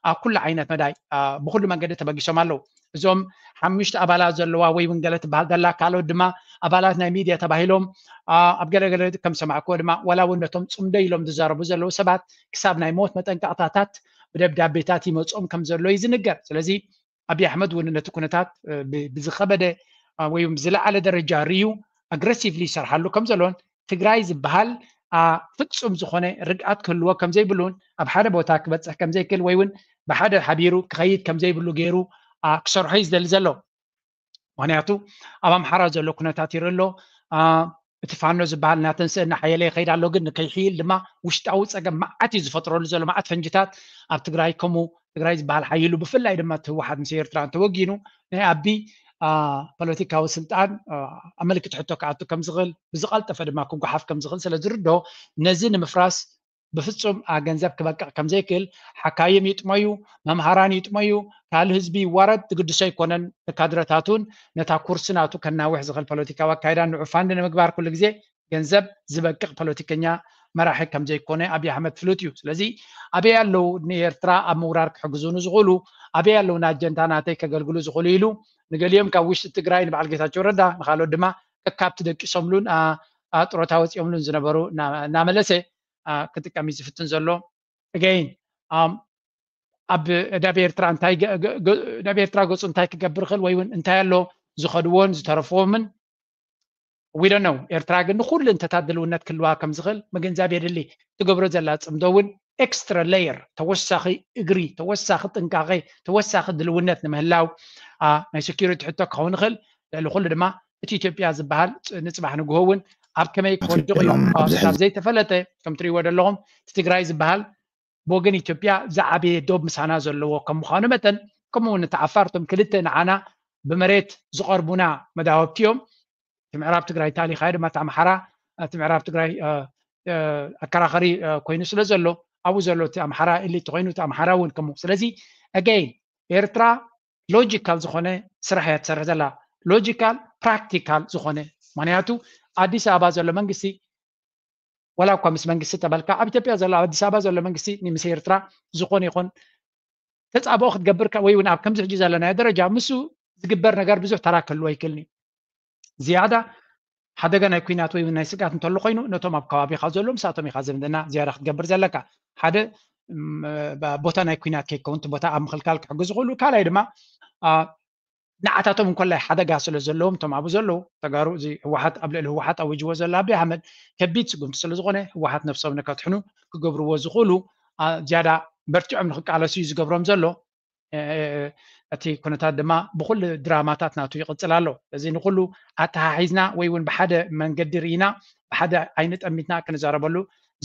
ኣብ ኩሉ ዓይነት መዳይ፣ አ፣ ብኩሉ መንገዲ ተበጊሶም ኣለዉ። እዞም ሓሙሽተ ኣባላት ዘለዋ ወይ እውን ገለ ትበሃል ዘላ ካልኦት ድማ ኣባላት ናይ ሚድያ ተባሂሎም፣ አ፣ ኣብ ገለገለ ከም ዝሰማዕክዎ ድማ ዋላ እውን ነቶም ጽምዶ ኢሎም ዝዛረቡ ዘለዉ ሰባት ክሳብ ናይ ሞት መጠንቀቕታታት ብደብዳቤታት ይመጾም ከም ዘሎ እዩ ዝንገር። ስለዚ ኣቢ ኣሕመድ እውን ነቲ ኩነታት፣ እ፣ ብ-፣ ብዝኸበደ፣ አ፣ ወይ እውን ብዝለዓለ ደረጃ ርእዩ ኣግረሲቭሊ ይሰርሓሉ ከም ዘሎን ትግራይ ዝበሃል፣ አ፣ ፍጹም ዝኾነ ርግኣት ክህልዎ ከም ዘይብሉን ኣብ ሓደ ቦታ ክበጽሕ ከም ዘይክእል ወይ እውን ብሓደ ሓቢሩ ክኸይድ ከም ዘይብሉ ገይሩ፣ አ፣ ክሰርሖ እዩ ዝደሊ ዘሎ። ምኽንያቱ ኣብ ኣምሓራ ዘሎ ኩነታት ይርኢ ኣሎ። አ፣ እቲ ፋኖ ዝበሃል እናተንስአ እናሓየለ ይኸይድ ኣሎ፣ ግን ንከይሕይል ድማ ውሽጣዊ ጸገም መዓት እዩ ዝፈጥረሉ ዘሎ። መዓት ፈንጅታት ኣብ ትግራይ ከምኡ ትግራይ ዝበሃል ሓይሉ ብፍላይ ድማ እቲ ህወሓት ምስ ኤርትራ እንተወጊኑ ናይ ኣቢ፣ አ፣ ፖለቲካዊ ስልጣን፣ አ፣ ኣብ ምልክት ሕቶ ክኣቱ ከም ዝኽእል ብዝቐልጠፈ ድማ ክጓሓፍ ከም ዝኽእል ስለ ዝርድኦ ነዚ ንምፍራስ ብፍጹም፣ አ፣ ገንዘብ ክበቅዕ ከም ዘይክእል ሓካይም ይጥመዩ፣ መምሃራን ይጥመዩ፣ ካልእ ህዝቢ ይዋረድ ዝግድሶ ኣይኮነን። ንካድረታቱን ነታ ኩርሲ ናቱ ከናውሕ ዝኽእል ፖለቲካዊ ኣካይዳ ንዑ ፋንድ ንምግባር ኩሉ ግዜ ገንዘብ ዝበቅዕ ፖለቲከኛ መራሒ ከም ዘይኮነ ኣብይ ኣሕመድ ፍሉጥ እዩ። ስለዚ ኣበይ ኣለዉ ንኤርትራ ኣብ ምውራር ክሕግዙ ንዝኽእሉ? ኣበይ ኣለዉ ንኣጀንዳ ናተይ ከገልግሉ ዝኽእሉ ኢሉ ንገሊኦም ካብ ውሽጢ ትግራይ ንበዓል ጌታቸው ረዳ ንኻልኦት ድማ ከካብቲ ደቂሶምሉን፣ አ፣ አ፣ ጡረታ ወፂኦምሉን ዝነበሩ እና-፣ እናመለሰ፣ አ፣ ክጥቀም እዩ ዝፍትን ዘሎ። Again፣ ኣም፣ ኣብ፣ ናብ ኤርትራ እንታይ ገ-፣ ገ-፣ ገ-፣ ናብ ኤርትራ ገፁ እንታይ ክገብር ይኽእል ወይ እውን እንታይ ኣሎ ዝኸድዎን ዝተረፍዎምን? We don't know። ኤርትራ ግን ንኹሉ እንተታት ድልውነት ክህልዋ ከም ዝኽእል ምግንዛብ የድሊ። ትገብሮ ዘላ ጽምዶ እውን ኤክስትራ ሌየር፣ ተወሳኺ እግሪ፣ ተወሳኺ ጥንቃቐ፣ ተወሳኺ ድልውነት ንምህላው፣ አ፣ ናይ ሴኩሪቲ ሕቶ ክኸውን ይኽእል። ልዕሊ ኩሉ ድማ እቲ ኢትዮጵያ ዝበሃል ፅ-፣ ንጽባሕ ንግሆ እውን ኣብ ከመይ ክወድቕ እዩ፣ አ፣ ክሳብ ዘይተፈለጠ፣ ከም ትርእይዎ ዘለኹም እቲ ትግራይ ዝበሃል ብወገን ኢትዮጵያ ዝዓበየ ዶብ ምሳና ዘለዎ ከም ምዃኑ መጠን፣ ከምኡ እውን እቲ ዓፋር እቶም ክልተ ንዓና ብመሬት ዝቐርቡና መዳወብቲ እዮም። እቲ ምዕራብ ትግራይ እንተኣሊኻዮ ድማ እቲ ኣምሓራ፣ እቲ ምዕራብ ትግራይ፣ እ፣ እ፣ ኣከራኸሪ፣ እ፣ ኮይኑ ስለ ዘሎ፣ ኣብኡ ዘሎ እቲ ኣምሓራ ኤሊት ተኾይኑ፣ እቲ ኣምሓራ እውን ከምኡ። ስለዚ፣ ኣገይን፣ ኤርትራ ሎጂካል ዝኾነ ስራሕ እያ ትሰርሕ ዘላ። ሎጂካል፣ ፕራክቲካል ዝኾነ። ምኽንያቱ፣ ኣዲስ ኣበባ ዘሎ መንግስቲ፣ ዋላ እኳ ምስ መንግስቲ ተበልካ፣ ኣብ ኢትዮጵያ ዘሎ፣ ኣብ ኣዲስ ኣበባ ዘሎ መንግስቲ፣ ን-፣ ምስ ኤርትራ ዝኾነ ይኹን ተጻብኦ ክትገብር ከ-፣ ወይ እውን ኣብ ከምዚ ሕጂ ዘለናዮ ደረጃ፣ ምስኡ ዝግበር ነገር ብዙሕ ተራ ክህልዎ ኣይክእልን እዩ። ዝያዳ ሓደጋ ናይ ኲናት ወይ እውን ናይ ስግኣት እንተሎ ኮይኑ፣ ነቶም ኣብ ከባቢኻ ዘለዉ፣ ምስኣቶም ኢኻ ዝምድና ዝያዳ ክትገብር ዘለካ። ሓደ፣ እም፣ ባ-፣ ቦታ ናይ ኲናት ከይከውን፣ እቲ ቦታ ኣብ ምኽልካል ክሕግዙ ይኽእሉ። ካልኣይ ድማ፣ አ፣ ንዓታቶም እንኮላይ ሓደጋ ስለ ዘለዎም፣ እቶም ኣብኡ ዘለዉ ተጋሩ፣ እዚ ህወሓት፣ ኣብ ልዕሊ ህወሓት ኣዊጅዎ ዘሎ ኣብይ ኣሕመድ ከቢድ ስጉምቲ ስለ ዝኾነ፣ ህወሓት ነብሶም ንከድሕኑ ክገብርዎ ዝኽእሉ፣ አ፣ ዝያዳ በርቲዖም ንክቃለሱ እዩ ዝገብሮም ዘሎ። እ፣ እቲ ኩነታት ድማ ብኹሉ ድራማታት ናቱ ይቕጽል ኣሎ። እዚ ንኹሉ ኣተሓሒዝና ወይ እውን ብሓደ መንገዲ ርኢና፣ ብሓደ ዓይኒ ጠሚትና ክንዛረበሉ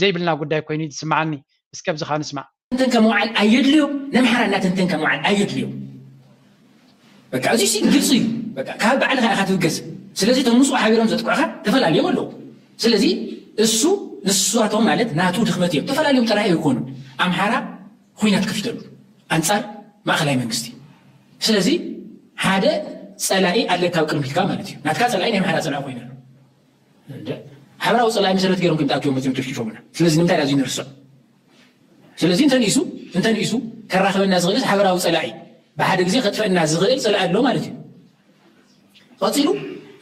ዘይብልና ጉዳይ ኮይኑ እዩ ዝስምዓኒ። እስከ ኣብዚኻ ንስማዕ። ተንተንካ መዋዕል ኣየድልዮ፣ ነምሓራ እናተንተንካ መዋዕል ኣየድልዮ። በቃ፣ እዚ ሲ ግልፂ እዩ። በቃ፣ ካብ ባዕልኻ ኢኻ ትብገስ። ስለዚ፣ እቶም ምስኡ ሓቢሮም ዘጥቅዑኻ ተፈላልዮም ኣለዉ። ስለዚ፣ እሱ፣ ንሳቶም ማለት ናቱ ድኽመት እዮም። ተፈላልዮም ጥራይ ኣይኮኑን። ኣምሓራ ኹናት ከፊተሉ ኣንጻር ማእኸላይ መንግስቲ። ስለዚ፣ ሓደ ጸላኢ ኣለካ ኣብ ቅድሚትካ ማለት እዩ። ናትካ ጸላኢ ናይ ኣምሓራ ጸላኢ ኮይኑ ኣሎ። እንደ፣ ሓበራዊ ጸላኢ መሰረት ገይሮም ከም ተኣኪቦም መጺኦም ጨፍጭፎምና። ስለዚ፣ ንምንታይ ዳዚ ንርስዖ? ስለዚ፣ እንተንኢሱ፣ እንተንኢሱ፣ ከራኽበና ዝኽእልስ ሓበራዊ ጸላኢ። ብሓደ ግዜ ከጥፈእና ዝኽእል ጽልኢ ኣሎ ማለት እዩ። ቀጺሉ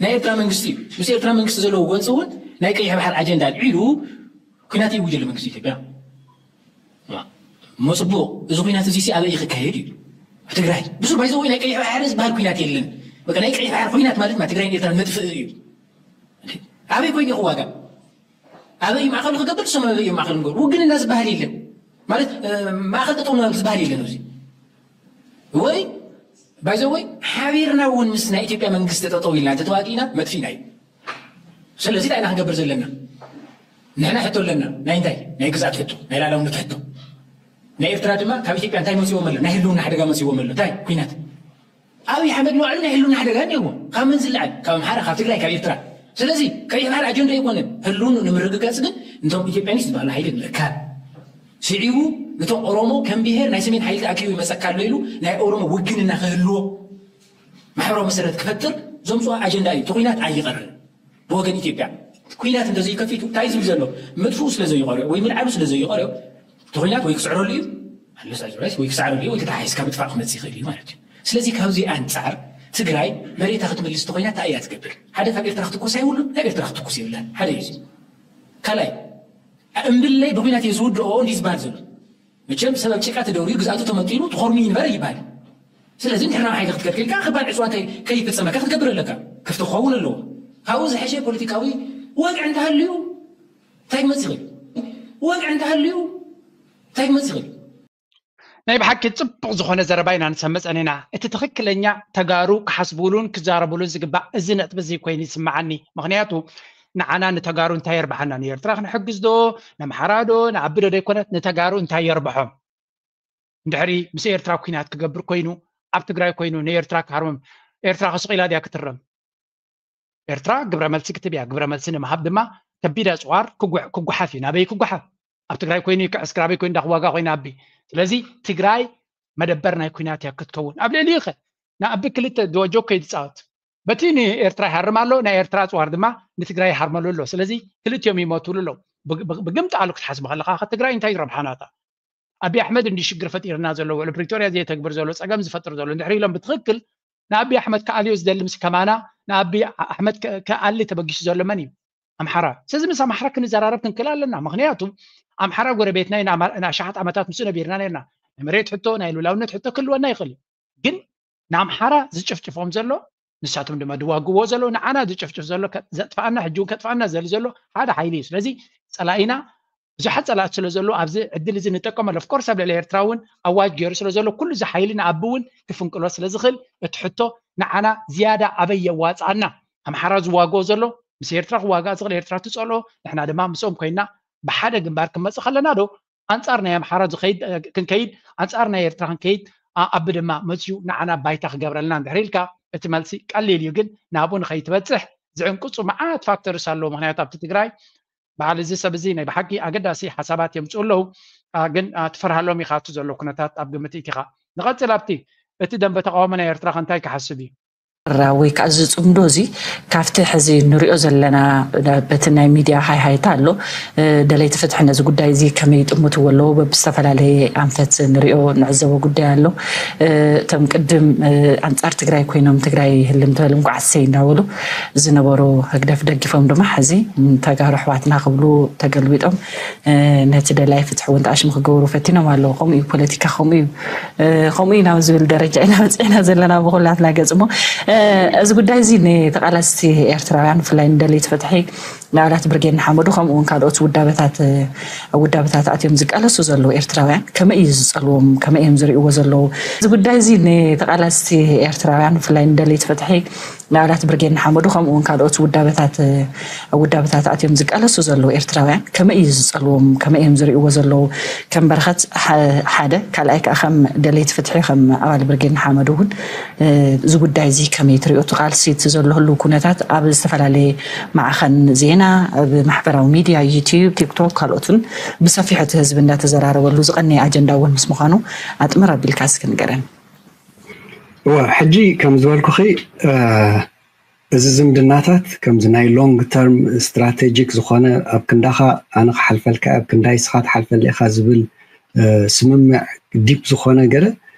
ናይ ኤርትራ መንግስቲ እዩ። ምስ ኤርትራ መንግስቲ ዘለዎ ጎንፂ እውን ናይ ቀይሕ ባሕር ኣጀንዳ ኣልዒሉ ኩናት ይውጅ ኣሎ መንግስቲ ኢትዮጵያ። እሞ ጽቡቕ፣ እዚ ኩናት እዚ ኣበይ ክካየድ እዩ? ኣብ ትግራይ። ብሱ ባይዘ ወይ ናይ ቀይሕ ባሕር ዝበሃል ኩናት የለን። በቃ ናይ ቀይሕ ባሕር ኩናት ማለት ማ ትግራይን ኤርትራን መጥፍእ እዩ። ኣበይ ኮይኑ ክዋጋ? ኣበይ ማእኸሉ ክገብር፣ ሰም ኣበይ ማእኸሉ ክገብር? ውግንና ዝበሃል የለን። ማለት ማእኸል ጠጠው ዝበሃል የለን። እዚ ወይ ባይዘ ወይ ሓቢርና እውን ምስ ናይ ኢትዮጵያ መንግስቲ ጠጠው ኢልና እንተተዋጊእና መጥፊእና እዩ። ስለዚ እንታይ ኢና ክንገብር ዘለና? ንሕና ሕቶ ኣለና። ናይ እንታይ? ናይ ግዛት ሕቶ፣ ናይ ላላውነት ሕቶ። ናይ ኤርትራ ድማ ካብ ኢትዮጵያ እንታይ መፅዎም ኣሎ? ናይ ህልውና ሓደጋ መፅዎም ኣሎ። እንታይ? ኩናት። ኣብይ ኣሕመድ ንባዕሉ ናይ ህልውና ሓደጋ እኒአዎ። ካብ መን ዝለዓል? ካብ ኣምሓራ፣ ካብ ትግራይ፣ ካብ ኤርትራ። ስለዚ ቀይሕ ባሕሪ ኣጀንዳ ኣይኮነን። ህልውኑ ንምርግጋፅ ግን እንቶም ኢትዮጵያኒስት ዝበሃሉ ሓይሊ ምእካብ ስዒቡ፣ ነቶም ኦሮሞ ከም ብሄር ናይ ሰሜን ሓይሊ ተኣኪቡ ይመፀካ ኣሎ ኢሉ ናይ ኦሮሞ ውግንና ክህልዎ ማሕበራዊ መሰረት ክፈጥር ዘምፅኦ ኣጀንዳ እዩ። እቲ ኩናት ኣይቐርን። ብወገን ኢትዮጵያ ኩናት እንተዘይከፊቱ እንታይ ዝብል ዘሎ? ምጥፍኡ ስለ ዘይቐርዮ ወይ ምልዓሉ ስለ ዘይቐርዮ እቲ ኩናት ወይ ክስዕረሉ እዩ ኣለስ ኣዝራይስ ወይ ክስዕረሉ እዩ ወይ ተተሓሒዝካ ምጥፋእ ክመፅእ ይኽእል እዩ ማለት እዩ። ስለዚ ካብዚ ኣንፃር ትግራይ መሬታ ክትምልስ ተኮይና እንታይ እያ ትገብር? ሓደ ካብ ኤርትራ ክትኩስ ኣይብሉን፣ ናብ ኤርትራ ክትኩስ የብላን። ሓደ እዩ እዚ። ካልኣይ እምብለይ ብኩናት እየ ዝውድኦ እንዲ ዝበሃል ዘሎ መቸም ሰብ ኣብ ጭቃ ተደውርዩ ግዝኣቱ ተመንጢሉ ተኾርሚ ይንበር ይበሃል። ስለዚ እንድሕር ናብ ሓይሊ ክትከድክልካ ክባን ዕፅዋ እንታይ ከይፈፀመካ ክትገብር ኣለካ። ክፍቲ ክኸውን ኣለዎ። ካብኡ ዝሐሸ ፖለቲካዊ ወግዒ እንተሃልዩ እንታይ ክመፅእ ይኽእል? ወግዒ እንተሃልዩ እንታይ ክመፅእ ይኽእል? ናይ ብሓቂ ጽቡቕ ዝኾነ ዘረባ ኢና ንሰምዕ ጸኒና። እቲ ትኽክለኛ ተጋሩ ክሓስብሉን ክዛረብሉን ዝግባእ እዚ ነጥቢ እዚ ኮይኑ ይስምዓኒ። ምኽንያቱ ንዓና ንተጋሩ እንታይ የርብሓና? ንኤርትራ ክንሕግዝ ዶ? ንኣምሓራ ዶ? ንኣቢ ዶ ዘይኮነት ንተጋሩ እንታይ የርብሖም? እንድሕሪ ምስ ኤርትራ ኩናት ክገብር ኮይኑ ኣብ ትግራይ ኮይኑ ንኤርትራ ክሃርሞም ኤርትራ ከስቕ ኢላ ድያ ክትረም? ኤርትራ ግብረ መልሲ ክትብ እያ። ግብረ መልሲ ንምሃብ ድማ ከቢድ ኣፅዋር ክጉሕ- ክጉሓፍ እዩ። ናበይ ክጉሓፍ? ኣብ ትግራይ ኮይኑ ይክዕስ፣ ክራበይ ኮይኑ ዳኽዋጋ ኮይኑ ኣቢ። ስለዚ ትግራይ መደበር ናይ ኩናት እያ ክትከውን። ኣብ ልዕሊ ኸ ንኣቢ ክልተ ዶጆ ከይትፃወት በቲ ንኤርትራ ይሃርም ኣሎ፣ ናይ ኤርትራ ኣፅዋር ድማ ንትግራይ ይሃርመሉ ኣሎ። ስለዚ ክልቲኦም ይሞትሉ ኣለዉ። ብግ- ብግ- ብግምጣሉ ክትሓስብ ከለኻ ከ ትግራይ እንታይ ረብሓ ናታ? ኣቢ ኣሕመድ እንዲ ሽግር ፈጢርና ዘሎ ውዕል ፕሪቶርያ ዘየተግብር ዘሎ ፀገም ዝፈጥር ዘሎ እንድሕር ኢሎም ብትኽክል ንኣቢ ኣሕመድ ክኣልዮ ዝደሊ ምስ ከማና ንኣቢ ኣሕመድ ከ- ክኣሊ ተበጊሱ ዘሎ መን እዩ? ኣምሓራ። ስለዚ ምስ ኣምሓራ ክንዘራረብ ክንክእል ኣለና። ምክንያቱ ኣምሓራ ጎረቤትና ኢና፣ ኣማ- ንኣሽሓት ዓመታት ምስ ነቢርና ነርና። ናይ መሬት ሕቶ ናይ ሉላውነት ሕቶ ክህልወና ይኽእል እዩ። ግን ንኣምሓራ ዝጭፍጭፎም ዘሎ ንሳቶም ድማ ዝዋግዎ ዘለዉ ንዓና ዝጭፍጭፍ ዘሎ ከ- ዘጥፍኣና ሕጂ እውን ከጥፍኣና ዘሊ ዘሎ ሓደ ሓይሊ እዩ። ስለዚ ፀላኢና ብዙሓት ፀላእቲ ስለ ዘለዉ ኣብዚ ዕድል እዚ ንጠቀመሉ። ኦፍኮርስ ኣብ ልዕሊ ኤርትራ እውን ኣዋጅ ገይሩ ስለ ዘሎ ኩሉ እዚ ሓይሊ ንኣቢ እውን ክፍንቅሎ ስለ ዝኽእል እቲ ሕቶ ንዓና ዝያዳ ኣበይ የዋፅኣና? ኣምሓራ ዝዋግኦ ዘሎ ምስ ኤርትራ ክዋጋእ ዝኽእል ኤርትራ ትፀልኦ፣ ንሕና ድማ ምስኦም ኮይና ብሓደ ግንባር ክንመፅእ ከለና ዶ ኣንፃር ናይ ኣምሓራ ዝኸይድ ክንከይድ ኣንፃር ናይ ኤርትራ ክንከይድ ኣቢ ድማ መፅዩ ንዓና ባይታ ክገብረልና እንድሕር ኢልካ እቲ መልሲ ቀሊል እዩ። ግን ናብኡ ንኸይትበፅሕ ዝዕንቅፁ መዓት ፋክተርስ ኣለዉ። ምክንያቱ ኣብቲ ትግራይ በዓል እዚ ሰብ እዚ ናይ ብሓቂ ኣገዳሲ ሓሳባት የምፅኡ ኣለዉ። ግን ትፈርሃሎም ኢኻ እቲ ዘሎ ኩነታት ኣብ ግምት ኢትኻ። ንቐፅል ኣብቲ እቲ ደንበ ተቃውሞ ናይ ኤርትራ ከ እንታይ ክሓስብ እዩ? ራ ወይ ከዓ እዚ ፅምዶ እዚ ካብቲ ሕዚ ንሪኦ ዘለና በቲ ናይ ሚድያ ሃይሃይታ ኣሎ። ደለይቲ ፍትሒ ነዚ ጉዳይ እዚ ከመይ ይጥምትዎ ኣለዉ? በብዝተፈላለየ ኣንፈት ንሪኦ ንዕዘቦ ጉዳይ ኣሎ። እቶም ቅድም ኣንፃር ትግራይ ኮይኖም ትግራይ ህልም ትበል እንኳዕ ኣሰይ እንዳበሉ ዝነበሩ ህግደፍ ደጊፎም ድማ ሕዚ ተጋሩ ኣሕዋትና ክብሉ ተገልቢጦም ነቲ ደላይ ፍትሒ እውን ተኣሽሙ ክገብሩ ፈቲኖም ኣለዉ። ከምኡ እዩ ፖለቲካ፣ ከምኡ እዩ ከምኡ ኢና ኣብ ዝብል ደረጃ ኢና በፂዕና ዘለና ብኩላትና ገፅ። እሞ እዚ ጉዳይ እዚ ንተቓላስቲ ኤርትራውያን ብፍላይ ንደለይቲ ፍትሒ ንኣብላት ብርጌድ ንሓመዱ ከምኡ እውን ካልኦት ውዳበታት ውዳበታት ኣትዮም ዝቃለሱ ዘለዉ ኤርትራውያን ከመይ እዩ ዝፀልዎም? ከመይ እዮም ዝርእይዎ ዘለዉ? እዚ ጉዳይ እዚ ንተቓላስቲ ኤርትራውያን ብፍላይ ንደለይቲ ፍትሒ ንኣብላት ብርጌድ ንሓመዱ ከምኡ እውን ካልኦት ውዳበታት ውዳበታት ኣትዮም ዝቃለሱ ዘለዉ ኤርትራውያን ከመይ እዩ ዝፀልዎም? ከመይ እዮም ዝርእይዎ ዘለዉ? ከም በረኸት ሓደ ካልኣይ ከዓ ከም ደለይቲ ፍትሒ ከም ኣባል ብርጌድ ንሓመዱ እውን እዚ ጉዳይ እዚ ከመይ ትሪኦ? እቲ ቃልሲ እቲ ዘሎ ህልው ኩነታት ኣብ ዝተፈላለየ ማዕኸን ዜና ኣብ ማሕበራዊ ሚድያ ዩትዩብ ቲክቶክ ካልኦትን ብሰፊሑ እቲ ህዝቢ እንዳተዘራረበሉ ዝቐነየ ኣጀንዳ እውን ምስ ምዃኑ ኣጥምር ኣቢልካ እስኪ ንገረን። እወ ሕጂ ከም ዝበልኩኺ እዚ ዝምድናታት ከምዚ ናይ long term strategic ዝኾነ ኣብ ክንዳኻ ኣነ ክሓልፈልካ ኣብ ክንዳይ ስኻ ትሓልፈሊ ኢኻ ዝብል ስምምዕ ዲፕ ዝኾነ ገለ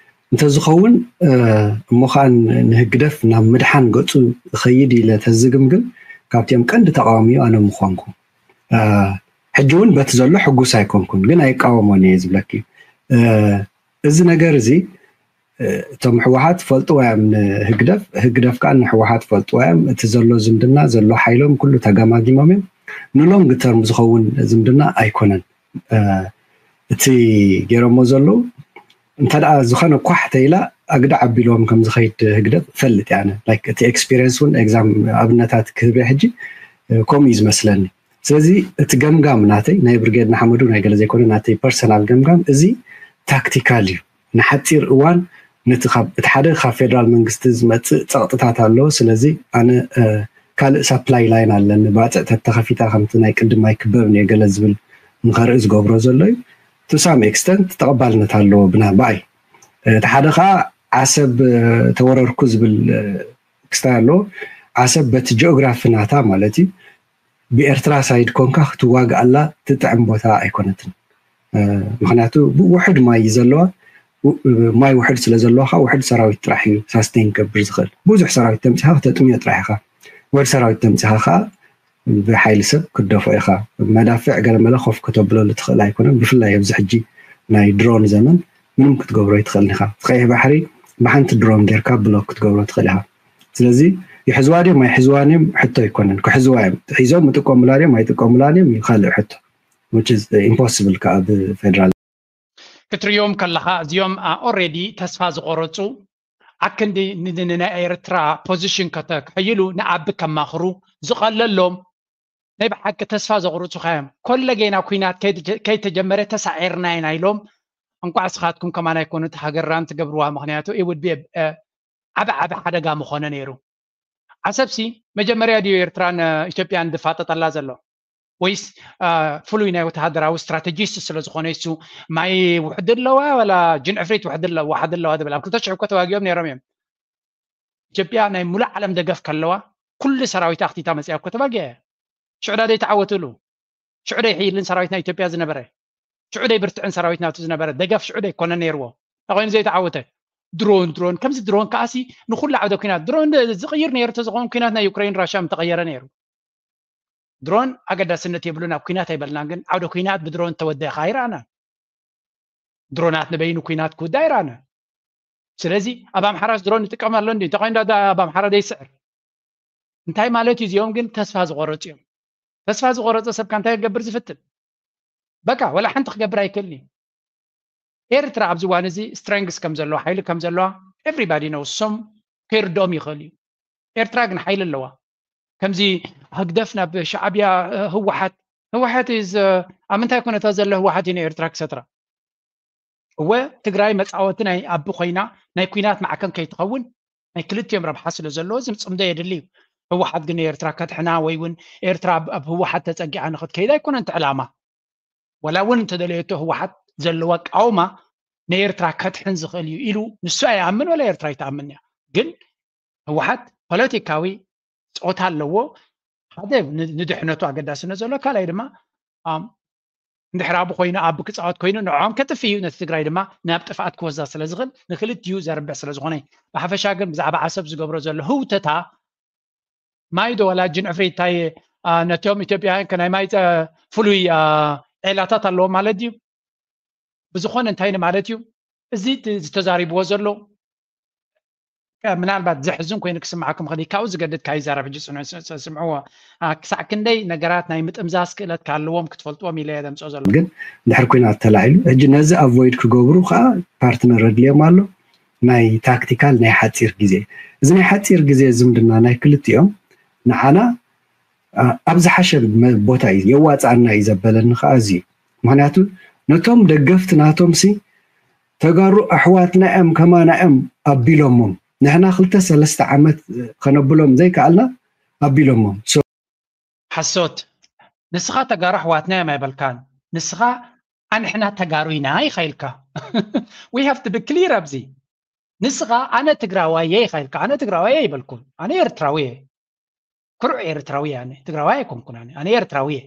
እንተዝኸውን እሞ ከዓ ንህግደፍ ናብ ምድሓን ገፁ ኸይድ ኢለ ተዝግምግም ካብቲኦም ቀንዲ ተቃዋሚኡ ኣነ ምኾንኩ። ሕጂ እውን በቲ ዘሎ ሕጉስ ኣይኮንኩን፣ ግን ኣይቃወሞን እየ ዝብለኪ። እዚ ነገር እዚ እቶም ህወሓት ፈልጥዋ እዮም ንህግደፍ፣ ህግደፍ ከዓ ንህወሓት ፈልጥዋ እዮም። እቲ ዘሎ ዝምድና ዘሎ ሓይሎም ኩሉ ተገማጊሞም እዮም። ንሎንግ ተርም ዝኸውን ዝምድና ኣይኮነን። እቲ ገይሮሞ ዘለዉ እንተ ደኣ ዝኾነ ኳሕ ተይላ ኣግዳ ዓቢልዎም ከም ዝኸይድ ህግደፍ እፈልጥ እየ ኣነ። ላይክ እቲ ኤክስፒሪየንስ እውን ኤግዛም ኣብነታት ክህብ እየ ሕጂ ከምኡ እዩ ዝመስለኒ። ስለዚ እቲ ገምጋም ናተይ ናይ ብርጌድ ንሓመዱ ናይ ገለ ዘይኮነ ናተይ ፐርሰናል ገምጋም እዚ ታክቲካል እዩ። ንሓፂር እዋን ነቲ ካብ እቲ ሓደ ካብ ፌደራል መንግስቲ ዝመፅእ ፀቕጥታት ኣለዎ። ስለዚ ኣነ ካልእ ሳፕላይ ላይን ኣለኒ ባፅዕ ተተኸፊታ ከምቲ ናይ ቅድም ኣይክበብ እየ ገለ ዝብል ንኸርኢ ዝገብሮ ዘሎ እዩ። ቱ ሳም ኤክስተንት ተቐባልነት ኣለዎ ብና ብኣይ እቲ ሓደ ከዓ ዓሰብ ተወረርኩ ዝብል ክስታይ ኣለዎ። ዓሰብ በቲ ጂኦግራፊ ናታ ማለት እዩ ብኤርትራ ሳይድ ኮንካ ክትዋግኣላ ትጥዕም ቦታ ኣይኮነትን። ምክንያቱ ውሕድ ማይ እዩ ዘለዋ። ማይ ውሕድ ስለ ዘለዋ ከዓ ውሕድ ሰራዊት ጥራሕ እዩ ሳስቴን ክገብር ዝኽእል። ብዙሕ ሰራዊት ተምፂኻ ክተጥምዮ ጥራሕ ኢኻ። ውሕድ ሰራዊት ተምፂኻ ከዓ ብሓይሊ ሰብ ክትደፎ ኢኻ። መዳፍዕ ገለመለ ኮፍ ከተብለሉ ትኽእል ኣይኮነን። ብፍላይ ኣብዚ ሕጂ ናይ ድሮን ዘመን ምንም ክትገብሮ ኣይትኽእልን ኢኻ። ቀይሕ ባሕሪ ብሓንቲ ድሮን ጌርካ ብሎክ ክትገብሮ ትኽእል ኢኻ። ስለዚ ይሕዝዋ ድዮም ኣይሕዝዋን እዮም ሕቶ ኣይኮነን። ክሕዝዋ እዮም። ሒዞም ይጥቀሙላ ድዮም ኣይጥቀሙላን እዮም እዩ ካልእ ሕቶ። ኢምፖስብል ከዓ ብፌደራል ክትሪኦም ከለኻ እዚኦም ኦሬዲ ተስፋ ዝቆረፁ ኣክንዲ ንናይ ኤርትራ ፖዚሽን ከተክሕይሉ ንኣቢ ከማኽሩ ዝቐለሎም ናይ ብሓቂ ተስፋ ዘቑርፁኻ እዮም። ኮለጌና ኩናት ከይተጀመረ ተሳዒርና ኢና ኢሎም እንቋዕ ስኻትኩም ከማን ኣይኮኑ ሃገራን ትገብርዋ ምክንያቱ ኢውድ ዓብ ዓብ ሓደጋ ምኾነ ነይሩ። ዓሰብሲ መጀመርያ ድዩ ኤርትራን ኢትዮጵያን ዝፋጠጠላ ዘሎ ወይስ ፍሉይ ናይ ወተሃደራዊ ስትራተጂስት ስለ ዝኾነ ይሱ ማይ ውሕድ ኣለዋ ዋላ ጅንዕፍሪት ውሕድ ኣለዋ ዝብል ኣብ ክልተ ሽሕ እኮ ተዋጊኦም ነይሮም እዮም። ኢትዮጵያ ናይ ሙሉእ ዓለም ደገፍ ከለዋ ኩሉ ሰራዊት ኣክቲታ መፅያ እኮ ተባጊያ እያ። ሽዑ ዳ ዘይተዓወትሉ ሽዑ ደይ ሕይልን ሰራዊት ናይ ኢትዮጵያ ዝነበረ ሽዑ ደይ ብርትዕን ሰራዊት ናቱ ዝነበረ ደገፍ ሽዑ ደይ ኮነ ነይርዎ እንታይ ኮይኑ ዘይተዓወተ ድሮን ድሮን ከምዚ ድሮን ከዓሲ ንኩሉ ዓውደ ኩናት ድሮን ዝቕይር ነይሩ ተዝኸውን ኩናት ናይ ዩክሬን ራሽያ ምተቐየረ ነይሩ። ድሮን ኣገዳስነት የብሉን ኣብ ኩናት ኣይበልናን ግን ዓውደ ኩናት ብድሮን ተወደ ኢኻ ኣይረኣናን። ድሮናት ንበይኑ ኩናት ክውዳ ኣይረኣናን። ስለዚ ኣብ ኣምሓራስ ድሮን ይጥቀም ኣሎ እንዲ እንታይ ኮይኑ ኣብ ኣምሓራ ዘይስዕር እንታይ ማለት እዩ? እዚኦም ግን ተስፋ ዝቆረፁ እዮም። ተስፋ ዝቆረፀ ሰብካ እንታይ ክገብር ዝፍትን በቃ ወላ ሓንቲ ክገብር ኣይክእልን እዩ። ኤርትራ ኣብዚ እዋን እዚ ስትሬንግስ ከም ዘለዋ ሓይሊ ከም ዘለዋ ኤቭሪባዲ ነው እሶም ከይርድኦም ይኽእል እዩ። ኤርትራ ግን ሓይሊ ኣለዋ። ከምዚ ህግደፍ ናብ ሻዕብያ ህወሓት ህወሓት ኣብ ምንታይ ኩነታት ዘሎ ህወሓት እዩ ንኤርትራ ክሰጥራ እወ ትግራይ መፃወቲ ናይ ኣቢ ኮይና ናይ ኩናት ማዕከን ከይትኸውን ናይ ክልቲኦም ረብሓ ስለ ዘለዎ እዚ ምፅምዶ የድሊ እዩ። ህወሓት ግን ንኤርትራ ከድሕና ወይ እውን ኤርትራ ኣብ ህወሓት ተፀጊዓ ንክትከይድ ኣይኮነን እቲ ዕላማ። ወላ እውን እንተደለየቶ ህወሓት ዘለዎ ኣቃውማ ንኤርትራ ከድሕን ዝኽእል እዩ ኢሉ ንሱ ኣይኣምን ወላ ኤርትራ ኣይትኣምን እያ። ግን ህወሓት ፖለቲካዊ ፆታ ኣለዎ። ሓደ ንድሕነቱ ኣገዳስነት ዘሎ ካልኣይ ድማ እንድሕር ኣብኡ ኮይኑ ኣብ ክፃወት ኮይኑ ንዕኦም ከጥፍ እዩ ነቲ ትግራይ ድማ ናብ ጥፍኣት ክወስዳ ስለ ዝኽእል ንክልቲኡ ዘርብሕ ስለ ዝኾነ ብሓፈሻ ግን ብዛዕባ ዓሰብ ዝገብሮ ዘሎ ህውተታ ማይ ዶ ዋላ ጅን ዕፍሪ እንታይ ነቶም ኢትዮጵያውያን ከናይ ማይ ፍሉይ ዒላታት ኣለዎም ማለት ድዩ? ብዝኾነ እንታይ ንማለት እዩ እዚ ዝተዛሪብዎ ዘሎ ምናልባት ዘሕዝን ኮይኑ ክስምዓኩም ክእል ካብኡ ዝገድድ ካብ ይዛረብ ሕጂ ስምዕዎ ክሳዕ ክንደይ ነገራት ናይ ምጥምዛዝ ክእለት ካለዎም ክትፈልጥዎም ኢለ የደምፆ ዘሎ ግን ድሕር ኩናት ተላዒሉ ሕጂ ነዚ ኣቮይድ ክገብሩ ከዓ ፓርትነር ኣድልዮም ኣሎ ናይ ታክቲካል ናይ ሓፂር ግዜ እዚ ናይ ሓፂር ግዜ ዝምድና ናይ ክልቲኦም ንዓና ኣብ ዝሓሸ ቦታ እዩ የዋፅኣና እዩ ዘበለኒ ከዓ እዚ እዩ ምክንያቱ ነቶም ደገፍቲ ናቶም ሲ ተጋሩ ኣሕዋትና እዮም ከማና እዮም ኣቢሎሞም ንሕና ክልተ ሰለስተ ዓመት ከነብሎም ዘይከኣልና ኣቢሎሞም ሓሶት ንስኻ ተጋሩ ኣሕዋትና እዮም ኣይበልካን ንስኻ ኣንሕና ተጋሩ ኢና ኢኻ ኢልካ we have to be clear ኣብዚ ንስኻ ኣነ ትግራዋየ ኢኻ ኢልካ ኣነ ትግራዋየ ይበልኩም ኣነ ኤርትራዊ እየ ኩሩዕ ኤርትራዊ ኣነ ትግራዋይ ኣይኮንኩን ኣነ ኣነ ኤርትራዊ እየ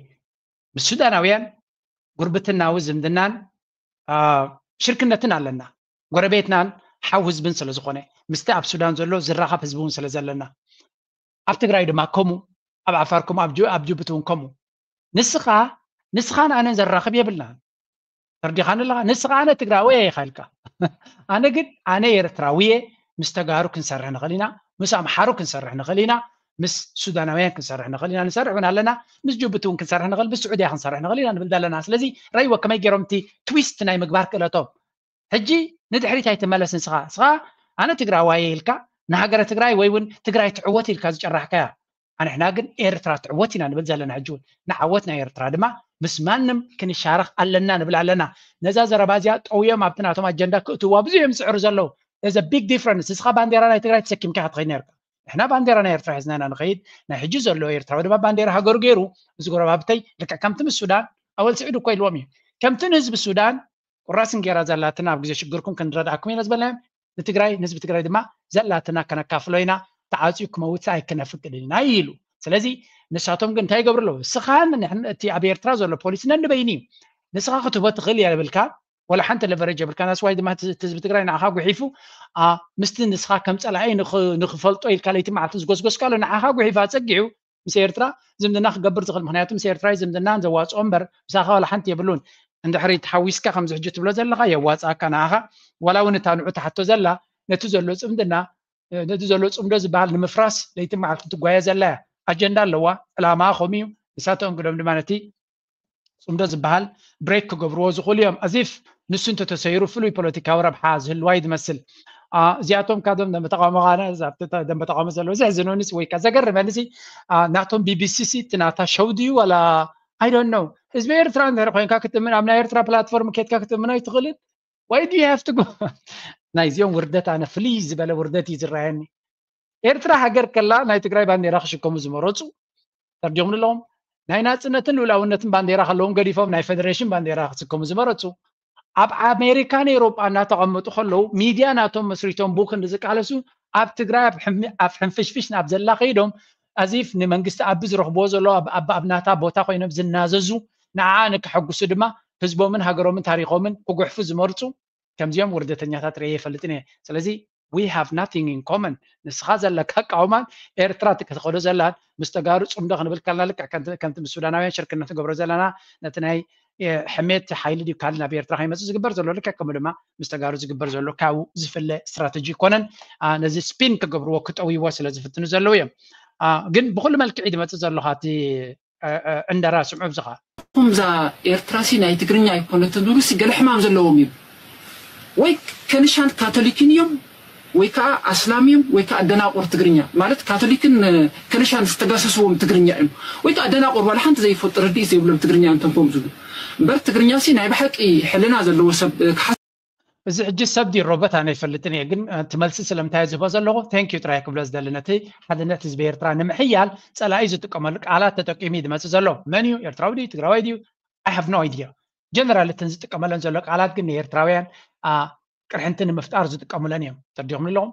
ምስ ሱዳናውያን ጉርብትናዊ ዝምድናን ሽርክነትን ኣለና ጎረቤትናን ሓው ህዝብን ስለ ዝኾነ፣ ምስቲ ኣብ ሱዳን ዘሎ ዝራኸብ ህዝቢ እውን ስለ ዘለና፣ ኣብ ትግራይ ድማ ከምኡ፣ ኣብ ዓፋር ከምኡ፣ ኣብ ጅ- ኣብ ጅቡቲ እውን ከምኡ። ንስኻ ንስኻን ኣነን ዘራኽብ የብልናን። ተርዲኻኒ ኣለኻ? ንስኻ ኣነ ትግራዊ እየ ኢኻ ኢልካ። ኣነ ግን ኣነ ኤርትራዊ እየ፣ ምስ ተጋሩ ክንሰርሕ ንኽእል ኢና፣ ምስ ኣምሓሩ ክንሰርሕ ንኽእል ኢና፣ ምስ ሱዳናውያን ክንሰርሕ ንኽእል ኢና፣ ንሰርሕ እውን ኣለና፣ ምስ ጅቡቲ እውን ክንሰርሕ ንኽእል፣ ምስ ስዑድያ ክንሰርሕ ንኽእል ኢና ንብል ዘለና። ስለዚ ረይዎ ከመይ ገይሮም እቲ ትዊስት ናይ ምግባር ክእለቶም። ሕጂ ንድሕሪት ኣይትመለስ ንስኻ። ንስኻ ኣነ ትግራዋይ ኢልካ ንሃገረ ትግራይ ወይ እውን ትግራይ ትዕወት ኢልካ ዝጨራሕካያ። ኣንሕና ግን ኤርትራ ትዕወት ኢና ንብል ዘለና። ሕጂ እውን ንዓወት ናይ ኤርትራ ድማ ምስ ማንም ክንሻረኽ ኣለና ንብል ኣለና። ነዛ ዘረባ እዚኣ ጠውዮም ኣብቲ ናቶም ኣጀንዳ ክእትዋ ብዙ እዮም ዝፅዕሩ ዘለዉ። እዚ ቢግ ዲፍረንስ። ንስኻ ባንዴራ ናይ ትግራይ ተሰኪምካ ክትኸይድ ነርካ። ንሕና ባንዴራ ናይ ኤርትራ ሒዝና ኢና ንኸይድ። ናይ ሕጂ ዘሎ ኤርትራዊ ድማ ባንዴራ ሃገሩ ገይሩ፣ እዚ ጎረባብተይ ልክዕ ከምቲ ምስ ሱዳን ኣወል ስዒድ እኮ ኢልዎም እዩ። ከምቲ ንህዝቢ ሱዳን ቁራስ እንጌራ ዘላትና ኣብ ግዜ ሽግርኩም ክንረድኣኩም ኢና ዝበልናዮም፣ ንትግራይ ንህዝቢ ትግራይ ድማ ዘላትና ከነካፍሎ ኢና፣ ተዓፅዩ ክመውት ኣይክነፍቅድን ኢና ኢሉ። ስለዚ ንሳቶም ግን እንታይ ይገብሩ ኣለዉ? ስኻን ንሕን እቲ ኣብ ኤርትራ ዘሎ ፖሊሲ ነንበይኒ እዩ። ንስኻ ክትህቦ ትኽእል እያ የብልካ፣ ወላ ሓንቲ ለቨሬጅ የብልካ። ናስዋይ ድማ እቲ ህዝቢ ትግራይ ንዓኻ ጉሒፉ ምስቲ ንስኻ ከም ፀላኢ ንኽፈልጦ ኢልካ ለይቲ መዓልቲ ዝጎስጎስካሉ ንዓኻ ጉሒፉ ኣፀጊዑ ምስ ኤርትራ ዝምድና ክገብር ዝኽእል። ምክንያቱ ምስ ኤርትራ ዝምድናን ዘዋፅኦ እምበር ምሳኻ ዋላ ሓንቲ የብሉን። እንድሕሪ ተሓዊስካ ከምዚ ሕጂ ትብሎ ዘለኻ የዋፅኣካ ንዓኻ። ዋላ እውን እታ ንዑ ትሓቶ ዘላ ነቲ ዘሎ ፅምድና ነቲ ዘሎ ፅምዶ ዝበሃል ንምፍራስ ለይቲ መዓልቲ ትጓየ ዘላ እያ። ኣጀንዳ ኣለዋ፣ ዕላማ ከምኡ እዩ። ንሳቶም ግዶም ድማ ነቲ ፅምዶ ዝበሃል ብሬክ ክገብርዎ ዝኽእሉ እዮም። ኣዚፍ ንሱ እንተተሰይሩ ፍሉይ ፖለቲካዊ ረብሓ ዝህልዋ እዩ ዝመስል። እዚኣቶም ካብዞም ደንበ ተቃውሞ ደንበ ተቃውሞ ዘለዉ ዘሕዝኑንስ ወይ ዘገርመንሲ ናቶም ቢቢሲ ሲ እቲ ናታ ሸው ድዩ ዋላ I don't know። ህዝቢ ኤርትራ እንድሕር ኮይንካ ክትእምን ኣብ ናይ ኤርትራ ፕላትፎርም ኬድካ ክትእምኖ ኣይትኽእልን። Why do you have to go? ናይዚኦም ውርደት ኣነ ፍልይ ዝበለ ውርደት እዩ ዝረኣየኒ። ኤርትራ ሃገር ከላ ናይ ትግራይ ባንዴራ ክሽከሙ ዝመረፁ ተርዲኦም ኣለዎም። ናይ ናፅነትን ልኡላውነትን ባንዴራ ከለዎም ገዲፎም ናይ ፌደሬሽን ባንዴራ ክስከሙ ዝመረፁ ኣብ ኣሜሪካን ኤሮጳ እናተቐመጡ ከለዉ ሚድያ ናቶም መስሪቶም ብኡ ክንዲ ዝቃለሱ ኣብ ትግራይ ኣብ ሕንፍሽፍሽ ናብ ዘላ ከይዶም ኣዚፍ ንመንግስቲ ኣቢ ዝረኽብዎ ዘሎ ኣብ ናታ ቦታ ኮይኖም ዝናዘዙ ንዓ ንክሐጉሱ ድማ ህዝቦምን ሃገሮምን ታሪኾምን ክጉሕፉ ዝመርፁ ከምዚኦም ውርደተኛታት ርኤ ይፈልጥን እየ። ስለዚ we have nothing in common። ንስኻ ዘለካ ኣቃውማን ኤርትራ ትከተኸዶ ዘላን ምስ ተጋሩ ፅምዶ ክንብል ከለና ልክዕ ከምቲ ምስ ሱዳናውያን ሽርክነት ንገብሮ ዘለና ነቲ ናይ ሕሜት ሓይሊ ድዩ ካልእ ናብ ኤርትራ ከይመፅእ ዝግበር ዘሎ ልክዕ ከምኡ ድማ ምስ ተጋሩ ዝግበር ዘሎ ካብኡ ዝፍለ ስትራተጂ ይኮነን። ነዚ ስፒን ክገብርዎ ክጠውይዎ ስለ ዝፍትኑ ዘለዉ እዮም። ግን ብኩሉ መልክዕ እዩ ዝመፅእ ዘሎ እቲ ዕንደራ ስምዑ ብዝኻ እዛ ኤርትራሲ ናይ ትግርኛ ኣይኮነትን ዝብሉሲ ገለ ሕማም ዘለዎም እዩ። ወይ ከንሻን ካቶሊክን እዮም ወይ ከዓ ኣስላም እዮም ወይ ከዓ ደናቁር ትግርኛ ማለት ካቶሊክን ከንሻን ዝተጋሰስዎም ትግርኛ እዮም ወይ ከዓ ደናቁር ዋላ ሓንቲ ዘይፈልጡ ርድኢት ዘይብሎም ትግርኛ እንተም ከም ዝብሉ እምበር ትግርኛሲ ናይ ብሓቂ ሕልና ዘለዎ ሰብ ክሓስ እዚ ሕጂ ሰብ ድዩ ሮቦት ኣነ ይፈልጥን እየ ግን እቲ መልሲ ስለምንታይ ዝህቦ ዘለኹ thank you ጥራይ ክብሎ ዝደሊ ነቲ ሓድነት ህዝቢ ኤርትራ ንምሕያል ፀላኢ ዝጥቀመሉ ቃላት ተጠቂሙ እዩ ዝመፅእ ዘሎ መን እዩ ኤርትራዊ ድዩ ትግራዋይ ድዩ I have no idea general እተን ዝጥቀመለን ዘሎ ቃላት ግን ንኤርትራውያን ቅርሕንቲ ንምፍጣር ዝጥቀሙለን እዮም ተርዲኹም ኣለኹም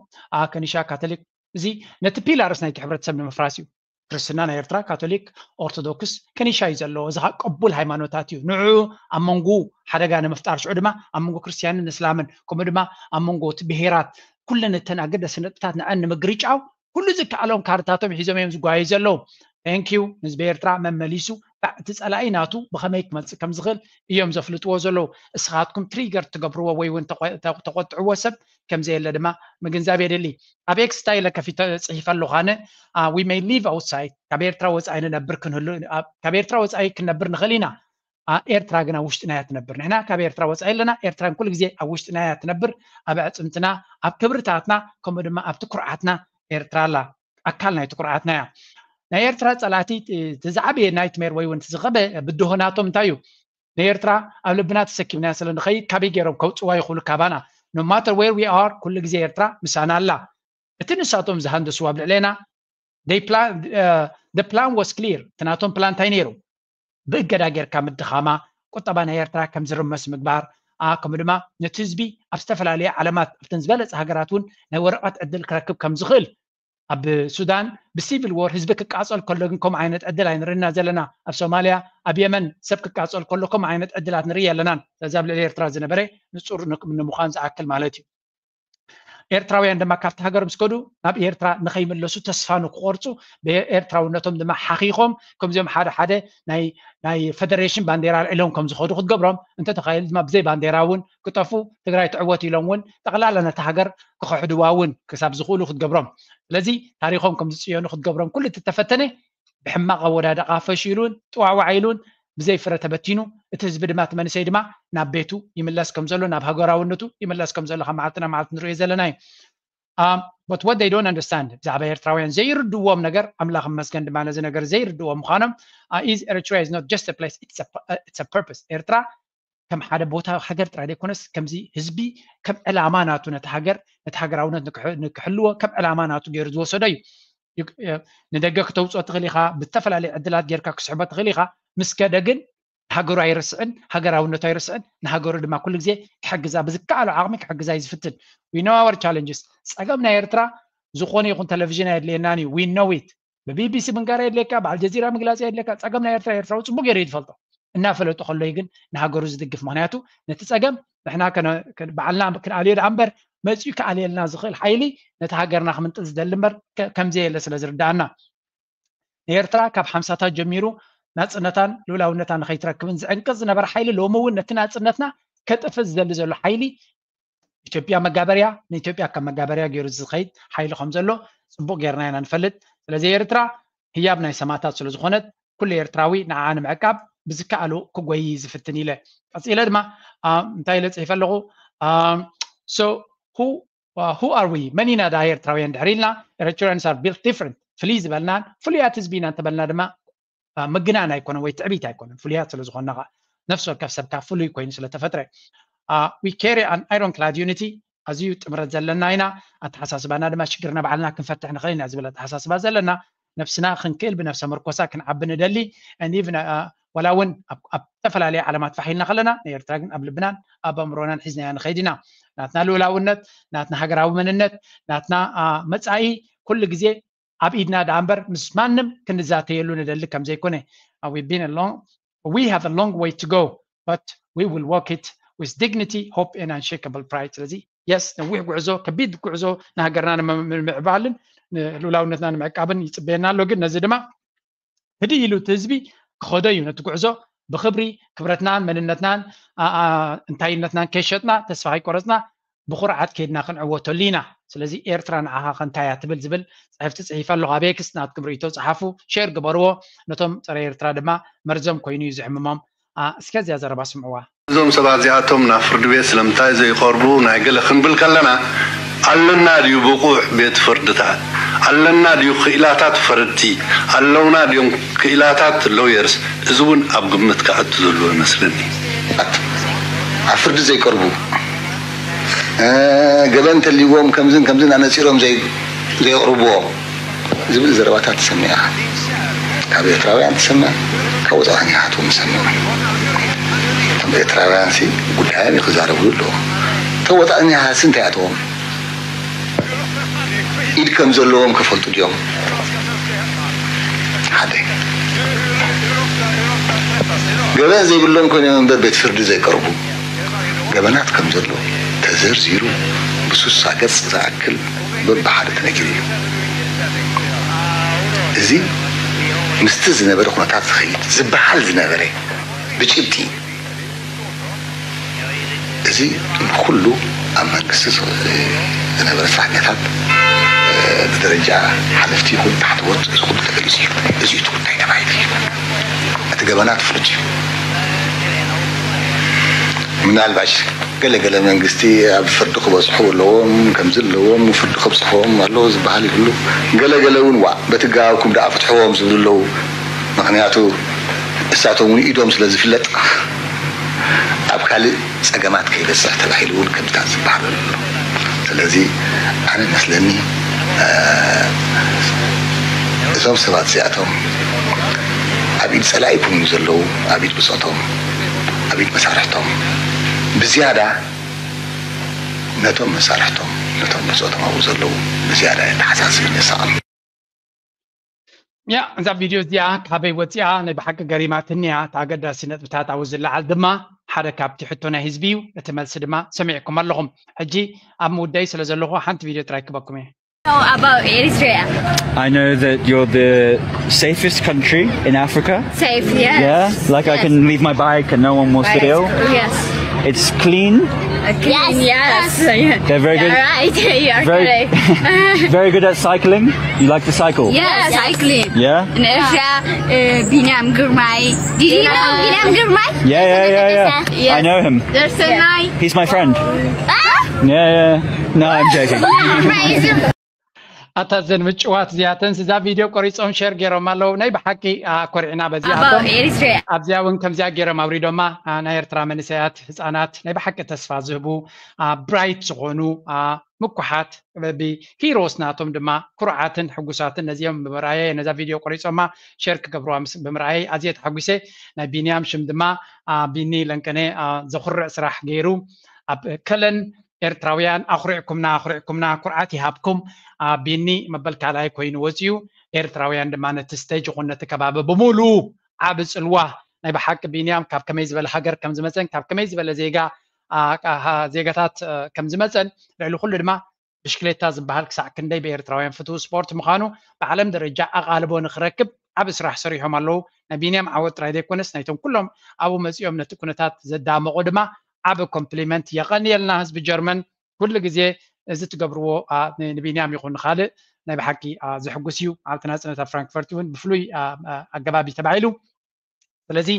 ከኒሻ ካቶሊክ እዚ ነቲ pillars ናይቲ ሕብረተሰብ ንምፍራስ እዩ ክርስትና ናይ ኤርትራ ካቶሊክ ኦርቶዶክስ ከኒሻ እዩ ዘለዎ እዚ ቅቡል ሃይማኖታት እዩ ንዑ ኣብ መንጎ ሓደጋ ንምፍጣር ሽዑ ድማ ኣብ መንጎ ክርስትያንን እስላምን ከምኡ ድማ ኣብ መንጎ እቲ ብሄራት ኩለን እተን ኣገደሲ ነጥብታት ንዐን ንምግርጫው ኩሉ ዝከኣሎም ካርታቶም ሒዞም እዮም ዝጓዩ ዘለዉ thank you ንህዝቢ ኤርትራ መመሊሱ እቲ ፀላኢ ናቱ ብኸመይ ክመፅእ ከም ዝኽእል እዮም ዘፍልጥዎ ዘለዉ እስኻትኩም trigger ትገብርዎ ወይ እውን ተቆጥዕዎ ሰብ ከምዘየለ ድማ ምግንዛብ የድሊ ኣብ ኤክስ እንታይ ኢለ ከፊተ ፅሒፈ ኣለኹ ኣነ we may live outside ካብ ኤርትራ ወፃኢ ንነብር ክንህሉ ካብ ኤርትራ ወፃኢ ክንነብር ንኽእል ኢና ኤርትራ ግን ኣብ ውሽጥና እያ ትነብር ንሕና ካብ ኤርትራ ወፃኢ ኣለና ኤርትራ ኩሉ ግዜ ኣብ ውሽጥና እያ ትነብር ኣብ ኣዕፅምትና ኣብ ክብርታትና ከምኡ ድማ ኣብቲ ኩርዓትና ኤርትራ ኣላ ኣካል ናይቲ ኩርዓትና እያ ናይ ኤርትራ ፀላእቲ እቲ ዝዓበየ ናይትሜር ወይ እውን ዝኸበ ብድሆ ናቶም እንታይ እዩ ንኤርትራ ኣብ ልብና ተሰኪምናያ ስለ ንኸይድ ካበይ ገይሮም ከውፅዋ ይኽእሉ ካባና no matter where we are ኩሉ ግዜ ኤርትራ ምሳና ኣላ እቲ ንሳቶም ዝሃንደስዋ ኣብ ልዕሌና plan was clear እቲ ናቶም ፕላን እንታይ ነይሩ ብእገዳ ጌርካ ምድኻማ ቁጠባ ናይ ኤርትራ ከም ዝርመስ ምግባር ከምኡ ድማ ነቲ ህዝቢ ኣብ ዝተፈላለየ ዓለማት ኣብተን ዝበለፀ ሃገራት እውን ናይ ወረቐት ዕድል ክረክብ ከም ዝኽእል ኣብ ሱዳን ብሲቪል ዎር ህዝቢ ክቃፀል ከሎ ግን ከምኡ ዓይነት ዕድል ኣይንርና ዘለና ኣብ ሶማልያ ኣብ የመን ሰብ ክቃፀል ከሎ ከምኡ ዓይነት ዕድላት ንርኢ ኣለናን ስለዚ ኣብ ልዕሊ ኤርትራ ዝነበረ ንፁር ንምዃን ዝኣክል ማለት እዩ ኤርትራውያን ድማ ካብቲ ሃገር ምስ ከዱ ናብ ኤርትራ ንኸይምለሱ ተስፋ ንክቆርፁ ብኤርትራውነቶም ድማ ሓኺኾም ከምዚኦም ሓደ ሓደ ናይ ናይ ፌደሬሽን ባንዴራ ኣልዒሎም ከም ዝኸዱ ክትገብሮም፣ እንተተኻኢሉ ድማ ብዘይ ባንዴራ እውን ክጠፉ፣ ትግራይ ትዕወት ኢሎም እውን ጠቕላላ ነታ ሃገር ክኽሕድዋ እውን ክሳብ ዝኽእሉ ክትገብሮም፣ ስለዚ ታሪኾም ከም ዝፅየኑ ክትገብሮም ኩሉ እተፈተነ ብሕማቕ ኣወዳድቓ ፈሺሉን ጥዋዕዋዕ ኢሉን ብዘይ ፍረ ተበቲኑ፣ እቲ ህዝቢ ድማ እቲ መንእሰይ ድማ ናብ ቤቱ ይምለስ ከም ዘሎ፣ ናብ ሃገራውነቱ ይምለስ ከም ዘሎ ካብ መዓልቲ ናብ መዓልቲ ንሪኦ ዘለና እዩ። Um, but what they don't understand ብዛዕባ ኤርትራውያን ዘይርድዎም ነገር፣ ኣምላኽ መስገን ድማ ነዚ ነገር ዘይርድዎም ምዃኖም uh, is Eritrea is not just a place, it's a, uh, it's a purpose. ኤርትራ ከም ሓደ ቦታ ሃገር ጥራይ ዘይኮነስ ከምዚ ህዝቢ ከም ዕላማ ናቱ ነቲ ሃገር ነቲ ሃገራውነት ንክሕ- ንክሕልዎ ከም ዕላማ ናቱ ገይሩ ዝወሰዶ እዩ። You- uh, ንደገ ክተውፅኦ ትኽእል ኢኻ፣ ብዝተፈላለየ ዕድላት ጌርካ ክስሕቦ ትኽእል ኢኻ። ምስ ከደ ግን ሃገሩ ኣይርስዕን፣ ሃገራውነቱ ኣይርስዕን፣ ንሃገሩ ድማ ኩሉ ግዜ ክሕግዛ ብዝከኣሎ ዓቕሚ ክሕግዛ እዩ ዝፍትን። We know our challenges. ፀገም ናይ ኤርትራ ዝኾነ ይኹን ቴሌቪዥን ኣየድልየናን እዩ። We know it. ብቢቢሲ ምንጋር የድልየካ፣ ብኣልጀዚራ ምግላፅ የድልየካ። ፀገም ናይ ኤርትራ ኤርትራዊ ፅቡቅ ገይሩ እዩ ዝፈልጦ። እናፈለጡ ከሎ ግን ንሃገሩ ዝድግፍ፣ ምክንያቱ ነቲ ፀገም ንሕና ከነ- ከ- ባዕልና ክንኣልዮ ደኣ እምበር መፂኡ ክኣልየልና ዝኽእል ሓይሊ ነቲ ሃገርና ክምንጥል ዝደሊ እምበር ከ- ከምዘየለ ስለ ዝርዳኣና። ንኤርትራ ካብ ሓምሳታት ጀሚሩ ናፅነታን ልኡላውነታን ንኸይትረክብን ዝዕንቅፅ ዝነበረ ሓይሊ ሎሚ እውን ነቲ ናፅነትና ከጥፍእ ዝደሊ ዘሎ ሓይሊ ኢትዮጵያ መጋበርያ፣ ንኢትዮጵያ ከም መጋበርያ ገይሩ ዝኸይድ ሓይሊ ከም ዘሎ ፅቡቅ ጌርና ኢና ንፈልጥ። ስለዚ ኤርትራ ህያብ ናይ ሰማእታት ስለ ዝኾነት ኩሉ ኤርትራዊ ንዓኣ ንምዕቃብ ብዝከኣሉ ክጎይ ዝፍትን ኢለ ቀፂለ ድማ እንታይ ኢለ ፅሒፈ ኣለኹ። So who who are we? መን ኢና ደኣ ኤርትራውያን ድሕሪ ኢልና? Eritreans are built different. ፍልይ ዝበልናን ፍሉያት ህዝቢ ኢና እንተበልና ድማ ምግናን ኣይኮነን ወይ ትዕቢት ኣይኮነን። ፍሉያት ስለ ዝኾንና ከዓ ነፍሲ ወከፍ ሰብ ከዓ ፍሉይ ኮይኑ ስለተፈጥረ we carry an ironclad unity። ኣዝዩ ጥምረት ዘለና ኢና። ኣተሓሳስባና ድማ ሽግርና ባዕልና ክንፈትሕ ንኽእል ኢና ዝብል ኣተሓሳስባ ዘለና፣ ነብስና ክንክእል ብነብሰ ምርኮሳ ክንዓቢ ንደሊ። And even ወላ እውን ኣብ ኣብ ዝተፈላለየ ዓለማት ፋሕ ኢልና ከለና ንኤርትራ ግን ኣብ ልብናን ኣብ ኣእምሮናን ሒዝናያ ንኸይድ ኢና። ናትና ልኡላውነት፣ ናትና ሃገራዊ መንነት፣ ናትና መፃኢ ኩሉ ግዜ ኣብ ኢድና ደኣ እምበር ምስ ማንም ክንዛተየሉ ንደሊ ከም ዘይኮነ we been a long we have a long way to go, but we will walk it with dignity, hope and unshakable pride. ስለዚ የስ ነዊሕ ጉዕዞ ከቢድ ጉዕዞ ንሃገርና ንምምዕባልን ንልኡላውነትና ንምዕቃብን ይፅበየና ኣሎ። ግን ነዚ ድማ ህድእ ኢሉ እቲ ህዝቢ ክኸዶ እዩ። ነቲ ጉዕዞ ብክብሪ ክብረትናን መንነትናን እንታይነትናን ከይሸጥና ተስፋ ከይቆረፅና ብኩርዓት ከይድና ክንዕወተሉ ኢና። ስለዚ ኤርትራ ንዓኻ ከንታያ ትብል ዝብል ፅሕፍቲ ፅሒፈ ኣለኹ ኣብ ኤክስ። ናትኩም ርእይቶ ፀሓፉ፣ ሼር ግበርዎ። ነቶም ፀረ ኤርትራ ድማ መርዞም ኮይኑ እዩ ዝሕምሞም። እስከዚያ ዘረባ ስምዕዋ። እዞም ሰባት እዚኣቶም ናብ ፍርዲ ቤት ስለምንታይ ዘይቐርቡ ናይ ገለ ክንብል ከለና ኣለና ድዩ ብቑዕ ቤት ፍርድታት? ኣለና ድዩ ክኢላታት ፈረድቲ? ኣለውና ድዮም ክኢላታት ሎየርስ? እዚ እውን ኣብ ግምት ክኣቱ ዘለዎ ይመስለኒ። ኣብ ፍርዲ ዘይቀርቡ ገበን እንተልይዎም ከምዝን ከምዝን ኣነፂሮም ዘይ- ዘየቕርብዎ ዝብል ዘረባታት ትሰምዕ ኢኻ። ካብ ኤርትራውያን ትሰምዕ፣ ካብ ወፃእተኛታት እውን ትሰምዕ። እቶም ኤርትራውያን ሲ ጉዳዮም እዩ ክዛረብሉ ኣለዎ። እቶም ወፃእተኛታት ሲ እንታይ ኣተዎም? ኢድ ከም ዘለዎም ከፈልጡ ድዮም? ሓደ ገበን ዘይብሎም ኮይኖም እምበር ቤት ፍርዲ ዘይቀርቡ ገበናት ከም ዘሎ ተዘርዚሩ ብሱሳ ገጽ ዝኣክል በብሓደ ተነጊሩ እዩ። እዚ ምስቲ ዝነበረ ኩነታት ዝኸይድ ዝበሃል ዝነበረ ብጭብጢ እዚ ንኩሉ ኣብ መንግስቲ ዝነበረ ሰራሕተኛታት ብደረጃ ሓለፍቲ ይኹን ታሕተዎት እዚ ኩሉ ተገሊፁ እዩ። እዚ እቲ ጉዳይ ተባሂሉ እዩ። እቲ ገበናት ፍሉጥ እዩ። ምናልባሽ ገለገለ መንግስቲ ኣብ ፍርዲ ክበፅሑ ኣለዎም ከምዚ ኣለዎም ፍርዲ ከብፅሕዎም ኣለዎ ዝበሃል ይህሉ። ገለገለ እውን ዋ በቲ ጋብኩም ደኣ ፍትሕዎም ዝብሉ ኣለዉ። ምክንያቱ እሳቶም እውን ኢዶም ስለ ዝፍለጥ ኣብ ካልእ ፀገማት ከይበፅሕ ተባሂሉ እውን ከምዚታት ዝበሃል ኣሎ። ስለዚ ኣነ መስለኒ እዞም ሰባት እዚኣቶም ኣብ ኢድ ፀላኢ ኮይኖም ዘለዉ ኣብ ኢድ ብፆቶም ኣብ ኢድ መሳርሕቶም ብዝያዳ ነቶም መሳርሕቶም ነቶም ብፆቶም ኣብኡ ዘለዉ ብዝያዳ የተሓሳስብን የሳቕም። ያ እዛ ቪድዮ እዚኣ ካበይ ወፂኣ ናይ ብሓቂ ገሪማትኒ እያ። እቲ ኣገዳሲ ነጥብታት ኣብኡ ዝለዓል ድማ ሓደ ካብቲ ሕቶ ናይ ህዝቢ እዩ። እቲ መልሲ ድማ ሰሚዕኩም ኣለኹም። ሕጂ ኣብ ምውዳይ ስለ ዘለኹ ሓንቲ ቪድዮ ጥራይ ክበኩም እየ። About Eritrea. I know that you're the safest country in Africa. Safe, yes. Yeah, like I can leave my bike and no one will steal. Yes. It's clean. Clean, yes. They're very good. You're right. You're Very, correct. Very good at cycling. You like to cycle? Yes, cycling. Yeah. In Eritrea, uh, Binyam Girmay. Did you know Binyam Girmay? Yeah, yeah, yeah, yeah. Yes. I know him. There's a night. He's my friend. Yeah, yeah. No, I'm joking. ኣታ ዘን ምጭዋት እዚኣተን እዛ ቪድዮ ቆሪፆም ሸር ገይሮም ኣለዉ። ናይ ብሓቂ ኣኮሪዕና በዚኣቶም። ኣብዚኣ እውን ከምዚኣ ገይሮም ኣውሪዶማ። ናይ ኤርትራ መንእሰያት ህፃናት ናይ ብሓቂ ተስፋ ዝህቡ ብራይት ዝኾኑ ምኩሓት ብሂሮስ ናቶም ድማ ኩርዓትን ሕጉሳትን ነዚኦም ብምርኣየ ነዛ ቪድዮ ቆሪፆማ ሸር ክገብርዋ ብምርኣየ ኣዝየ ተሓጒሰ። ናይ ቢንያም ሽም ድማ ቢኒ ለንቀነ ዘኹርዕ ስራሕ ገይሩ ኣብ ከለን ኤርትራውያን ኣኹሪዕኩምና ኣኹሪዕኩምና ኩርዓት ይሃብኩም። ቢኒ መበል ካልኣይ ኮይኑ ወፂኡ። ኤርትራውያን ድማ ነቲ ስቴጅ ይኹን ነቲ ከባቢ ብምሉ ዓብ ፅልዋ ናይ ብሓቂ ቢንያም ካብ ከመይ ዝበለ ሃገር ከም ዝመፀን ካብ ከመይ ዝበለ ዜጋ ዜጋታት ከም ዝመፀን ልዕሊ ኩሉ ድማ ብሽክሌታ ዝበሃል ክሳዕ ክንደይ ብኤርትራውያን ፍትው ስፖርት ምዃኑ ብዓለም ደረጃ ኣቓልቦ ንክረክብ ዓብ ስራሕ ሰሪሖም ኣለዉ። ናይ ቢንያም ዓወት ጥራይ ዘይኮነስ ናይቶም ኩሎም ኣብኡ መፂኦም ነቲ ኩነታት ዘዳመቑ ድማ ዓብ ኮምፕሊመንት። የቐንየልና ህዝቢ ጀርመን። ኩሉ ግዜ እዚ ትገብርዎ ንቢንያም ይኹን ንካልእ ናይ ብሓቂ ዝሕጉስ እዩ። ኣብቲ ናፅነት ኣብ ፍራንክፈርት እውን ብፍሉይ ኣገባብ እዩ ተባሂሉ። ስለዚ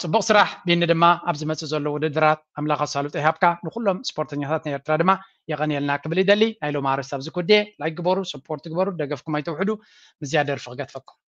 ፅቡቕ ስራሕ ቢኒ ድማ ኣብ ዝመፅእ ዘሎ ውድድራት ኣምላኽ ኣሳልጦ ይሃብካ። ንኩሎም ስፖርተኛታት ናይ ኤርትራ ድማ የቐንየልና ክብል ይደሊ። ናይ ሎም ኣርስት ኣብዚ ኩዴ ላይክ ግበሩ፣ ሰፖርት ግበሩ፣ ደገፍኩም ኣይተውሕዱ። ምስዚኣ ደርፊ ክገትፈኩም።